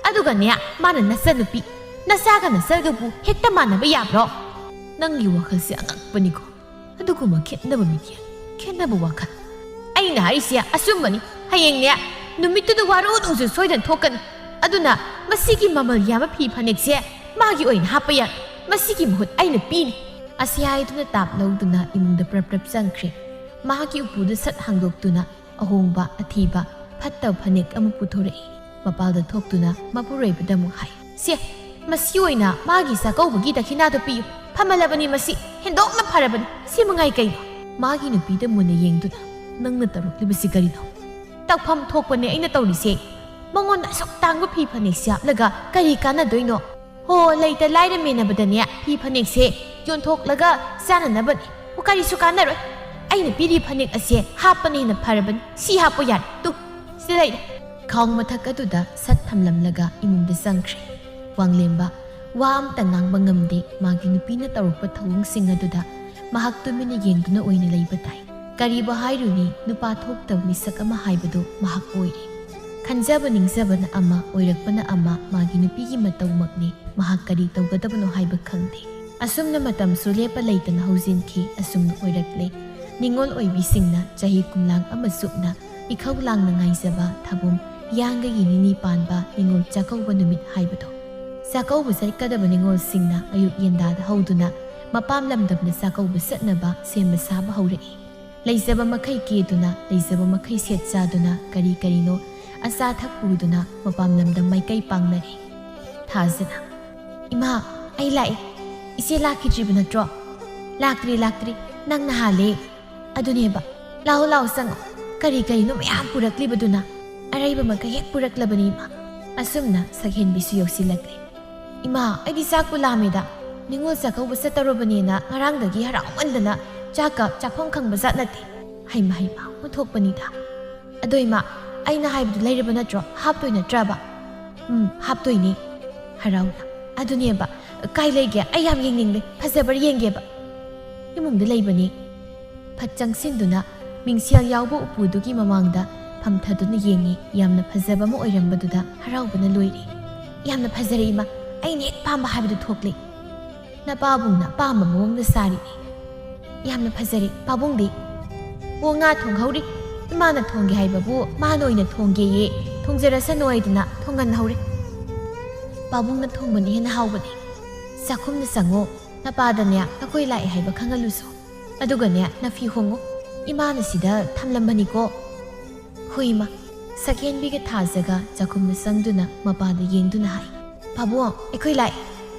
ꯑꯗꯨꯒꯅꯦ, ꯃꯥꯅ ꯅꯆꯟꯅꯨꯄꯤ꯫ ꯅꯆꯥꯒ ꯅꯆꯜꯒꯕꯨ ꯍꯦꯛꯇ ꯃꯥꯟꯅꯕ ꯌꯥꯕ꯭ꯔꯣ?" "ꯅꯪꯒꯤ ꯋꯥꯈꯜꯁꯦ ꯑꯉꯛꯄꯅꯤꯀꯣ꯫ ꯑꯗꯨꯒꯨꯝꯕ ꯈꯦꯠꯅꯕ ꯃꯤꯠꯌꯦꯡ, ꯈꯦꯠꯅꯕ ꯋꯥꯈꯜ꯫ ꯑꯩꯅ ꯍꯥꯏꯔꯤꯁꯦ ꯑꯆꯨꯝꯕꯅꯤ꯫ ꯍꯌꯦꯡꯅꯦ, ꯅꯨꯃꯤꯠꯇꯨꯗ ꯋꯥꯔꯣ ꯅꯣꯡꯖꯨ ꯁꯣꯏꯗꯅ ꯊꯣꯛꯀꯅꯤ꯫ ꯑꯗꯨꯅ ꯃꯁꯤꯒꯤ ꯃꯃꯜ ꯌꯥꯝꯕ ꯐꯤ ꯐꯅꯦꯛꯁꯦ ꯃꯥꯒꯤ ꯑꯣꯏꯅ ꯍꯥꯞꯄ ꯌꯥꯏ꯫ ꯃꯁꯤꯒꯤ ꯃꯍꯨꯠ ꯑꯩꯅ ꯄꯤꯅꯤ"꯫ ꯑꯁꯤ ꯍꯥꯏꯗꯨꯅ ꯇꯥꯞ ꯂꯧꯗꯨꯅ ꯏꯃꯨꯡꯗ ꯄ꯭ꯔꯞ ꯄ꯭ꯔꯞ ꯆꯪꯈ꯭ꯔꯦ꯫ ꯃꯍꯥꯛꯀꯤ ꯎꯄꯨꯗ ꯁꯠ ꯍꯥꯡꯗꯣꯛꯇꯨꯅ ꯑꯍꯣꯡꯕ, ꯑꯊꯤꯕ, ꯐꯠꯇꯕ ꯐꯅꯦꯛ ꯑꯃ ꯄꯨꯊꯣꯔꯛꯏ꯫ ꯃꯄꯥꯜꯗ ꯊꯣꯛꯇꯨꯅ ꯃꯄꯨꯔꯣꯏꯕꯗ ꯑꯃꯨꯛ ꯍꯥꯏ, "ꯁꯦ, ꯃꯁꯤ ꯑꯣꯏꯅ ꯃꯥꯒꯤ ꯆꯥꯛꯀꯧꯕꯒꯤ ꯗꯈꯤꯅꯥꯗꯣ ꯄꯤꯌꯨ꯫ ꯐꯃꯜꯂꯕꯅꯤ ꯃꯁꯤ, ꯍꯦꯟꯗꯣꯛꯅ ꯐꯔꯕꯅꯤ꯫ ꯁꯤ ꯃꯉꯥꯏ ꯀꯩꯅꯣ?" ꯃꯥꯒꯤ ꯅꯨꯄꯤꯗ ꯃꯨꯟꯅ ꯌꯦꯡꯗꯨꯅ, "ꯅꯪꯅ ꯇꯧꯔꯛꯂꯤꯕꯁꯤ ꯀꯔꯤꯅꯣ?" "ꯇꯧꯐꯝ ꯊꯣꯛꯄꯅꯦ ꯑꯩꯅ ꯇꯧꯔꯤꯁꯦ꯫ ꯃꯉꯣꯟꯗ ꯑꯁꯨꯛ ꯇꯥꯡꯕ ꯐꯤ ꯐꯅꯦꯛꯁꯦ ꯍꯥꯞꯂꯒ ꯀꯔꯤ ꯀꯥꯟꯅꯗꯣꯏꯅꯣ? ꯍꯣ, ꯂꯩꯇ ꯂꯥꯏꯔ ꯃꯦꯟꯅꯕꯗꯅꯦ ꯐꯤ ꯐꯅꯦꯛꯁꯦ ꯌꯣꯟꯊꯣꯛꯂꯒ ꯆꯥꯅꯅꯕꯅꯦ꯫ ꯑꯣ, ꯀꯔꯤꯁꯨ ꯀꯥꯟꯅꯔꯣꯏ꯫ ꯑꯩꯅ ꯄꯤꯔꯤ ꯐꯅꯦꯛ ꯑꯁꯦ ꯍꯥꯞꯄꯅ ꯍꯦꯟꯅ ꯐꯔꯕꯅꯤ꯫ ꯁꯤ ꯍꯥꯞꯄꯣ ꯌꯥꯔꯦ꯫ ꯇꯨ, ꯁꯤꯗ ꯂꯩꯔꯦ꯫ ꯈꯥꯎ ꯃꯊꯛ ꯑꯗꯨꯗ ꯁꯠ ꯊꯝꯂꯝꯂꯒ ꯏꯃꯨꯡꯗ ꯆꯪꯈ꯭ꯔꯦ꯫ ꯋꯥꯡꯂꯦꯝꯕ ꯋꯥ ꯑꯝꯇ ꯉꯥꯡꯕ ꯉꯝꯗꯦ꯫ ꯃꯥꯒꯤ ꯅꯨꯄꯤꯅ ꯇꯧꯔꯛꯄ ꯊꯧꯑꯣꯡꯁꯤꯡ ꯑꯗꯨꯗ ꯃꯍꯥꯛ ꯇꯨꯃꯤꯟꯅ ꯌꯦꯡꯗꯨꯅ ꯑꯣꯏꯅ ꯂꯩꯕ ꯇꯥꯏ꯫ ꯀꯔꯤꯕꯨ ꯍꯥꯏꯔꯨꯅꯤ, ꯅꯨꯄꯥ ꯊꯣꯛꯇꯕ ꯃꯤꯁꯛ ꯑꯃ ꯍꯥꯏꯕꯗꯨ ꯃꯍꯥꯛ ꯑꯣꯏꯔꯦ꯫ ꯈꯟꯖꯕ ꯅꯤꯡꯖꯕꯅ ꯑꯃ, ꯑꯣꯏꯔꯛꯄꯅ ꯑꯃ, ꯃꯥꯒꯤ ꯅꯨꯄꯤꯒꯤ ꯃꯇꯧꯃꯛꯅꯤ꯫ ꯃꯍꯥꯛ ꯀꯔꯤ ꯇꯧꯒꯗꯕꯅꯣ ꯍꯥꯏꯕ ꯈꯪꯗꯦ꯫ ꯑꯁꯨꯝꯅ ꯃꯇꯝꯁꯨ ꯂꯦꯞꯄ ꯂꯩꯇꯅ ꯍꯧꯖꯤꯟꯈꯤ꯫ ꯑꯁꯨꯝꯅ ꯑꯣꯏꯔꯛꯂꯦ꯫ ꯅꯤꯉꯣꯜ ꯑꯣꯏꯕꯤꯁꯤꯡꯅ ꯆꯍꯤ ꯀꯨꯝꯂꯥꯡ ꯑꯃ ꯆꯨꯞꯅ ꯏꯈꯧ ꯂꯥꯡꯅ ꯉꯥꯏꯖꯕ ꯊꯥꯕꯨꯝ ꯍꯤꯌꯥꯡꯒꯩꯒꯤ ꯅꯤꯅꯤ ꯄꯥꯟꯕ ꯅꯤꯉꯣꯜ ꯆꯥꯛꯀꯧꯕ ꯅꯨꯃꯤꯠ ꯍꯥꯏꯕꯗꯣ꯫ ꯆꯥꯛꯀꯧꯕ ꯆꯠꯀꯗꯕ ꯅꯤꯉꯣꯜꯁꯤꯡꯅ ꯑꯌꯨꯛ ꯌꯦꯟꯗꯥꯗ ꯍꯧꯗꯨꯅ ꯃꯄꯥꯝ ꯂꯝꯗꯝꯗ ꯆꯥꯛꯀꯧꯕ ꯆꯠꯅꯕ ꯁꯦꯝꯕ ꯁꯥꯕ ꯍꯧꯔꯛꯏ꯫ ꯂꯩꯖꯕ ꯃꯈꯩ ꯀꯦꯗꯨꯅ, ꯂꯩꯖꯕ ꯃꯈꯩ ꯁꯦꯠ ꯆꯥꯗꯨꯅ, ꯀꯔꯤ ꯀꯔꯤꯅꯣ ꯑꯆꯥ ꯑꯊꯛ ꯄꯨꯗꯨꯅ ꯃꯄꯥꯝ ꯂꯝꯗꯝ ꯃꯥꯏꯀꯩ ꯄꯥꯡꯅꯔꯦ꯫ ꯊꯥꯖꯅ, "ꯏꯃꯥ, ꯑꯩ ꯂꯥꯛꯑꯦ꯫ ꯏꯆꯦ ꯂꯥꯛꯈꯤꯗ꯭ꯔꯤꯕ ꯅꯠꯇ꯭ꯔꯣ?" "ꯂꯥꯛꯇ꯭ꯔꯤ, ꯂꯥꯛꯇ꯭ꯔꯤ꯫ ꯅꯪꯅ ꯍꯥꯜꯂꯦ꯫ ꯑꯗꯨꯅꯦꯕ꯫ ꯂꯥꯛꯑꯣ, ꯂꯥꯛꯑꯣ, ꯆꯪꯉꯣ꯫ ꯀꯔꯤ ꯀꯔꯤꯅꯣ ꯃꯌꯥꯝ ꯄꯨꯔꯛꯂꯤꯕꯗꯨꯅ꯫ ꯑꯔꯩꯕ ꯃꯈꯩ ꯍꯦꯛ ꯄꯨꯔꯛꯂꯕꯅꯤ, ꯏꯃꯥ꯫" ꯑꯁꯨꯝꯅ ꯁꯛꯍꯦꯟꯕꯤꯁꯨ ꯌꯧꯁꯤꯜꯂꯛꯂꯦ꯫ "ꯏꯃꯥ, ꯑꯩꯗꯤ ꯆꯥꯛꯄꯨ ꯂꯥꯝꯃꯦꯗ꯫ ꯅꯤꯉꯣꯜ ꯆꯥꯛꯀꯧꯕ ꯆꯠꯇꯧꯔꯕꯅꯦꯅ ꯉꯔꯥꯡꯗꯒꯤ ꯍꯔꯥꯎꯃꯟꯗꯅ ꯆꯥꯛꯀ ꯆꯥꯐꯝ ꯈꯪꯕ ꯖꯥꯠ ꯅꯠꯇꯦ꯫" "ꯍꯩꯃ, ꯍꯩꯃ, ꯑꯣꯟꯊꯣꯛꯄꯅꯤꯗ꯫ ꯑꯗꯣ ꯏꯃꯥ, ꯑꯩꯅ ꯍꯥꯏꯕꯗꯨ ꯂꯩꯔꯕ ꯅꯠꯇ꯭ꯔꯣ? ꯍꯥꯞꯇꯣꯏ ꯅꯠꯇ꯭ꯔꯕ?" "ꯎꯝ, ꯍꯥꯞꯇꯣꯏꯅꯦ꯫" ꯍꯔꯥꯎꯅ꯫ "ꯑꯗꯨꯅꯦꯕ, ꯀꯥꯏ ꯂꯩꯒꯦ? ꯑꯩ ꯌꯥꯝ ꯌꯦꯡꯅꯤꯡꯂꯦ꯫ ꯐꯖꯕ꯭ꯔꯥ ꯌꯦꯡꯒꯦꯕ꯫" "ꯏꯃꯨꯡꯗ ꯂꯩꯕꯅꯦ꯫" ꯐꯠ ꯆꯪꯁꯤꯟꯗꯨꯅ ꯃꯤꯡꯁꯦꯜ ꯌꯥꯎꯕ ꯎꯄꯨꯗꯨꯒꯤ ꯃꯃꯥꯡꯗ ꯐꯝꯊꯗꯨꯅ ꯌꯦꯡꯉꯤ꯫ ꯌꯥꯝꯅ ꯐꯖꯕ ꯑꯃ ꯑꯣꯏꯔꯝꯕꯗꯨꯗ ꯍꯔꯥꯎꯕꯅ ꯂꯣꯏꯔꯦ꯫ "ꯌꯥꯝꯅ ꯐꯖꯔꯦ ꯏꯃꯥ, ꯑꯩꯅ ꯍꯦꯛ ꯄꯥꯝꯕ ꯍꯥꯏꯕꯗꯨ ꯊꯣꯛꯂꯦ꯫ ꯅꯄꯥꯕꯨꯡꯅ ꯑꯄꯥꯝꯕ ꯃꯑꯣꯡꯗ ꯁꯥꯔꯤꯅꯦ꯫ ꯌꯥꯝꯅ ꯐꯖꯔꯦ꯫ ꯄꯥꯕꯨꯡꯗꯤ?" "ꯑꯣ, ꯉꯥ ꯊꯣꯡꯍꯧꯔꯤ꯫ ꯏꯃꯥꯅ ꯊꯣꯡꯒꯦ ꯍꯥꯏꯕꯕꯨ ꯃꯥꯅ ꯑꯣꯏꯅ ꯊꯣꯡꯒꯦꯌꯦ꯫ ꯊꯣꯡꯖꯔꯁꯅꯨ ꯍꯥꯏꯗꯨꯅ ꯊꯣꯡꯍꯟꯍꯧꯔꯦ꯫ ꯄꯥꯕꯨꯡꯅ ꯊꯣꯡꯕꯅ ꯍꯦꯟꯅ ꯍꯥꯎꯕꯅꯦ꯫ ꯆꯥꯛꯈꯨꯝꯗ ꯆꯪꯉꯣ꯫ ꯅꯄꯥꯗꯅꯦ ꯑꯩꯈꯣꯏ ꯂꯥꯛꯑꯦ ꯍꯥꯏꯕ ꯈꯪꯍꯜꯂꯨꯁꯣ꯫ ꯑꯗꯨꯒꯅꯦ ꯅꯐꯤ ꯍꯣꯡꯉꯨ꯫ ꯏꯃꯥꯅ ꯁꯤꯗ ꯊꯝꯂꯝꯕꯅꯤꯀꯣ꯫" "ꯍꯣꯏ ꯏꯃꯥ꯫" ꯁꯛꯍꯦꯟꯕꯤꯒ ꯊꯥꯖꯒ ꯆꯥꯛꯈꯨꯝꯗ ꯆꯪꯗꯨꯅ ꯃꯄꯥꯗ ꯌꯦꯡꯗꯨꯅ ꯍꯥꯏ, "ꯄꯥꯕꯨꯡ, ꯑꯩꯈꯣꯏ ꯂꯥꯛꯑꯦ꯫"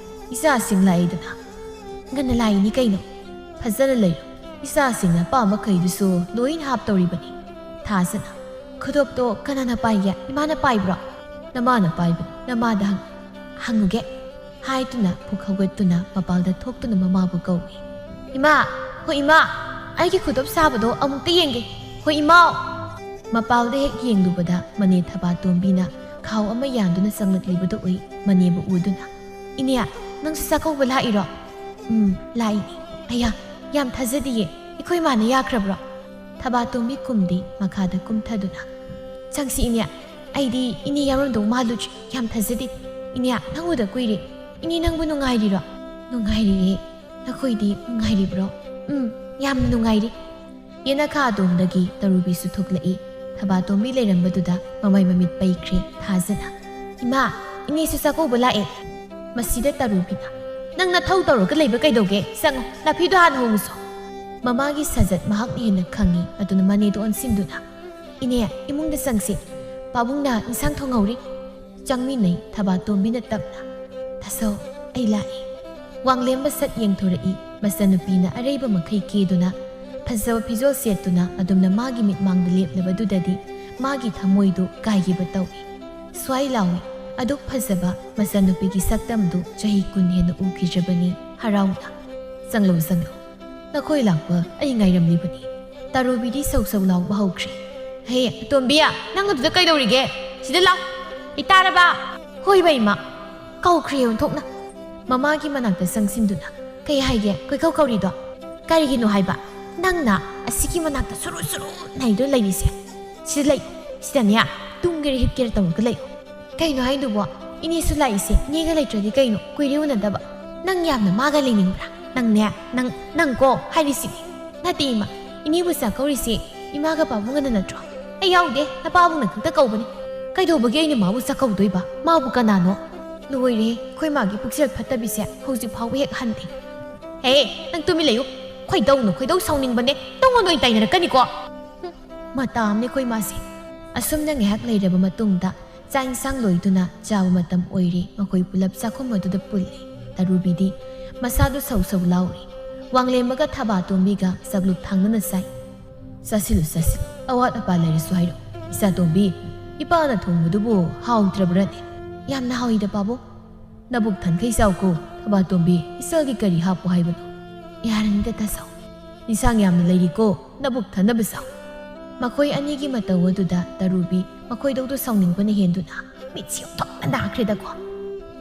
"ꯏꯆꯥꯁꯤꯡ ꯂꯥꯛꯏꯗꯅ꯫ ꯉꯟꯅ ꯂꯥꯛꯏꯅꯤ ꯀꯩꯅꯣ꯫ ꯐꯖꯅ ꯂꯩꯌꯨ꯫ ꯏꯆꯥꯁꯤꯡꯅ ꯑꯄꯥꯝꯕ ꯃꯈꯩꯗꯨꯁꯨ ꯂꯣꯏꯅ ꯍꯥꯞꯇꯧꯔꯤꯕꯅꯤ꯫" ꯊꯥꯖꯅ, "ꯈꯨꯗꯣꯞꯇꯣ ꯀꯅꯥꯅ ꯄꯥꯏꯒꯦ? ꯏꯃꯥꯅ ꯄꯥꯏꯕ꯭ꯔꯣ?" "ꯅꯃꯥꯅ ꯄꯥꯏꯕꯅꯤ꯫ ꯅꯃꯥꯗ ꯍꯪ-, ꯍꯪꯉꯨꯒꯦ꯫" ꯍꯥꯏꯗꯨꯅ ꯄꯨꯛ ꯍꯧꯒꯠꯇꯨꯅ ꯃꯄꯥꯜꯗ ꯊꯣꯛꯇꯨꯅ ꯃꯃꯥꯕꯨ ꯀꯧꯏ꯫ "ꯏꯃꯥ, ꯍꯣ ꯏꯃꯥ, ꯑꯩꯒꯤ ꯈꯨꯗꯣꯞ ꯁꯥꯕꯗꯣ ꯑꯃꯨꯛꯇ ꯌꯦꯡꯒꯦ꯫ ꯍꯣ ꯏꯃꯥꯎ!" ꯃꯄꯥꯜꯗ ꯍꯦꯛ ꯌꯦꯡꯂꯨꯕꯗ ꯃꯅꯦ ꯊꯕꯥꯇꯣꯝꯕꯤꯅ ꯈꯥꯎ ꯑꯃ ꯌꯥꯟꯗꯨꯅ ꯆꯪꯂꯛꯂꯤꯕꯗꯨ ꯎꯏ꯫ ꯃꯅꯦꯕꯨ ꯎꯗꯨꯅ, "ꯏꯅꯦ, ꯅꯪꯁꯨ ꯆꯥꯛꯀꯧꯕ ꯂꯥꯛꯏꯔꯣ?" "ꯎꯝ, ꯂꯥꯛꯏꯅꯦ꯫ ꯑꯌꯥ, ꯌꯥꯝ ꯊꯥꯖꯗꯤꯌꯦ꯫ ꯑꯩꯈꯣꯏ ꯃꯥꯅ ꯌꯥꯈ꯭ꯔꯕ꯭ꯔꯣ?" ꯊꯕꯥꯇꯣꯝꯕꯤ ꯀꯨꯝꯗꯤ ꯃꯈꯥꯗ ꯀꯨꯝꯊꯗꯨꯅ, "ꯆꯪꯁꯤ ꯏꯅꯦ꯫ ꯑꯩꯗꯤ ꯏꯅꯦ ꯌꯥꯎꯔꯝꯗꯧ ꯃꯥꯜꯂꯨꯗ꯭ꯔꯦ꯫ ꯌꯥꯝ ꯊꯥꯖꯗꯦ꯫ ꯏꯅꯦ, ꯅꯪ ꯎꯗ ꯀꯨꯏꯔꯦ꯫ ꯏꯅꯦ, ꯅꯪꯕꯨ ꯅꯨꯡꯉꯥꯏꯔꯤꯔꯣ?" "ꯅꯨꯡꯉꯥꯏꯔꯤꯌꯦ꯫ ꯅꯈꯣꯏꯗꯤ ꯅꯨꯡꯉꯥꯏꯔꯤꯕ꯭ꯔꯣ?" "ꯎꯝ, ꯌꯥꯝꯅ ꯅꯨꯡꯉꯥꯏꯔꯤ꯫" ꯌꯦꯅꯈꯥ ꯑꯗꯣꯝꯗꯒꯤ ꯇꯔꯨꯕꯤꯁꯨ ꯊꯣꯛꯂꯛꯏ꯫ ꯊꯕꯥꯇꯣꯝꯕꯤ ꯂꯩꯔꯝꯕꯗꯨꯗ ꯃꯃꯥꯏ ꯃꯃꯤꯠ ꯄꯩꯈ꯭ꯔꯦ ꯊꯥꯖꯅ꯫ "ꯏꯃꯥ, ꯏꯅꯦꯁꯨ ꯆꯥꯛꯀꯧꯕ ꯂꯥꯛꯑꯦ꯫" ꯃꯁꯤꯗ ꯇꯔꯨꯕꯤꯅ, "ꯅꯪ ꯅꯊꯧ ꯇꯧꯔꯒ ꯂꯩꯕ ꯀꯩꯗꯧꯒꯦ? ꯆꯪꯉꯣ, ꯅꯥꯐꯤꯗꯣ ꯍꯥꯟꯅ ꯍꯣꯡꯉꯨꯁꯣ꯫" ꯃꯃꯥꯒꯤ ꯁꯥꯖꯠ ꯃꯍꯥꯛꯅ ꯍꯦꯟꯅ ꯈꯪꯏ꯫ ꯑꯗꯨꯅ ꯃꯅꯦꯗꯨ ꯑꯣꯟꯁꯤꯟꯗꯨꯅ, "ꯏꯅꯦ, ꯏꯃꯨꯡꯗ ꯆꯪꯁꯤ꯫ ꯄꯥꯕꯨꯡꯅ ꯏꯟꯁꯥꯡ ꯊꯣꯡꯍꯧꯔꯤ꯫" ꯆꯪꯃꯤꯟꯅꯩ ꯊꯕꯥꯇꯣꯝꯕꯤꯅ ꯇꯞꯅ꯫ "ꯇꯥꯆꯧ, ꯑꯩ ꯂꯥꯛꯑꯦ꯫" ꯋꯥꯡꯂꯦꯝꯕ ꯁꯠ ꯌꯦꯡꯊꯣꯔꯛꯏ꯫ ꯃꯆꯟꯅꯨꯄꯤꯅ ꯑꯔꯩꯕ ꯃꯈꯩ ꯀꯦꯗꯨꯅ, ꯐꯖꯕ ꯐꯤꯖꯣꯜ ꯁꯦꯠꯇꯨꯅ ꯑꯗꯨꯝꯅ ꯃꯥꯒꯤ ꯃꯤꯠꯃꯥꯡꯗ ꯂꯦꯞꯂꯕꯗꯨꯗꯗꯤ ꯃꯥꯒꯤ ꯊꯃꯣꯏꯗꯨ ꯀꯥꯏꯈꯤꯕ ꯇꯧꯏ꯫ ꯁ꯭ꯋꯥꯏ ꯂꯥꯎꯏ꯫ ꯑꯗꯨꯛ ꯐꯖꯕ ꯃꯆꯟꯅꯨꯄꯤꯒꯤ ꯁꯛꯇꯝꯗꯨ ꯆꯍꯤ ꯀꯨꯟ ꯍꯦꯟꯅ ꯎꯈꯤꯗ꯭ꯔꯕꯅꯤ꯫ ꯍꯔꯥꯎꯅ, "ꯆꯪꯂꯧ, ꯆꯪꯂꯧ꯫ ꯅꯈꯣꯏ ꯂꯥꯛꯄ ꯑꯩ ꯉꯥꯏꯔꯝꯂꯤꯕꯅꯤ꯫" ꯇꯔꯨꯕꯤꯗꯤ ꯁꯧ ꯁꯧ ꯂꯥꯎꯕ ꯍꯧꯈ꯭ꯔꯦ꯫ "ꯍꯦ, ꯑꯇꯣꯝꯕꯤ, ꯅꯪ ꯑꯗꯨꯗ ꯀꯩꯗꯧꯔꯤꯒꯦ? ꯁꯤꯗ ꯂꯥꯎ꯫ ꯏ ꯇꯥꯔꯕ?" "ꯍꯣꯏꯕ, ꯏꯃꯥ꯫" ꯀꯧꯈ꯭ꯔꯦ ꯑꯣꯟꯊꯣꯛꯅ꯫ ꯃꯃꯥꯒꯤ ꯃꯅꯥꯛꯇ ꯆꯪꯁꯤꯟꯗꯨꯅ, "ꯀꯩ ꯍꯥꯏꯒꯦ ꯀꯣꯏꯀꯧ ꯀꯧꯔꯤꯗꯣ? ꯀꯔꯤꯒꯤꯅꯣ ꯍꯥꯏꯕ ꯅꯪꯅ ꯑꯁꯤꯒꯤ ꯃꯅꯥꯛꯇ ꯁꯨꯔꯨ ꯁꯨꯔꯨ ꯅꯩꯗꯨꯅ ꯂꯩꯔꯤꯁꯦ? ꯁꯤꯗ ꯂꯩ, ꯁꯤꯗꯅꯦ, ꯇꯨꯝꯒꯦꯔ ꯍꯤꯞꯀꯦꯔ ꯇꯧꯔꯒ ꯂꯩ꯫" "ꯀꯩꯅꯣ ꯍꯥꯏꯗꯨꯕꯣ? ꯏꯅꯦꯁꯨ ꯂꯥꯛꯏꯁꯦ ꯏꯅꯦꯒ ꯂꯩꯇ꯭ꯔꯗꯤ ꯀꯩꯅꯣ? ꯀꯨꯏꯔꯦ ꯎꯅꯗꯕ꯫ ꯅꯪ ꯌꯥꯝꯅ ꯃꯥꯒ ꯂꯩꯅꯤꯡꯕ꯭ꯔꯥ? ꯅꯪꯅꯦ, ꯅꯪ, ꯅꯪ ꯀꯣ ꯍꯥꯏꯔꯤꯁꯤꯅꯦ꯫" "ꯅꯠꯇꯦ ꯏꯃꯥ, ꯏꯅꯦꯕꯨ ꯆꯥꯛꯀꯧꯔꯤꯁꯦ ꯏꯃꯥꯒ ꯄꯥꯕꯨꯡꯒꯅ ꯅꯠꯇ꯭ꯔꯣ? ꯑꯩ ꯌꯥꯎꯗꯦ, ꯅꯄꯥꯕꯨꯡꯅ ꯈꯛꯇ ꯀꯧꯕꯅꯤ꯫ ꯀꯩꯗꯧꯕꯒꯤ ꯑꯩꯅ ꯃꯥꯕꯨ ꯆꯥꯛꯀꯧꯗꯣꯏꯕ? ꯃꯥꯕꯨ ꯀꯅꯥꯅꯣ? ꯂꯣꯏꯔꯦ, ꯑꯩꯈꯣꯏ ꯃꯥꯒꯤ ꯄꯨꯛꯆꯦꯜ ꯐꯠꯇꯕꯤꯁꯦ ꯍꯧꯖꯤꯛ ꯐꯥꯎꯕ ꯍꯦꯛ ꯍꯟꯗꯦ꯫" "ꯍꯦ, ꯅꯪ ꯇꯨꯃꯤꯟ ꯂꯩꯌꯨ꯫ ꯈꯣꯏꯗꯧꯅ ꯈꯣꯏꯗꯧ ꯁꯥꯎꯅꯤꯡꯕꯅꯦ꯫ ꯅꯪꯉꯣꯟꯗ ꯑꯣꯏꯅ ꯇꯥꯏꯅꯔꯛꯀꯅꯤꯀꯣ꯫ ꯍꯨꯝ, ꯃꯇꯥ ꯑꯃꯅꯦ ꯑꯩꯈꯣꯏ ꯃꯥꯁꯦ꯫" ꯑꯁꯨꯝꯅ ꯉꯥꯏꯍꯥꯛ ꯂꯩꯔꯕ ꯃꯇꯨꯡꯗ ꯆꯥꯛ ꯏꯟꯁꯥꯡ ꯂꯣꯏꯗꯨꯅ ꯆꯥꯕ ꯃꯇꯝ ꯑꯣꯏꯔꯦ꯫ ꯃꯈꯣꯏ ꯄꯨꯂꯞ ꯆꯥꯛꯈꯨꯝ ꯑꯗꯨꯗ ꯄꯨꯜꯂꯦ꯫ ꯇꯔꯨꯕꯤꯗꯤ ꯃꯁꯥꯗꯨ ꯁꯧ ꯁꯧ ꯂꯥꯎꯔꯤ꯫ ꯋꯥꯡꯂꯦꯝꯕꯒ ꯊꯕꯥꯇꯣꯝꯕꯤꯒ ꯆꯥꯛꯂꯨꯛ ꯊꯥꯡꯅꯅ ꯆꯥꯏ꯫ "ꯆꯥꯁꯤꯜꯂꯨ, ꯆꯥꯁꯤꯜꯂꯨ꯫ ꯑꯋꯥꯠ ꯑꯄꯥ ꯂꯩꯔꯁꯨ ꯍꯥꯏꯔꯛꯎ꯫ ꯏꯆꯥꯇꯣꯝꯕꯤ, ꯏꯄꯥꯅ ꯊꯣꯡꯕꯗꯨꯕꯨ ꯍꯥꯎꯇ꯭ꯔꯕ꯭ꯔꯅꯦ?" "ꯌꯥꯝꯅ ꯍꯥꯎꯏꯗ, ꯄꯥꯕꯨꯡ꯫" "ꯅꯕꯨꯛ ꯊꯟꯈꯩ ꯆꯥꯎꯀꯣ, ꯊꯕꯥꯇꯣꯝꯕꯤ, ꯏꯆꯜꯒꯤ ꯀꯔꯤ ꯍꯥꯞꯄꯣ ꯍꯥꯏꯕꯅꯣ?" "ꯌꯥꯔꯅꯤꯗ ꯇꯥꯆꯧ, ꯏꯟꯁꯥꯡ ꯌꯥꯝꯅ ꯂꯩꯔꯤꯀꯣ, ꯅꯕꯨꯛ ꯊꯟꯅꯕ ꯆꯥꯎ"꯫ ꯃꯈꯣꯏ ꯑꯅꯤꯒꯤ ꯃꯇꯧ ꯑꯗꯨꯗ ꯇꯔꯨꯕꯤ ꯃꯈꯣꯏꯗꯧꯗꯨ ꯁꯥꯎꯅꯤꯡꯕꯅ ꯍꯦꯟꯗꯨꯅ, "ꯃꯤꯠꯁꯤ ꯑꯣꯟꯊꯣꯛꯅ ꯅꯥꯈ꯭ꯔꯦꯗꯀꯣ"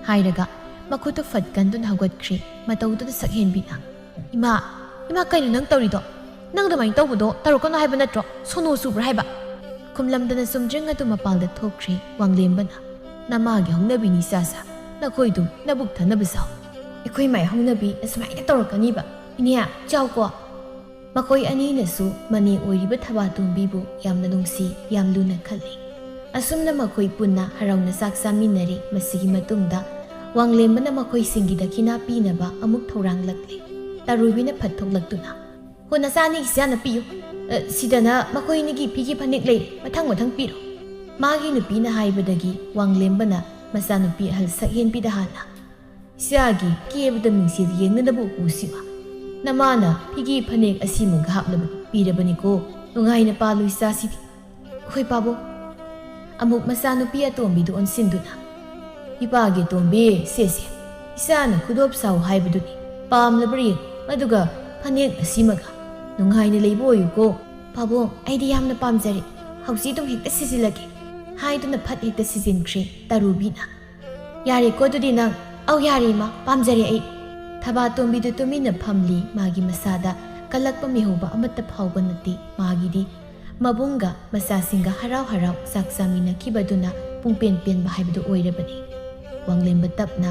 ꯍꯥꯏꯔꯒ ꯃꯈꯨꯠꯇꯨ ꯐꯠ ꯀꯟꯗꯨꯅ ꯍꯧꯒꯠꯈ꯭ꯔꯦ꯫ ꯃꯇꯧꯗꯨꯗ ꯁꯛꯍꯦꯟꯕꯤꯅ, "ꯏꯃꯥ, ꯏꯃꯥ, ꯀꯩꯅꯣ ꯅꯪ ꯇꯧꯔꯤꯗꯣ? ꯅꯪ ꯑꯗꯨꯃꯥꯏꯅ ꯇꯧꯕꯗꯣ ꯇꯧꯔꯛꯀꯅꯣ ꯍꯥꯏꯕ ꯅꯠꯇ꯭ꯔꯣ? ꯁꯣꯅꯣ ꯆꯨꯕ꯭ꯔꯥ ꯍꯥꯏꯕ?" ꯈꯨꯝꯂꯝꯗꯅ ꯆꯨꯝꯗ꯭ꯔꯤꯡ ꯑꯗꯨ ꯃꯄꯥꯜꯗ ꯊꯣꯛꯈ꯭ꯔꯦ ꯋꯥꯡꯂꯦꯝꯕꯅ꯫ "ꯅꯃꯥꯒꯤ ꯍꯧꯅꯕꯤꯅꯤ ꯏꯆꯥꯁꯥ, ꯅꯈꯣꯏꯗꯨ ꯅꯕꯨꯛ ꯊꯟꯅꯕ ꯆꯥꯎ"꯫ "ꯑꯩꯈꯣꯏ ꯃꯥꯏ ꯍꯧꯅꯕꯤ ꯑꯁꯨꯃꯥꯏꯅ ꯇꯧꯔꯛꯀꯅꯤꯕ? ꯏꯅꯦ, ꯆꯥꯎꯀꯣ"꯫ ꯃꯈꯣꯏ ꯑꯅꯤꯅꯁꯨ ꯃꯅꯦ ꯑꯣꯏꯔꯤꯕ ꯊꯕꯥꯇꯣꯝꯕꯤꯕꯨ ꯌꯥꯝꯅ ꯅꯨꯡꯁꯤ, ꯌꯥꯝ ꯂꯨꯅ ꯈꯜꯂꯤ꯫ ꯑꯁꯨꯝꯅ ꯃꯈꯣꯏ ꯄꯨꯟꯅ ꯍꯔꯥꯎꯅ ꯆꯥꯛ ꯆꯥꯃꯤꯟꯅꯔꯤ꯫ ꯃꯁꯤꯒꯤ ꯃꯇꯨꯡꯗ ꯋꯥꯡꯂꯦꯝꯕꯅ ꯃꯈꯣꯏꯁꯤꯡꯒꯤ ꯗꯈꯤꯅꯥ ꯄꯤꯅꯕ ꯑꯃꯨꯛ ꯊꯧꯔꯥꯡꯂꯛꯂꯦ꯫ ꯇꯔꯨꯕꯤꯅ ꯐꯠ ꯊꯣꯛꯂꯛꯇꯨꯅ, "ꯍꯣ, ꯅꯆꯥꯅꯤꯒꯤꯁꯤ ꯍꯥꯟꯅ ꯄꯤꯌꯨ꯫ ꯑ, ꯁꯤꯗꯅ ꯃꯈꯣꯏꯅꯤꯒꯤ ꯐꯤꯒꯤ ꯐꯅꯦꯛ ꯂꯩꯔꯦ, ꯃꯊꯪ ꯃꯊꯪ ꯄꯤꯔꯣ"꯫ ꯃꯥꯒꯤ ꯅꯨꯄꯤꯅ ꯍꯥꯏꯕꯗꯒꯤ ꯋꯥꯡꯂꯦꯝꯕꯅ ꯃꯆꯥꯅꯨꯄꯤ ꯑꯍꯜ ꯁꯛꯍꯦꯟꯕꯤꯗ ꯍꯥꯟꯅ, "ꯏꯆꯥꯒꯤ ꯀꯦꯕꯗ ꯃꯤꯡꯁꯦꯜ ꯌꯦꯡꯅꯅꯕ ꯎꯄꯨꯁꯤꯃ ꯅꯃꯥꯅ ꯐꯤꯒꯤ ꯐꯅꯦꯛ ꯑꯁꯤꯃꯒ ꯍꯥꯞꯅꯕ ꯄꯤꯔꯕꯅꯤꯀꯣ꯫ ꯅꯨꯡꯉꯥꯏꯅ ꯄꯥꯜꯂꯨ ꯏꯆꯥꯁꯤꯗꯤ"꯫ "ꯍꯣꯏ ꯄꯥꯕꯨꯡ"꯫ ꯑꯃꯨꯛ ꯃꯆꯥꯅꯨꯄꯤ ꯑꯇꯣꯝꯕꯤꯗꯨ ꯑꯣꯟꯁꯤꯟꯗꯨꯅ, "ꯏꯄꯥꯒꯤ ꯑꯇꯣꯝꯕꯤ, ꯁꯦ ꯁꯦ, ꯏꯆꯥꯅ ꯈꯨꯗꯣꯞ ꯁꯥꯎ ꯍꯥꯏꯕꯗꯨꯅꯤ, ꯄꯥꯝꯂꯕ꯭ꯔꯥ ꯌꯦꯡꯉꯨ, ꯑꯗꯨꯒ ꯐꯅꯦꯛ ꯑꯁꯤꯃꯒ꯫ ꯅꯨꯡꯉꯥꯏꯅ ꯂꯩꯕ ꯑꯣꯏꯌꯨꯀꯣ"꯫ "ꯄꯥꯕꯨꯡ, ꯑꯩꯗꯤ ꯌꯥꯝꯅ ꯄꯥꯝꯖꯔꯦ, ꯍꯧꯖꯤꯛ ꯑꯗꯨꯝ ꯍꯦꯛꯇ ꯁꯤꯖꯤꯜꯂꯒꯦ" ꯍꯥꯏꯗꯨꯅ ꯐꯠ ꯍꯦꯛꯇ ꯁꯤꯖꯤꯟꯈ꯭ꯔꯦ ꯇꯔꯨꯕꯤꯅ꯫ "ꯌꯥꯔꯦꯀꯣ ꯑꯗꯨꯗꯤ ꯅꯪ"꯫ "ꯑꯧ, ꯌꯥꯔꯦ ꯏꯃꯥ, ꯄꯥꯝꯖꯔꯦ ꯑꯩ"꯫ ꯊꯕꯥꯇꯣꯝꯕꯤꯗꯨ ꯇꯨꯃꯤꯟꯅ ꯐꯝꯂꯤ꯫ ꯃꯥꯒꯤ ꯃꯁꯥꯗ ꯀꯜꯂꯛꯄ ꯃꯤꯍꯧꯕ ꯑꯃꯠꯇ ꯐꯥꯎꯕ ꯅꯠꯇꯦ꯫ ꯃꯥꯒꯤꯗꯤ ꯃꯕꯨꯡꯒ ꯃꯆꯥꯁꯤꯡꯒ ꯍꯔꯥꯎ ꯍꯔꯥꯎ ꯆꯥꯛ ꯆꯥꯃꯤꯟꯅꯈꯤꯕꯗꯨꯅ ꯄꯨꯡꯄꯦꯟ ꯄꯦꯟꯕ ꯍꯥꯏꯕꯗꯨ ꯑꯣꯏꯔꯕꯅꯤ꯫ ꯋꯥꯡꯂꯦꯝꯕ ꯇꯞꯅ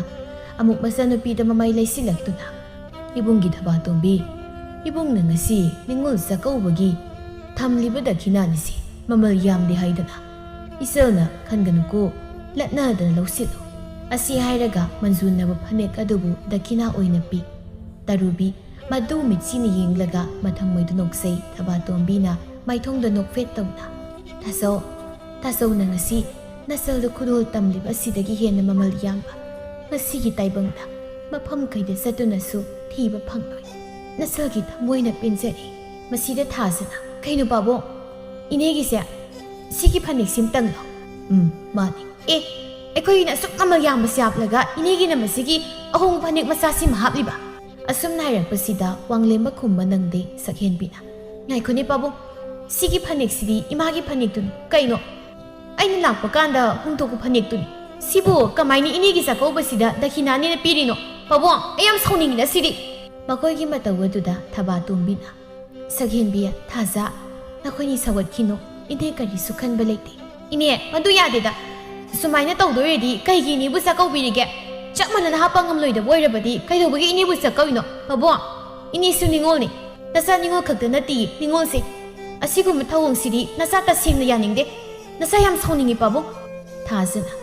ꯑꯃꯨꯛ ꯃꯆꯥꯅꯨꯄꯤꯗ ꯃꯃꯥꯏ ꯂꯩꯁꯤꯜꯂꯛꯇꯨꯅ, "ꯏꯕꯨꯡꯒꯤ ꯊꯕꯥꯇꯣꯝꯕꯤ, ꯏꯕꯨꯡꯅ ꯉꯁꯤ ꯅꯤꯉꯣꯜ ꯆꯥꯛꯀꯧꯕꯒꯤ ꯊꯝꯂꯤꯕ ꯗꯈꯤꯅꯥꯅꯤꯁꯤ ꯃꯃꯜ ꯌꯥꯝꯗꯦ ꯍꯥꯏꯗꯅ ꯏꯆꯜꯅ ꯈꯟꯒꯅꯨꯀꯣ, ꯂꯠꯅꯗꯅ ꯂꯧꯁꯤꯜꯂꯨ"꯫ ꯑꯁꯤ ꯍꯥꯏꯔꯒ ꯃꯟꯖꯨꯟꯅꯕ ꯐꯅꯦꯛ ꯑꯗꯨꯕꯨ ꯗꯈꯤꯅꯥ ꯑꯣꯏꯅ ꯄꯤ꯫ ꯇꯔꯨꯕꯤ ꯃꯗꯨ ꯃꯤꯠꯁꯤꯅ ꯌꯦꯡꯂꯒ ꯃꯊꯃꯣꯏꯗ ꯅꯣꯛꯆꯩ꯫ ꯊꯕꯥꯇꯣꯝꯕꯤꯅ ꯃꯥꯏꯊꯣꯡꯗ ꯅꯣꯛꯐꯦꯠ ꯇꯧꯅ, "ꯇꯥꯆꯧ, ꯇꯥꯆꯧꯅ ꯉꯁꯤ ꯅꯆꯜꯗ ꯈꯨꯗꯣꯜ ꯇꯝꯂꯤꯕ ꯑꯁꯤꯗꯒꯤ ꯍꯦꯟꯅ ꯃꯃꯜ ꯌꯥꯝꯕ ꯉꯁꯤꯒꯤ ꯇꯥꯏꯕꯪꯗ ꯃꯐꯝ ꯀꯩꯗ ꯆꯠꯇꯨꯅꯁꯨ ꯊꯤꯕ ꯐꯪꯂꯣꯏ꯫ ꯅꯆꯜꯒꯤ ꯊꯃꯣꯏꯅ ꯄꯦꯟꯖꯔꯦ꯫ ꯃꯁꯤꯗ ꯊꯥꯖꯅ"꯫ "ꯀꯩꯅꯣ ꯄꯥꯕꯨꯡ? ꯏꯅꯦꯒꯤꯁꯦ ꯁꯤꯒꯤ ꯐꯅꯦꯛꯁꯤꯝꯇꯪꯂꯣ?" "ꯎꯝ, ꯃꯥꯅꯤ"꯫ "ꯑꯦ, ꯑꯩꯈꯣꯏꯒꯤꯅ ꯑꯁꯨꯛ ꯃꯃꯜ ꯌꯥꯝꯕꯁꯦ ꯍꯥꯞꯂꯒ ꯏꯅꯦꯒꯤꯅ ꯃꯁꯤꯒꯤ ꯑꯍꯣꯡꯕ ꯐꯅꯦꯛ ꯃꯆꯥꯁꯤꯃ ꯍꯥꯞꯂꯤꯕ?" ꯑꯁꯨꯝꯅ ꯍꯥꯏꯔꯛꯄꯁꯤꯗ ꯋꯥꯡꯂꯦꯝꯕ ꯈꯨꯝꯕ ꯅꯪꯗꯦ ꯁꯛꯍꯦꯟꯕꯤꯅ꯫ "ꯉꯥꯏꯈꯣꯅꯦ ꯄꯥꯕꯨꯡ, ꯁꯤꯒꯤ ꯐꯅꯦꯛꯁꯤꯗꯤ ꯏꯃꯥꯒꯤ ꯐꯅꯦꯛꯇꯨꯅꯤ ꯀꯩꯅꯣ꯫ ꯑꯩꯅ ꯂꯥꯛꯄ ꯀꯥꯟꯗ ꯍꯣꯡꯗꯣꯛꯄ ꯐꯅꯦꯛꯇꯨꯅꯤ꯫ ꯁꯤꯕꯨ ꯀꯃꯥꯏꯅ ꯏꯅꯦꯒꯤ ꯆꯥꯛꯀꯧꯕꯁꯤꯗ ꯗꯈꯤꯅꯥꯅꯦꯅ ꯄꯤꯔꯤꯅꯣ? ꯄꯥꯕꯨꯡ, ꯑꯩ ꯌꯥꯝ ꯁꯥꯎꯅꯤꯡꯉꯤꯗ ꯁꯤꯗꯤ꯫" ꯃꯈꯣꯏꯒꯤ ꯃꯇꯧ ꯑꯗꯨꯗ ꯊꯕꯥꯇꯣꯝꯕꯤꯅ, "ꯁꯛꯍꯦꯟꯕꯤ, ꯊꯥꯖ, ꯅꯈꯣꯏꯅꯤ ꯁꯧꯒꯠꯈꯤꯅꯨ꯫ ꯏꯅꯦ ꯀꯔꯤꯁꯨ ꯈꯟꯕ ꯂꯩꯇꯦ꯫" "ꯏꯅꯦ, ꯃꯗꯨ ꯌꯥꯗꯦꯗ꯫ ꯁꯨꯃꯥꯏꯅ ꯇꯧꯗꯣꯏꯔꯗꯤ ꯀꯩꯒꯤ ꯏꯅꯦꯕꯨ ꯆꯥꯛꯀꯧꯕꯤꯔꯤꯒꯦ? ꯆꯞ ꯃꯥꯟꯅꯅ ꯍꯥꯞꯄ ꯉꯝꯂꯣꯏꯗꯕ ꯑꯣꯏꯔꯕꯗꯤ ꯀꯩꯗꯧꯕꯒꯤ ꯏꯅꯦꯕꯨ ꯆꯥꯛꯀꯧꯔꯤꯅꯣ? ꯄꯥꯕꯨꯡ, ꯏꯅꯦꯁꯨ ꯅꯤꯉꯣꯜꯅꯤ꯫ ꯅꯆꯥ ꯅꯤꯉꯣꯜ ꯈꯛꯇ ꯅꯠꯇꯦ, ꯅꯤꯉꯣꯜꯁꯦ꯫ ꯑꯁꯤꯒꯨꯝꯕ ꯊꯧꯑꯣꯡꯁꯤꯗꯤ ꯅꯆꯥ ꯇꯁꯦꯡꯅ ꯌꯥꯅꯤꯡꯗꯦ꯫ ꯅꯆꯥ ꯌꯥꯝ ꯁꯥꯎꯅꯤꯡꯉꯤ ꯄꯥꯕꯨꯡ꯫" ꯊꯥꯖꯅ,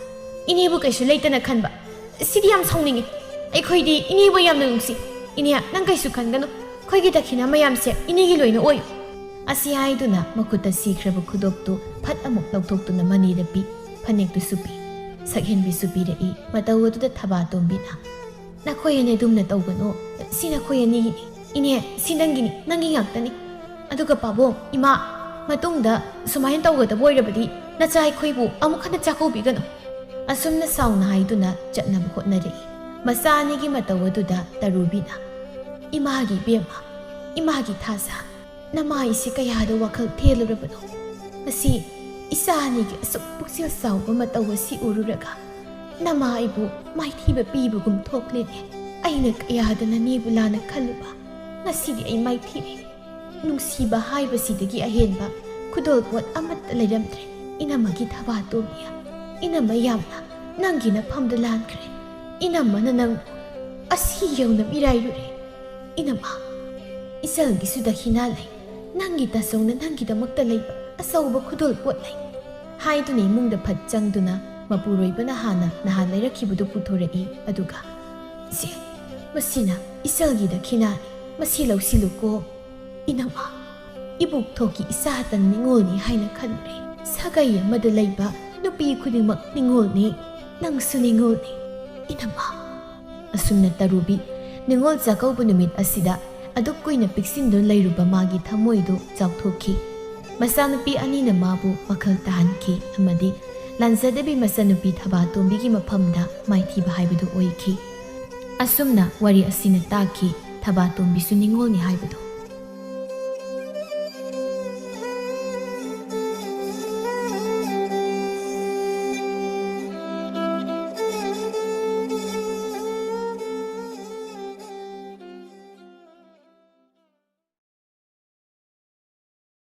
"ꯏꯅꯦꯕꯨ ꯀꯩꯁꯨ ꯂꯩꯇꯅ ꯈꯟꯕ꯫ ꯁꯤꯗꯤ ꯌꯥꯝ ꯁꯥꯎꯅꯤꯡꯉꯤ꯫ ꯑꯩꯈꯣꯏꯗꯤ ꯏꯅꯦꯕꯨ ꯌꯥꯝꯅ ꯅꯨꯡꯁꯤ꯫ ꯏꯅꯦ, ꯅꯪ ꯀꯩꯁꯨ ꯈꯟꯒꯅꯨ꯫ ꯑꯩꯈꯣꯏꯒꯤ ꯗꯈꯤꯅꯥ ꯃꯌꯥꯝꯁꯦ ꯏꯅꯦꯒꯤ ꯂꯣꯏꯅ ꯑꯣꯏꯌꯨ꯫" ꯑꯁꯤ ꯍꯥꯏꯗꯨꯅ ꯃꯈꯨꯠꯇ ꯁꯤꯈ꯭ꯔꯕ ꯈꯨꯗꯣꯞꯇꯨ ꯐꯠ ꯑꯃꯨꯛ ꯂꯧꯊꯣꯛꯇꯨꯅ ꯃꯅꯤꯗ ꯄꯤ, ꯐꯅꯦꯛꯇꯨꯁꯨ ꯄꯤ꯫ ꯁꯛꯍꯦꯟꯕꯤꯁꯨ ꯄꯤꯔꯛꯏ꯫ ꯃꯇꯧ ꯑꯗꯨꯗ ꯊꯕꯥꯇꯣꯝꯕꯤꯅ, "ꯅꯈꯣꯏ ꯑꯅꯤ ꯑꯗꯨꯝꯅ ꯇꯧꯒꯅꯨ꯫ ꯁꯤ ꯅꯈꯣꯏ ꯑꯅꯤꯒꯤꯅꯤ꯫ ꯏꯅꯦ, ꯁꯤ ꯅꯪꯒꯤꯅꯤ, ꯅꯪꯒꯤ ꯉꯥꯛꯇꯅꯤ꯫ ꯑꯗꯨꯒ ꯄꯥꯕꯨꯡ, ꯏꯃꯥ, ꯃꯇꯨꯡꯗ ꯁꯨꯃꯥꯏꯅ ꯇꯧꯒꯗꯕ ꯑꯣꯏꯔꯕꯗꯤ ꯅꯆꯥ ꯑꯩꯈꯣꯏꯕꯨ ꯑꯃꯨꯛ ꯍꯟꯅ ꯆꯥꯛꯀꯧꯕꯤꯒꯅꯨ꯫" ꯑꯁꯨꯝꯅ ꯁꯥꯎꯅ ꯍꯥꯏꯗꯨꯅ ꯆꯠꯅꯕ ꯍꯣꯠꯅꯔꯛꯏ꯫ ꯃꯆꯥ ꯑꯅꯤꯒꯤ ꯃꯇꯧ ꯑꯗꯨꯗ ꯇꯔꯨꯕꯤꯅ, "ꯏꯃꯥꯒꯤ ꯏꯕꯦꯝꯃ, ꯏꯃꯥꯒꯤ ꯊꯥꯖ, ꯅꯃꯥ ꯑꯩꯁꯦ ꯀꯌꯥꯗ ꯋꯥꯈꯜ ꯊꯦꯜꯂꯨꯔꯕꯅꯣ꯫ ꯉꯁꯤ ꯏꯆꯥ ꯑꯅꯤꯒꯤ ꯑꯁꯨꯛ ꯄꯨꯛꯆꯦꯜ ꯆꯥꯎꯕ ꯃꯇꯧ ꯑꯁꯤ ꯎꯔꯨꯔꯒ ꯅꯃꯥ ꯑꯩꯕꯨ ꯃꯥꯏꯊꯤꯕ ꯄꯤꯕꯒꯨꯝ ꯊꯣꯛꯂꯦꯅꯦ꯫ ꯑꯩꯅ ꯀꯌꯥꯗ ꯅꯅꯦꯕꯨ ꯂꯥꯟꯅ ꯈꯜꯂꯨꯕ꯫ ꯉꯁꯤꯗꯤ ꯑꯩ ꯃꯥꯏꯊꯤꯔꯦ꯫ ꯅꯨꯡꯁꯤꯕ ꯍꯥꯏꯕꯁꯤꯗꯒꯤ ꯑꯍꯦꯟꯕ ꯈꯨꯗꯣꯜꯄꯣꯠ ꯑꯃꯠꯇ ꯂꯩꯔꯝꯗ꯭ꯔꯦ꯫ ꯏꯅꯝꯃꯒꯤ ꯊꯕꯥꯇꯣꯝꯕꯤ, ꯏꯅꯝꯃ ꯌꯥꯝꯅ ꯅꯪꯒꯤ ꯅꯐꯝꯗ ꯂꯥꯟꯈ꯭ꯔꯦ꯫ ꯏꯅꯝꯃꯅ ꯅꯪꯕꯨ ꯑꯁꯤ ꯌꯧꯅ ꯃꯤꯔꯥꯏꯔꯨꯔꯦ꯫ ꯏꯅꯝꯃ, ꯏꯆꯜꯒꯤꯁꯨ ꯗꯈꯤꯅꯥ ꯂꯩ꯫ ꯅꯪꯒꯤ ꯇꯥꯆꯧꯅ ꯅꯪꯒꯤꯗꯃꯛꯇ ꯂꯩꯕ ꯑꯆꯧꯕ ꯈꯨꯗꯣꯜꯄꯣꯠ ꯂꯩ꯫" ꯍꯥꯏꯗꯨꯅ ꯏꯃꯨꯡꯗ ꯐꯠ ꯆꯪꯗꯨꯅ ꯃꯄꯨꯔꯣꯏꯕꯅ ꯍꯥꯟꯅ ꯅꯍꯥꯟ ꯂꯩꯔꯛꯈꯤꯕꯗꯨ ꯄꯨꯊꯣꯔꯛꯏ꯫ ꯑꯗꯨꯒ, "ꯁꯦ, ꯃꯁꯤꯅ ꯏꯆꯜꯒꯤ ꯗꯈꯤꯅꯥꯅꯤ꯫ ꯃꯁꯤ ꯂꯧꯁꯤꯜꯂꯨꯀꯣ꯫ ꯏꯅꯝꯃ, ꯏꯕꯣꯛꯊꯣꯛꯀꯤ ꯏꯆꯥꯇꯪ ꯅꯤꯉꯣꯜꯅꯤ ꯍꯥꯏꯅ ꯈꯟꯗ꯭ꯔꯦ꯫ ꯁꯥꯒꯩ ꯑꯃꯗ ꯂꯩꯕ ꯅꯨꯄꯤ ꯈꯨꯗꯤꯡꯃꯛ ꯅꯤꯉꯣꯜꯅꯤ꯫ ꯅꯪꯁꯨ ꯅꯤꯉꯣꯜꯅꯤ, ꯏꯅꯝꯃ꯫" ꯑꯁꯨꯝꯅ ꯇꯔꯨꯕꯤ ꯅꯤꯉꯣꯜ ꯆꯥꯛꯀꯧꯕ ꯅꯨꯃꯤꯠ ꯑꯁꯤꯗ ꯑꯗꯨꯛ ꯀꯨꯏꯅ ꯄꯤꯛꯁꯤꯟꯗꯨꯅ ꯂꯩꯔꯨꯕ ꯃꯥꯒꯤ ꯊꯃꯣꯏꯗꯨ ꯆꯥꯎꯊꯣꯛꯈꯤ꯫ ꯃꯆꯥꯅꯨꯄꯤ ꯑꯅꯤꯅ ꯃꯥꯕꯨ ꯋꯥꯈꯜ ꯇꯥꯍꯟꯈꯤ ꯑꯃꯗꯤ ꯂꯥꯟꯖꯗꯕꯤ ꯃꯆꯟꯅꯨꯄꯤ ꯊꯕꯥꯇꯣꯝꯕꯤꯒꯤ ꯃꯐꯝꯗ ꯃꯥꯏꯊꯤꯕ ꯍꯥꯏꯕꯗꯨ ꯑꯣꯏꯈꯤ꯫ ꯑꯁꯨꯝꯅ ꯋꯥꯔꯤ ꯑꯁꯤꯅ ꯇꯥꯛꯈꯤ ꯊꯕꯥꯇꯣꯝꯕꯤꯁꯨ ꯅꯤꯡꯉꯣꯜꯅꯤ ꯍꯥꯏꯕꯗꯨ꯫